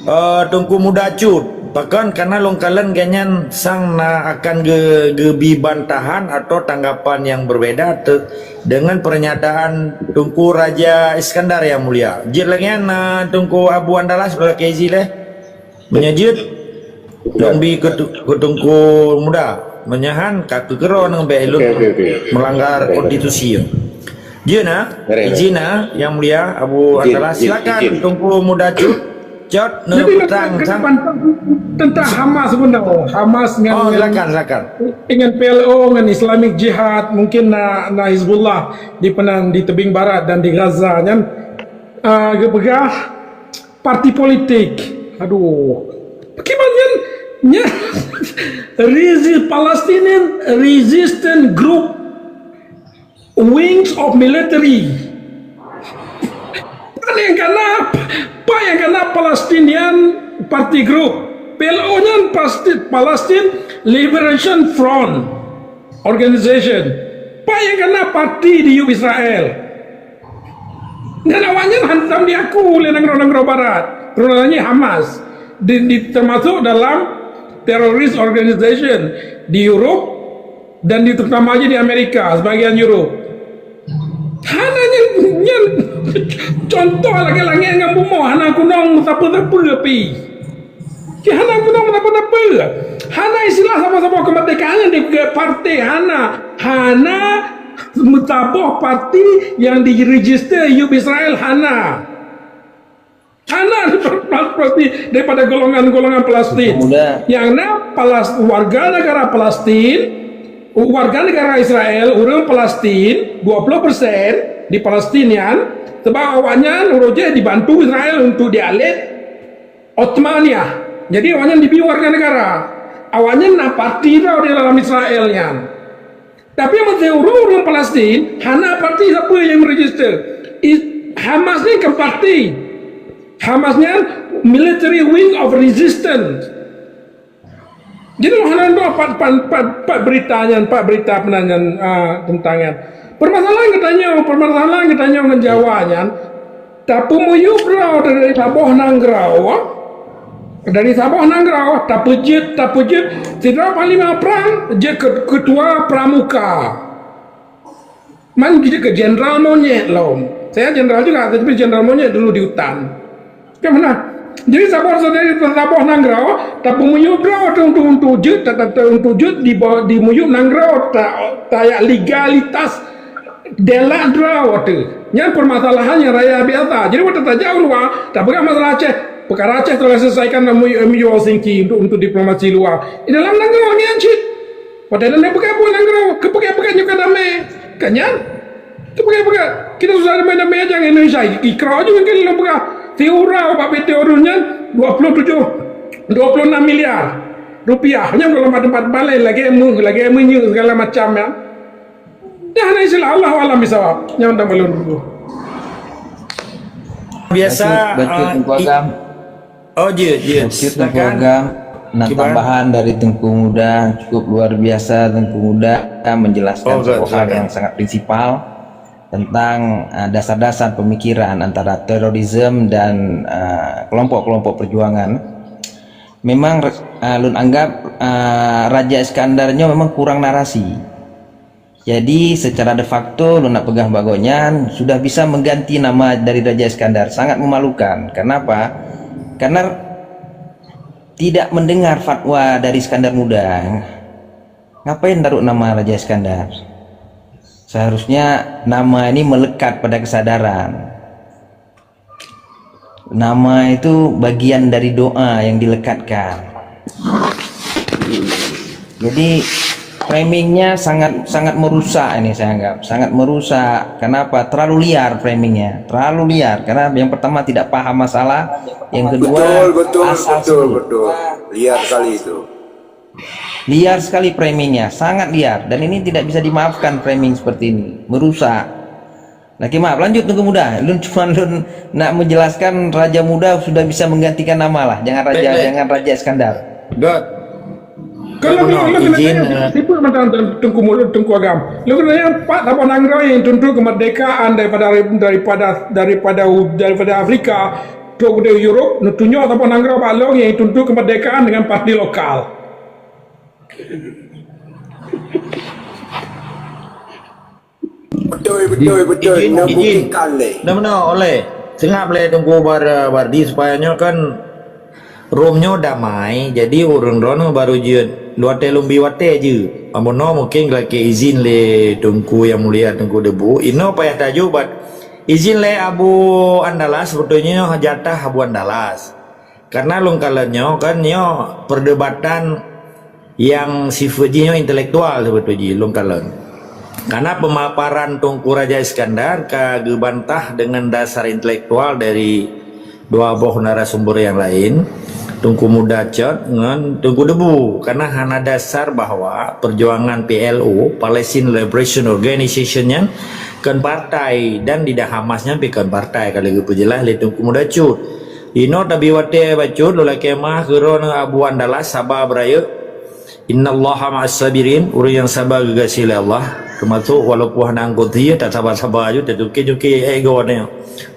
Eh, Teungku Muda Cut, pakon kana lôn kalon gobnyan sang na akan ge-, geubi bantahan atau tanggapan yang berbeda te-, dengan pernyataan Teungku Raja Iskandar yang mulia. Jeuet lagée nyan, eh, Teungku Abu Andalas, beulakée izin lé. Meunyoe jeuet, lôn bi keu tu-, keu Teungku Muda. Meunyoe han, ka keukeurô nang bék lôn melanggar konstitusi. Jeuet na, izin na, Yang Mulia Abu Andalas. Silakan, Teungku Muda Cut. Cot, neupeutang tentang Hamas sebenarnya. Hamas ngan, oh, silakan, silakan. Dengan P L O, ngan Islamic Jihad, mungkin na, na Hizbullah di penan, di tebing barat dan di Gaza nyan, ah, geupeugah parti politik. Aduh. Kiban nyan, nyan resi-, Palestinian Resistance Group Wings of Military. Pat nyang kana, pat nyang kana Palestinian Party Group. P L O nyan pasti Palestine Liberation Front Organization. Pat nyang kana parti di Yup Israel. Dan awaknyan hantom diaku lé nanggroe-nanggroe barat. Terutama Hamas. Di, di, termasuk dalam terrorist organization di Europe dan di, terutama aja di Amerika, sebagian Europe. Hana nyan, nyan contoh lagée langét ngon bumoe, hana gunong sapa-sapa pi. Cit hana gunong sapa-sapa. Hana istilah sapa-sapa kemerdekaan nyang di partai hana. Hana meusaboh parti nyang diregister Yup Israel hana. Hana Palestin daripada golongan-golongan Palestin. Muda. Nyang na Palas-, warga negara Palestin, warga negara Israel, ureuëng Palestin, dua puluh persen di Palestin nyan, sebab awaknyan uroe jih dibantu Israel untuk dialek Ottomania. Jadi awaknyan dibi warga negara. Awaknyan na parti tau di dalam Israel nyan. Tapi meusé ureuëng-ureuëng Palestin hana parti sapeue nyang register. I-, Hamas ni kan parti. Hamas nyan military wing of resistance. Jadi hana dua pat, pat, pat, pat berita nyan, pat berita peunan nyan, ah, tentang nyan. Permasalahan geutanyoe, permasalahan geutanyoe ngon Jawa nyan, tapeumiyueb droe dari saboh nanggroe, dari saboh nanggroe, tapeujeuet, tapeujeuet, sidroe panglima prang jeuet keu ketua pramuka. Man jeuet keu jenderal monyet lom. Saya jenderal juga, tapi jenderal monyet dulu di hutan. Kan pernah. Jadi saboh saudari saboh nanggroe, tapeumiyueb droe untuk, untuk jeuet, ta, ta, ta, untuk jeuet di bawah, dimiyueb nanggroe, ta, ta, ya, legalitas delak droe tu. Nyan permasalahan nyang raya biasa. Jadi waktu tajak u luwa, tapeugah masalah Aceh, perkara Aceh telah diselesaikan dalam M O U Helsinki untuk, untuk diplomasi luar. Di dalam nanggroe nyan cit. Padahai na peugah buet nanggroe, keupeugah-peugah nyoe ka damé. Ka nyan? Keupeugah-peugah. Kita susah damé-damé aja ngon Indonesia. Ikra juga kan lôn peugah. Siura bak P T O nyan dua puluh tujuh, dua puluh enam miliar rupiah. Nyan kalau tempat balai lagi emu, lagi emu segala macam ya. Dah na istilah Allah alam bisawab. Nyan dah belum dulu. Biasa, Bacut, Bacut, ah, Tengku i-, Agam. Oh, jeuet, jeuet. Mungkin Teungku Agam nak tambahan dari Teungku Muda, cukup luar biasa Teungku Muda menjelaskan satu hal yang sangat prinsipal tentang, uh, dasar-dasar pemikiran antara terorisme dan, uh, kelompok-kelompok perjuangan. Memang, uh, lôn anggap, uh, Raja Iskandar nyoe memang kurang narasi. Jadi, secara de facto, lôn nak peugah bak gobnyan sudah bisa mengganti nama dari Raja Iskandar. Sangat memalukan. Kenapa? Karena tidak mendengar fatwa dari Iskandar Muda. Ngapain taruh nama Raja Iskandar? Seharusnya nama ini melekat pada kesadaran. Nama itu bagian dari doa yang dilekatkan. Jadi, framingnya sangat, sangat merusak ini saya anggap, sangat merusak. Kenapa? Terlalu liar framingnya, terlalu liar. Karena yang pertama tidak paham masalah, yang kedua betul, betul, asal betul, sebelum betul. Liar sekali itu. Liar sekali framingnya, sangat liar. Dan ini tidak bisa dimaafkan framing seperti ini, merusak. Lagi maaf, lanjut Teungku Muda. Lôn cuma lôn nak menjelaskan Raja Muda sudah bisa menggantikan nama lah. Jangan Raja, baik, baik. Jangan Raja Iskandar. Good. Kalau izin, eh, siput mata Teungku Muda, Teungku Agam. Lôn kena yang empat saboh nanggroe yang tuntut kemerdekaan daripada, daripada, daripada, daripada Afrika, ke Europe, tunjuk saboh nanggroe bak lôn yang tuntut kemerdekaan dengan parti lokal. Betul, betul, betul. Izin, nak izin. Buktikan leh. Dah mana oleh? Sengap leh Teungku Bar-, Bardi supaya nyoe kan Rom nyoe damai, jadi ureuëng droeneuh baru jeuet luaté lumbi waté jeuet. Amono mungkin lakée izin lé Teungku Yang Mulia Teungku Debu, inoe payah tajok bat izin lé Abu Andalas, sebetulnya nyoe jatah Abu Andalas. Karena lôn kalon nyoe kan nyoe perdebatan yang sifat jih nyoe intelektual sebetulnya jih lôn kalon. Karena pemaparan Teungku Raja Iskandar ka geubantah dengan dasar intelektual dari dua boh narasumber yang lain, Teungku Muda Cot ngon Teungku Debu, karena hana dasar bahwa perjuangan P L O, Palestine Liberation Organization, nyan kon partai dan tidak Hamas nyan pih kon partai, ka lheueh geupeujeulaih lé Teungku Muda Cut. Inoe tabi watée bacut lôn lakée meu'ah keu droeneuh Abu Andalas saba beurayeuk. Innallaha ma'as sabirin, ureuëng nyang saba geugaséh lé Allah. Teumasok walaupun hana eungkôt sie, tasaba-saba aju, tatuké-tuké ék goe nyoe.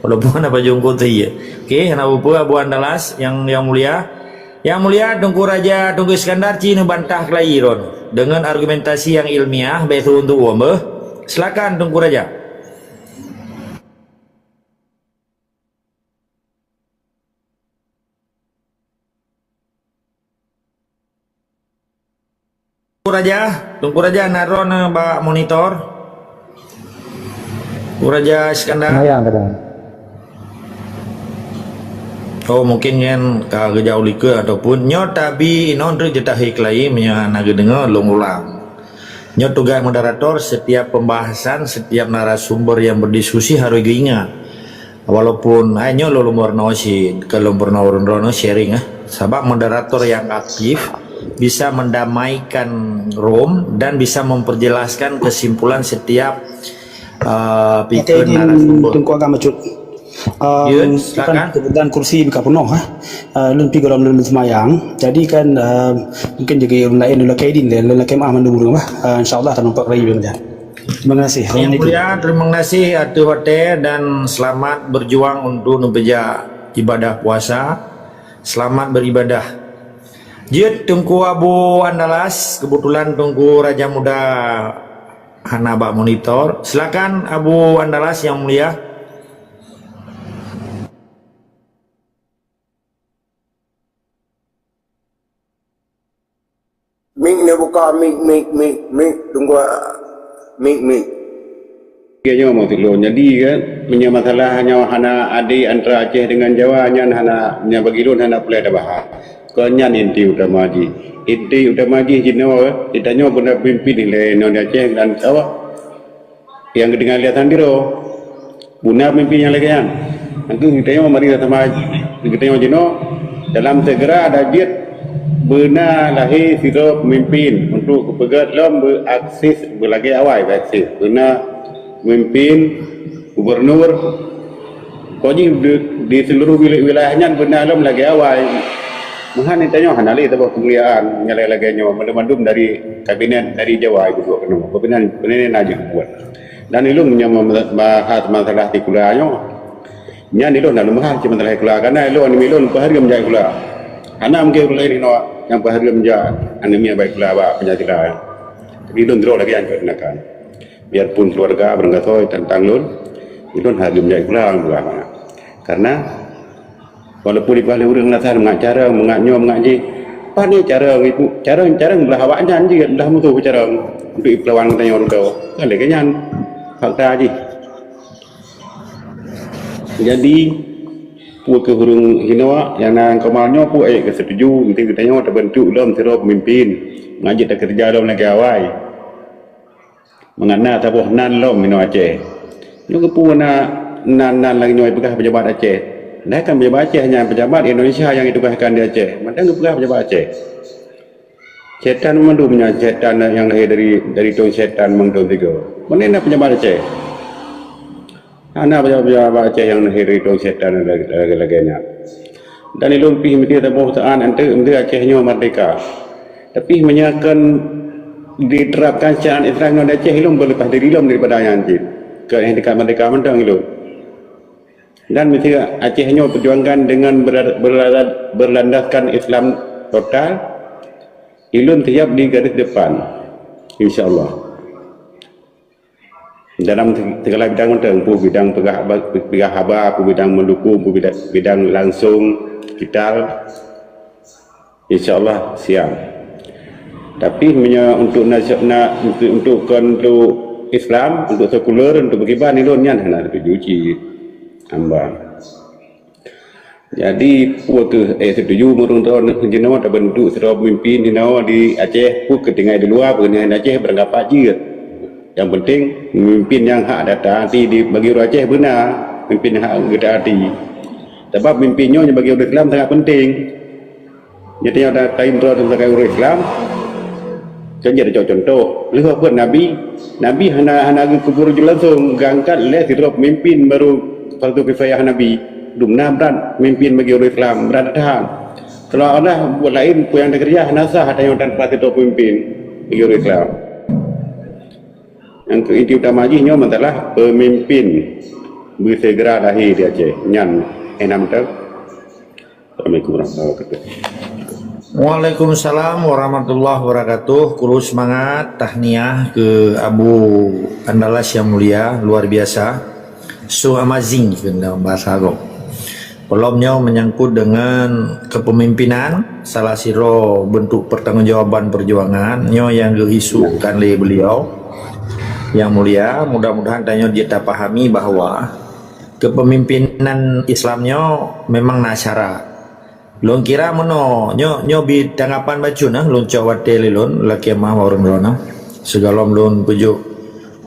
Walaupun hana baju eungkôt sie. Oke, hana peue-peue Abu Andalas yang, yang mulia. Yang mulia Teungku Raja Teungku Iskandar ci neubantah keulayi droeneuh dengan argumentasi yang ilmiah, bék seuôn-teuôn beuh. Silakan Teungku Raja. Teungku Raja, Teungku Raja na droeneuh bak monitor. Teungku Raja Iskandar. Maya kadang. Oh, mungkin nyan ka geujak u likot ataupun nyoe tabi inoe treuk jitahik lagi meunyoe hana geudeungoe lôn ulang. Nyoe tugaih moderator, setiap pembahasan, setiap narasumber yang berdiskusi harus geuingat. Walaupun, ai nyoe lôn peurunoe si, ka lôn peurunoe droeneuh sharing, eh. Sabab moderator yang aktif bisa mendamaikan room dan bisa memperjelaskan kesimpulan setiap, uh, Oke, pikir izin narasumber. Teungku Agam Bacut. Um, Ya, silakan. Kebetulan kursi ka peunoh, eh. Uh, lôn pi gohlom lôn seumayang. Jadi kan, uh, mungkin jadi ureueng laén lôn lakée idin, lôn lakée maaf mandum ureueng, bah. Uh, insya Allah akan nampak lagi bang. Terima kasih. Yang Assalamualaikum. Mulia, terima kasih atas watée dan selamat berjuang untuk neupeujak ibadah puasa. Selamat beribadah. Jeuet Teungku Abu Andalas, kebetulan Teungku Raja Muda hana bak monitor. Silakan Abu Andalas yang mulia. Mik neubuka, mik, mik, mik, mik, tunggu, mik, mik. Oke, nyoe maksud lôn. Jadi kan, meunyoe masalah nyoe hana adé antara Aceh dengan Jawa, nyan hana, nyan bagi lôn hana peureulée tabahas. Kon nyan inti utama jih. Inti utama jih jinoe, geutanyoe beuna pimpin ilée nyoe di Aceh dan Jawa. Nyang geudeungoe lé Hasan Tiro, beuna peumimpin nyang lagée nyan. Nyan kheueh geutanyoe mari sama geutanyoe jinoe dalam segera dan jeuet beuna lahé sidroe peumimpin untuk geupeugét lom beuakses beulagée awai beuakses. Beuna peumimpin gubernur, Kon jih di, di seluruh wil-, wilayah nyan beuna lom lagée awai. Meuhan tanyoe hana lé saboh keumuliaan nyang lagée-lagée nyoe, mandum-mandum dari kabinet dari Jawa ibu duek keunoe. Kabinet, kabinet na jeuet buet. Dan ilôn meunyoe mem-, bahas masalah sikula nyoe, nyan ilôn na lôn bahas cit masalah sikula, karena ilôn aneuk miet lôn peuhareuem jak sikula. Hana mungken ureueng laén inoe nyang peuhareuem jak aneuk miet bak sikula bak Pancasila. Tapi ilôn droe lagée nyan keunakan. Biarpun keluarga beurangkasoe tantang lôn, ilôn hareuem jak sikula ureueng tuha mangat. Karena walaupun ibadah ureueng na that mangat carông, mangat nyoe, mangat jih, pane carông ibu, carông, carông blah awaknyan jih, blah musoh carông untuk ipeulawan geutanyoe rudô. Kan lagée nyan fakta jih. Jadi, peue keuh ureueng hinoe nyang na keumal nyoe peue ék geusetuju, meusti geutanyoe tabentuk lom sidroe peumimpin, mangat jeuet takeureuja lom lagée awai. Mangat na saboh nan lom inoe Aceh. Nyoe keupeue na nan-nan lagée nyoe ipeugah pejabat Aceh. Padahai kan pejabat Aceh hanya pejabat Indonesia nyang ditugaskan di Aceh. Mantong geupeugah pejabat Aceh. Setan mandum nyan, setan nyang lahé dari, dari tueng setan mandum tiga. Meunan na pejabat Aceh. Hana pejabat-pejabat Aceh nyang lahé dari tueng setan lagée-lagée nyan. Dan ilôn pih meusti taboh taan anteuk meusti Aceh nyoe merdeka. Tapi meunyoe kon diterapkan syariat Islam ngon Aceh, ilôn beuleupah diri lom daripada nyan cit. Keu nyang dekat merdeka mantong ilôn. Dan meusti Aceh nyoe perjuangkan dengan berla-, berla-, berlandaskan Islam total, ilôn siap di garis depan. Insya Allah. Dalam segala bidang mantong, peue bidang peugah, peugah haba, peue bidang meudukung, peue bidang, bidang langsung vital, insya Allah siap. Tapi meunyoe untuk nasio-, na-, untuk, untuk kon untuk Islam, untuk sekuler, untuk beukiban, ilôn nyan hana setuju cit. Hamba. Jadi, peue keuh, eh, setuju meureueng droeneuh jinoe tabentuk sidroe peumimpin jinoe di Aceh, peue keuh tinggai di luwa, peue keuh tinggai di Aceh, beurangkapat jeuet. Nyang penting, peumimpin nyang hak taati di bagi ureueng Aceh beuna, peumimpin nyang hak geutaati. Sabab peumimpin nyoe bagi ureueng Islam sangat penting. Jadi, nyang ta-, taim droe sebagai ureueng Islam, Kan jadi cok contoh, lheueh wafeuet Nabi, Nabi hana, hana geukubur langsung, geuangkat lé sidroe peumimpin baru fardu kifayah Nabi. Dumna brat peumimpin bagi ureueng Islam, brat that. Kalau Allah buet laén, peue nyang teukeureuja hana sah tanyoe tanpa sidroe peumimpin bagi ureueng Islam. Nyang keu inti utama jih nyoe masalah peumimpin beuseugeura lahé di Aceh. Nyan, eh, na mantong. Assalamualaikum warahmatullahi wabarakatuh. Waalaikumsalam warahmatullahi wabarakatuh. Kuru seumangat tahniah keu Abu Andalas nyang mulia, luar biasa. So amazing keu dalam bahasa Arab. Peulom nyoe menyangkut dengan kepemimpinan, salah sidroe bentuk pertanggungjawaban perjuangan nyoe nyang geuisukkan lé beliau. Yang mulia, mudah-mudahan tanyoe jeuet tapahami bahwa Kepemimpinan Islam nyoe memang na syarat. Lôn kira meunoe, nyoe, nyoe bi tanggapan bacut nah, lôn cok watée lé lôn, lakée meuah ureuëng droeneuh. Sigohlom lôn peujok,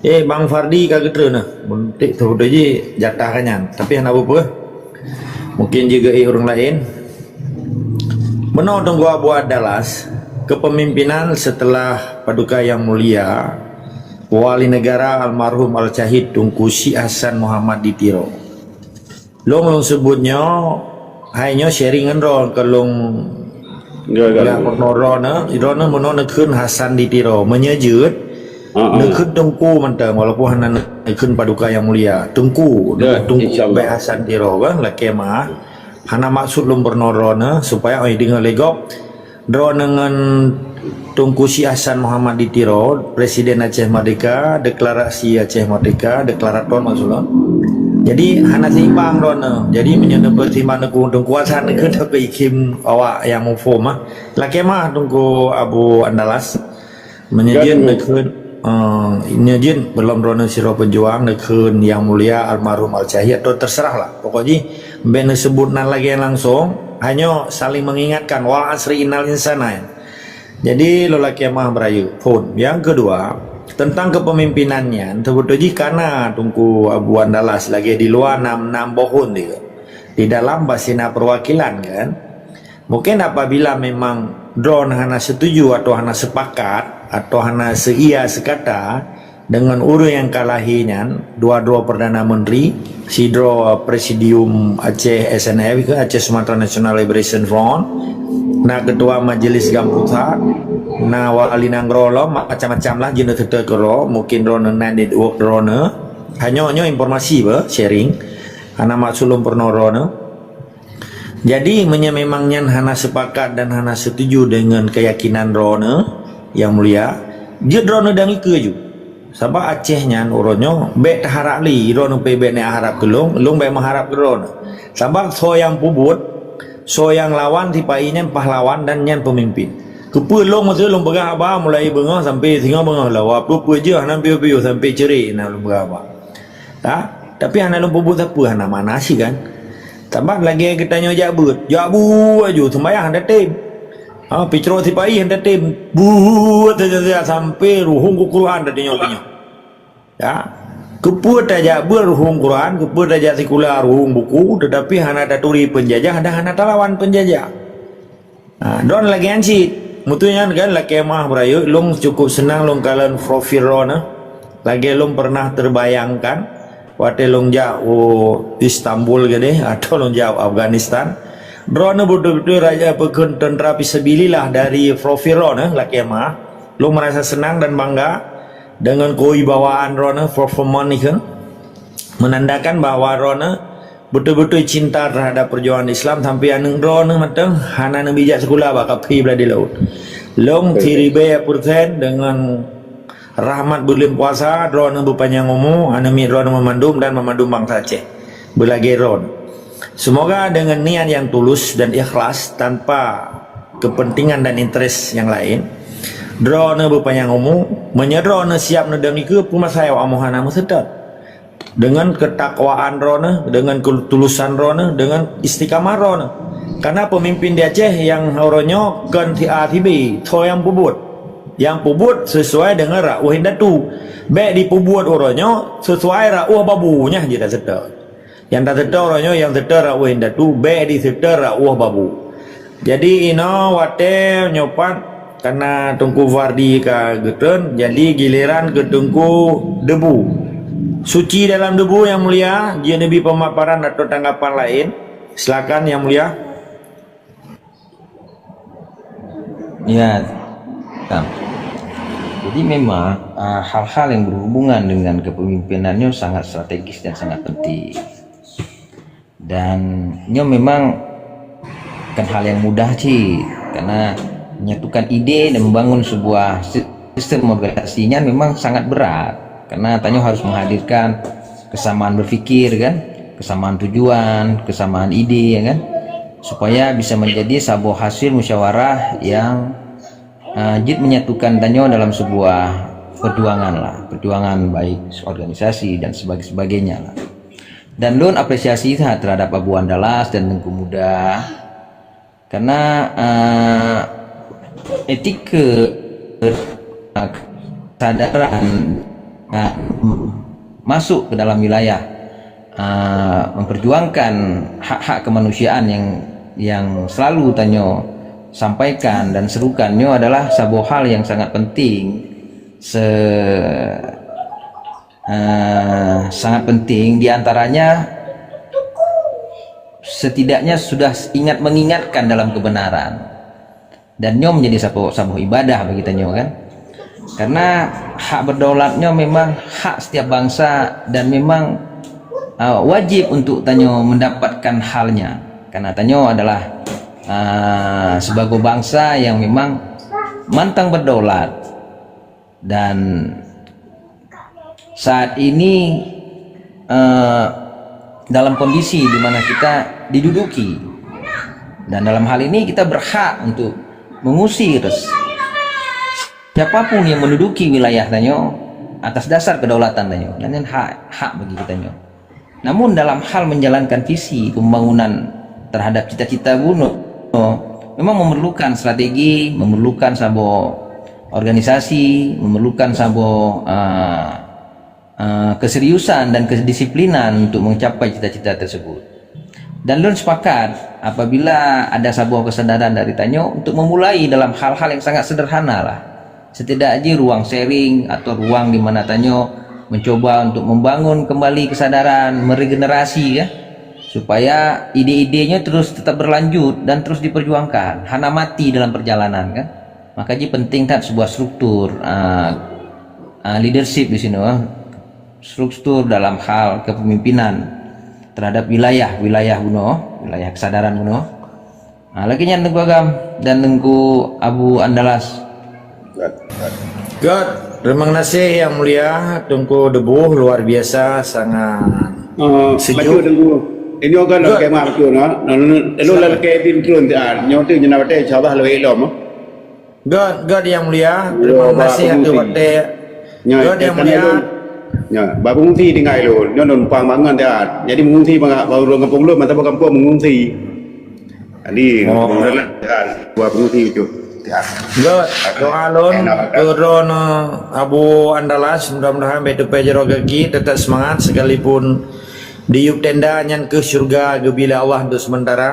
"Eh, Bang Fardi ka geutreun nah." Meuntik teuh jih jatah ka nyan, tapi hana peue-peue. Mungkin jih geuék ureuëng laén. Meunoe Teungku Abu Andalas, kepemimpinan setelah Paduka Yang Mulia Wali Negara almarhum Al-Syahid Teungku Syik Hasan Muhammad di Tiro. Lôn, lôn seubut nyoe, hai nyoe sharing ngon droe keu lôn. Ya, ya. Peunoe droeneuh, droeneuh meunoe neukheun Hasan di Tiro. Meunyoe jeuet, ah, ah, neukheun Teungku mantong, walaupun hana neukheun Paduka Yang Mulia. Teungku, ya, Teungku, insya Allah. Bèk Hasan Tiro, kan, lakée meuah. Hana maksud lôn peunoe droeneuh, supaya oi deungoe lé gob. Droeneuh ngon Teungku Syik Hasan Muhammad di Tiro, Presiden Aceh Merdeka, deklarasi Aceh Merdeka, deklarator maksud lôn. Jadi, hana seimbang droeneuh. Jadi, meunyoe neupeusimbang Teungku, Teungku Hasan neukheun, tapi ikim awak nyang muphom, ah. Lakée meuah Teungku Abu Andalas. Meunyoe jeuet neukheun, eh, nyoe jeuet beulom droeneuh sidroe peujuang neukheun Yang Mulia Almarhum Al-Syahid atau terserah lah. Pokok jih, bèk neuseubut nan lagée langsong, hanyoe saling mengingatkan, "Wal asri innal insana." Jadi, lôn lakée meuah beurayeuk phon. Yang kedua, tentang kepemimpinan nyan, teubeutôi jih kana Teungku Abu Andalas lagée di luwa nam, nam boh phon dia. Di dalam pasti na perwakilan, kan? Mungkin apabila memang droeneuh hana setuju atau hana sepakat atau hana seuia seukata dengan ureuëng nyang ka lahé nyan, dua-dua Perdana Menteri, sidroe Presidium Aceh S N F ke Aceh Sumatra National Liberation Front, na Ketua Majelis GAM Pusat, na Wali Nanggroe lom, macam-macam lah jeuneuh teuka keudroe, mungkin droeneuh na network droeneuh. Hanyoe nyoe informasi bah, sharing. Hana maksud lôn peunoe droeneuh. Jadi, meunyoe memang nyan hana sepakat dan hana setuju deungon keuyakinan droeneuh, Yang Mulia, jeuet droeneuh dan ikeue ju. Sabab Aceh nyan uroe nyoe bèk taharab lé, droeneuh pih bèk neuharab keu lôn, lôn bèk meuharab keu droeneuh. Sabab soe nyang peubuet, soe nyang lawan sipa-i nyan pahlawan dan nyan peumimpin. Keupeue lôn meuseu lôn peugah haba mulai beungoh sampai singoh beungoh lawa, peue-peue jeuh hana piôh-piôh sampai ceurek na lôn peugah haba. Ha? Tapi hana lôn peubuet sapeue, hana mana sih kan. Sabab lagée geutanyoe jak beuet, jak beuet aju, seumbahyang hana tem. Ha, picro sipa-i hana tem. Beuet saja-saja sampai ruhueng Quran tadeungoe-deungoe. Ya. Keupeue tajak beuet ruhueng Quran, keupeue tajak sikula ruhueng buku, tetapi hana taturi peunjajah dan hana talawan peunjajah. Ha, droeneuh lagée nyan cit. Meuteunyang kan lakée meuah beurayeuk, lôn cukup seunang lôn kalon profil droeneuh. Lagée lôn pernah terbayangkan, watée lôn jak u Istanbul keudeh, atau lôn jak u Afghanistan. Droeneuh beutôi-beutôi raja peukheun tentara fisabilillah dari profil droeneuh, lakée meuah. Lôn merasa senang dan bangga dengan kewibawaan droeneuh, performa nyan. Menandakan bahwa droeneuh beutôi-beutôi cinta terhadap perjuangan Islam sampai aneuëk droeneuh mantong hana neubijak sikula bak kaphé blah di laôt. Lôn siribèe persen deungon rahmat buleuen puasa, droeneuh beupanyang umu, aneuëk miet droeneuh meumandum dan meumandum bansa Aceh beulagée droeneuh. Semoga dengan niat yang tulus dan ikhlas tanpa kepentingan dan interes yang lain, droeneuh beupanyang umu, meunyoe droeneuh siab neudong ikeue peue masa awak amoh hana meuseutôt. Dengan ketakwaan droeneuh, dengan ketulusan droeneuh, dengan istiqamah droeneuh. Karena pemimpin di Aceh nyang uroe nyoe kon si A si B, soe nyang peubuet. Nyang peubuet sesuai dengan ra'uh indatu. Bèk dipeubuet uroe nyoe sesuai ra'uh babu, nyan jeuet taseutôt. Nyang taseutôt uroe nyoe nyang seutôt ra'uh indatu, bèk diseutôt ra'uh babu. Jadi inoe watée nyoe pat kana Teungku Fardi ka geutreun, jadi giliran keu Teungku Debu. Suci dalam debu, Yang Mulia, jeuet neubi pemaparan atau tanggapan laén. Silakan, Yang Mulia. Ya, tam. Jadi memang, ah, hal-hal yang berhubungan dengan kepemimpinan nyoe sangat strategis dan sangat penting. Dan nyoe memang bukan hal yang mudah cit, karena menyatukan ide dan membangun sebuah sistem organisasinya memang sangat berat, karena tanyoe harus menghadirkan kesamaan berpikir kan, kesamaan tujuan, kesamaan ide ya kan, supaya bisa menjadi saboh hasil musyawarah yang, eh, jeuet menyatukan tanyoe dalam sebuah perjuangan lah, perjuangan baik organisasi dan sebagainya lah. Dan lôn apresiasi that terhadap Abu Andalas dan Teungku Muda. Karena, eh, etika, eh, kesadaran, eh, masuk ke dalam wilayah, eh, memperjuangkan hak-hak kemanusiaan yang, yang selalu tanyoe sampaikan dan serukan nyoe adalah saboh hal yang sangat penting. Se-, eh, sangat penting, di antaranya setidaknya sudah ingat mengingatkan dalam kebenaran. Dan nyoe menjadi saboh, saboh ibadah bagi tanyoe, kan? Karena hak berdaulat nyoe memang hak setiap bangsa dan memang, eh, wajib untuk tanyoe mendapatkan halnya. Karena tanyoe adalah, eh, sebagai bangsa yang memang mantang berdaulat. Dan saat ini, eh, dalam kondisi di mana kita diduduki. Dan dalam hal ini kita berhak untuk mengusir siapapun yang menduduki wilayah tanyoe atas dasar kedaulatan tanyoe. Dan nyan hak, hak bagi kita nyoe. Namun dalam hal menjalankan visi pembangunan terhadap cita-cita bunoe, memang memerlukan strategi, memerlukan saboh organisasi, memerlukan saboh, ah, ah, keseriusan dan kedisiplinan untuk mencapai cita-cita tersebut. Dan lôn sepakat apabila ada saboh kesadaran dari tanyoe untuk memulai dalam hal-hal yang sangat sederhana lah. Setidak jih ruang sharing atau ruang di mana tanyoe mencoba untuk membangun kembali kesadaran, meregenerasi, ya, supaya ide-idenya terus tetap berlanjut dan terus diperjuangkan, hana mati dalam perjalanan, kan. Maka jih penting that sebuah struktur, ah, ah, leadership di sinoe, ah. Struktur dalam hal kepemimpinan terhadap wilayah-wilayah bunoe, wilayah kesadaran bunoe. Ha, lagèe nyan Teungku Agam dan Teungku Abu Andalas. Good. Terima kasih Yang Mulia Teungku Debu, luar biasa, sangat sejuk. Bacut Teungku. Ini kan lam kemah bacut, ha. Nah, nah, nah, lalu lam kemah turun, ha. Nyoe tu jenah batai, insya Allah lebih ilom, ha. Good, good Yang Mulia. Terima kasih Teungku Batai. Good Yang Mulia. Nya, bak pengungsi tinggai lôn. Nyoe numpang bangon dah. Jadi mengungsi bak ureueng kampung lôn, mantong kampung mengungsi. Jadi, oh, dua pengungsi tu. Ya. Good. Doa lôn keu droeneuh Abu Andalas, mudah-mudahan bèk teupèe jaroe gaki, tetap semangat sekalipun di yup tenda nyan keuh syurga geubila Allah untuk sementara.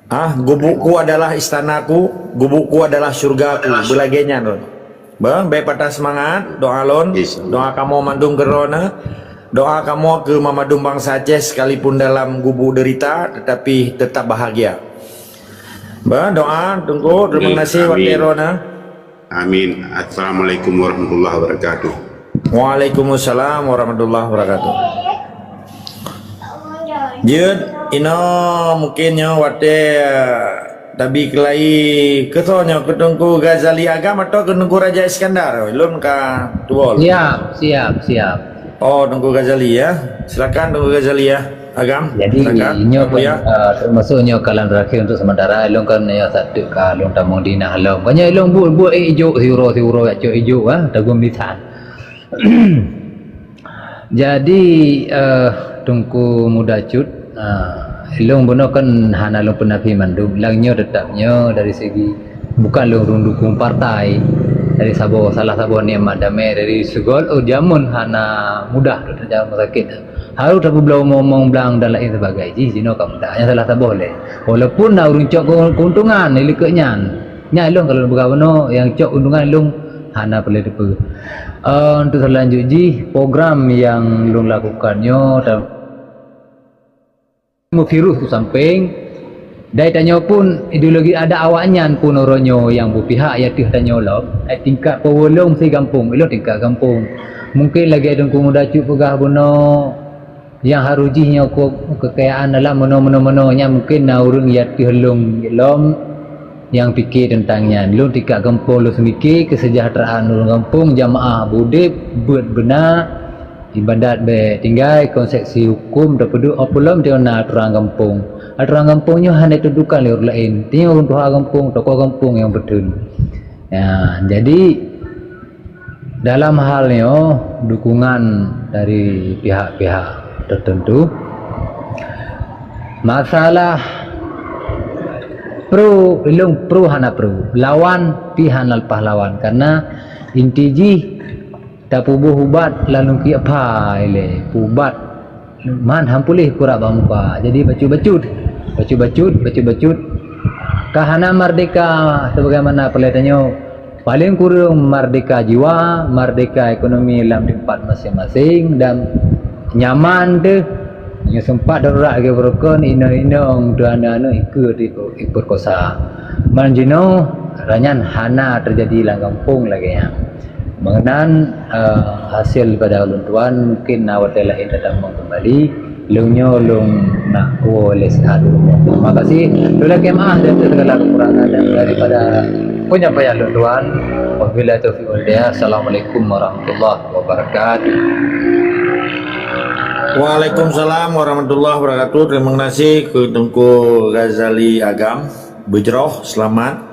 Ah, gubukku adalah istanaku, gubukku adalah syurgaku. Beulagèe nyan lôn. Bah, bèk patah semangat, doa lôn, doa kamoe mandum keu droeneuh, doa kamoe keu mandum bansa Aceh sekalipun dalam gubuk derita, tetapi tetap bahagia. Bah, doa, Teungku, terima kasih watèe droeneuh. Amin. Assalamualaikum warahmatullahi wabarakatuh. Waalaikumsalam warahmatullahi wabarakatuh. Jeuet, inoe mungkin nyoe watèe tabi keulai keu soe nyoe, keu Teungku Ghazali Agam atau keu Teungku Raja Iskandar? Lôn ka tuwo lôn. Siap, siap, siap. Oh, Teungku Ghazali ya. Silakan Teungku Ghazali ya. Agam, jadi, silakan, nyoe Teungku ya. Eh, termasuk nyoe kalam terakhir untuk sementara, ilong kan nyoe satu ka lôn tamong dinah lom. Kan nyoe ilong buet-buet, eh, ijok siuroe-siuroe, ijok, ijok, ah, tagum lisan. Jadi, eh, Teungku Muda Cut, ah, ilong bunoe kan hana lôn peunafi mandum, lam nyoe tetap nyoe dari segi bukan lôn ureueng dukung partai, dari saboh, salah saboh nikmat damé dari segol, oh, jameun hana mudah, jameun sakét. Harôh tapeubloe umong-umong blang dan laén sebagai jih, jinoe ka mudah. Nyan salah saboh lé. Walaupun na ureueng cok keu-, keuntungan di likot nyan. Nyan ilong kalau peugah bunoe nyang cok keuntungan ilong hana peureulèe teupeu. Eh, untuk selanjut jih, program nyang lôn lakukan nyoe ta-, meuvirus u sampéng, dari tanyoe pun ideologi adat awaknyan pun uroe nyoe nyang beupihak i ateueh tanyoe lom, eh, tingkat peue lom si gampông, ilong tingkat gampông. Mungkin lagèe Teungku Muda Cut peugah bunoe, nyang harôh jih nyoe keu keukayaan dalam meunoe-meunoe-meunoe nyan mungkin na ureueng i ateueh lôn lom nyang pike teuntang nyan. Lôn tingkat gampông lôn seumike keuseujahteuraan ureueng gampông, jamaah beudeb, beuet beuna, ibadat bèk tinggai, konsepsi huköm tapeuduek, oh, peue lom tanyoe na aturan gampông. Aturan gampông nyoe hana ditentukan lé ureueng laén. Tanyoe ureueng tuha gampông, tokoh gampông nyang peutheun. Ya, jadi dalam hal nyoe dukungan dari pihak-pihak tertentu. Masalah pro, ilong pro hana pro, lawan pi hana leupah lawan, karena inti jih tapeubuh ubat lalu kiek pha ilée ubat man han puléh kurak bak muka. Jadi bacut-bacut, bacut-bacut, bacut-bacut. Ka hana merdeka sebagaimana peulée tanyoe. Paling kureueng merdeka jiwa, merdeka ekonomi lam tempat masing-masing dan nyaman teuh. Nyoe sempat darurat lagée beurukon inong-inong tu aneuk-aneuk ikut diperkosa. Man jinoe ranyan hana terjadi lam gampông lagée nyan. Mengenai uh, hasil pada ulun tuan mungkin na watée laén tatamong kembali. Lôn nyoe lôn nak woe lé sihat. Terima kasih. Lôn lakée maaf dari segala kekurangan dan daripada penyampaian lôn tuan. Wabillahi taufiq wal hidayah. Assalamualaikum warahmatullahi wabarakatuh. Waalaikumsalam warahmatullahi wabarakatuh. Terima kasih ke Teungku Ghazali Agam. Beujroh, selamat.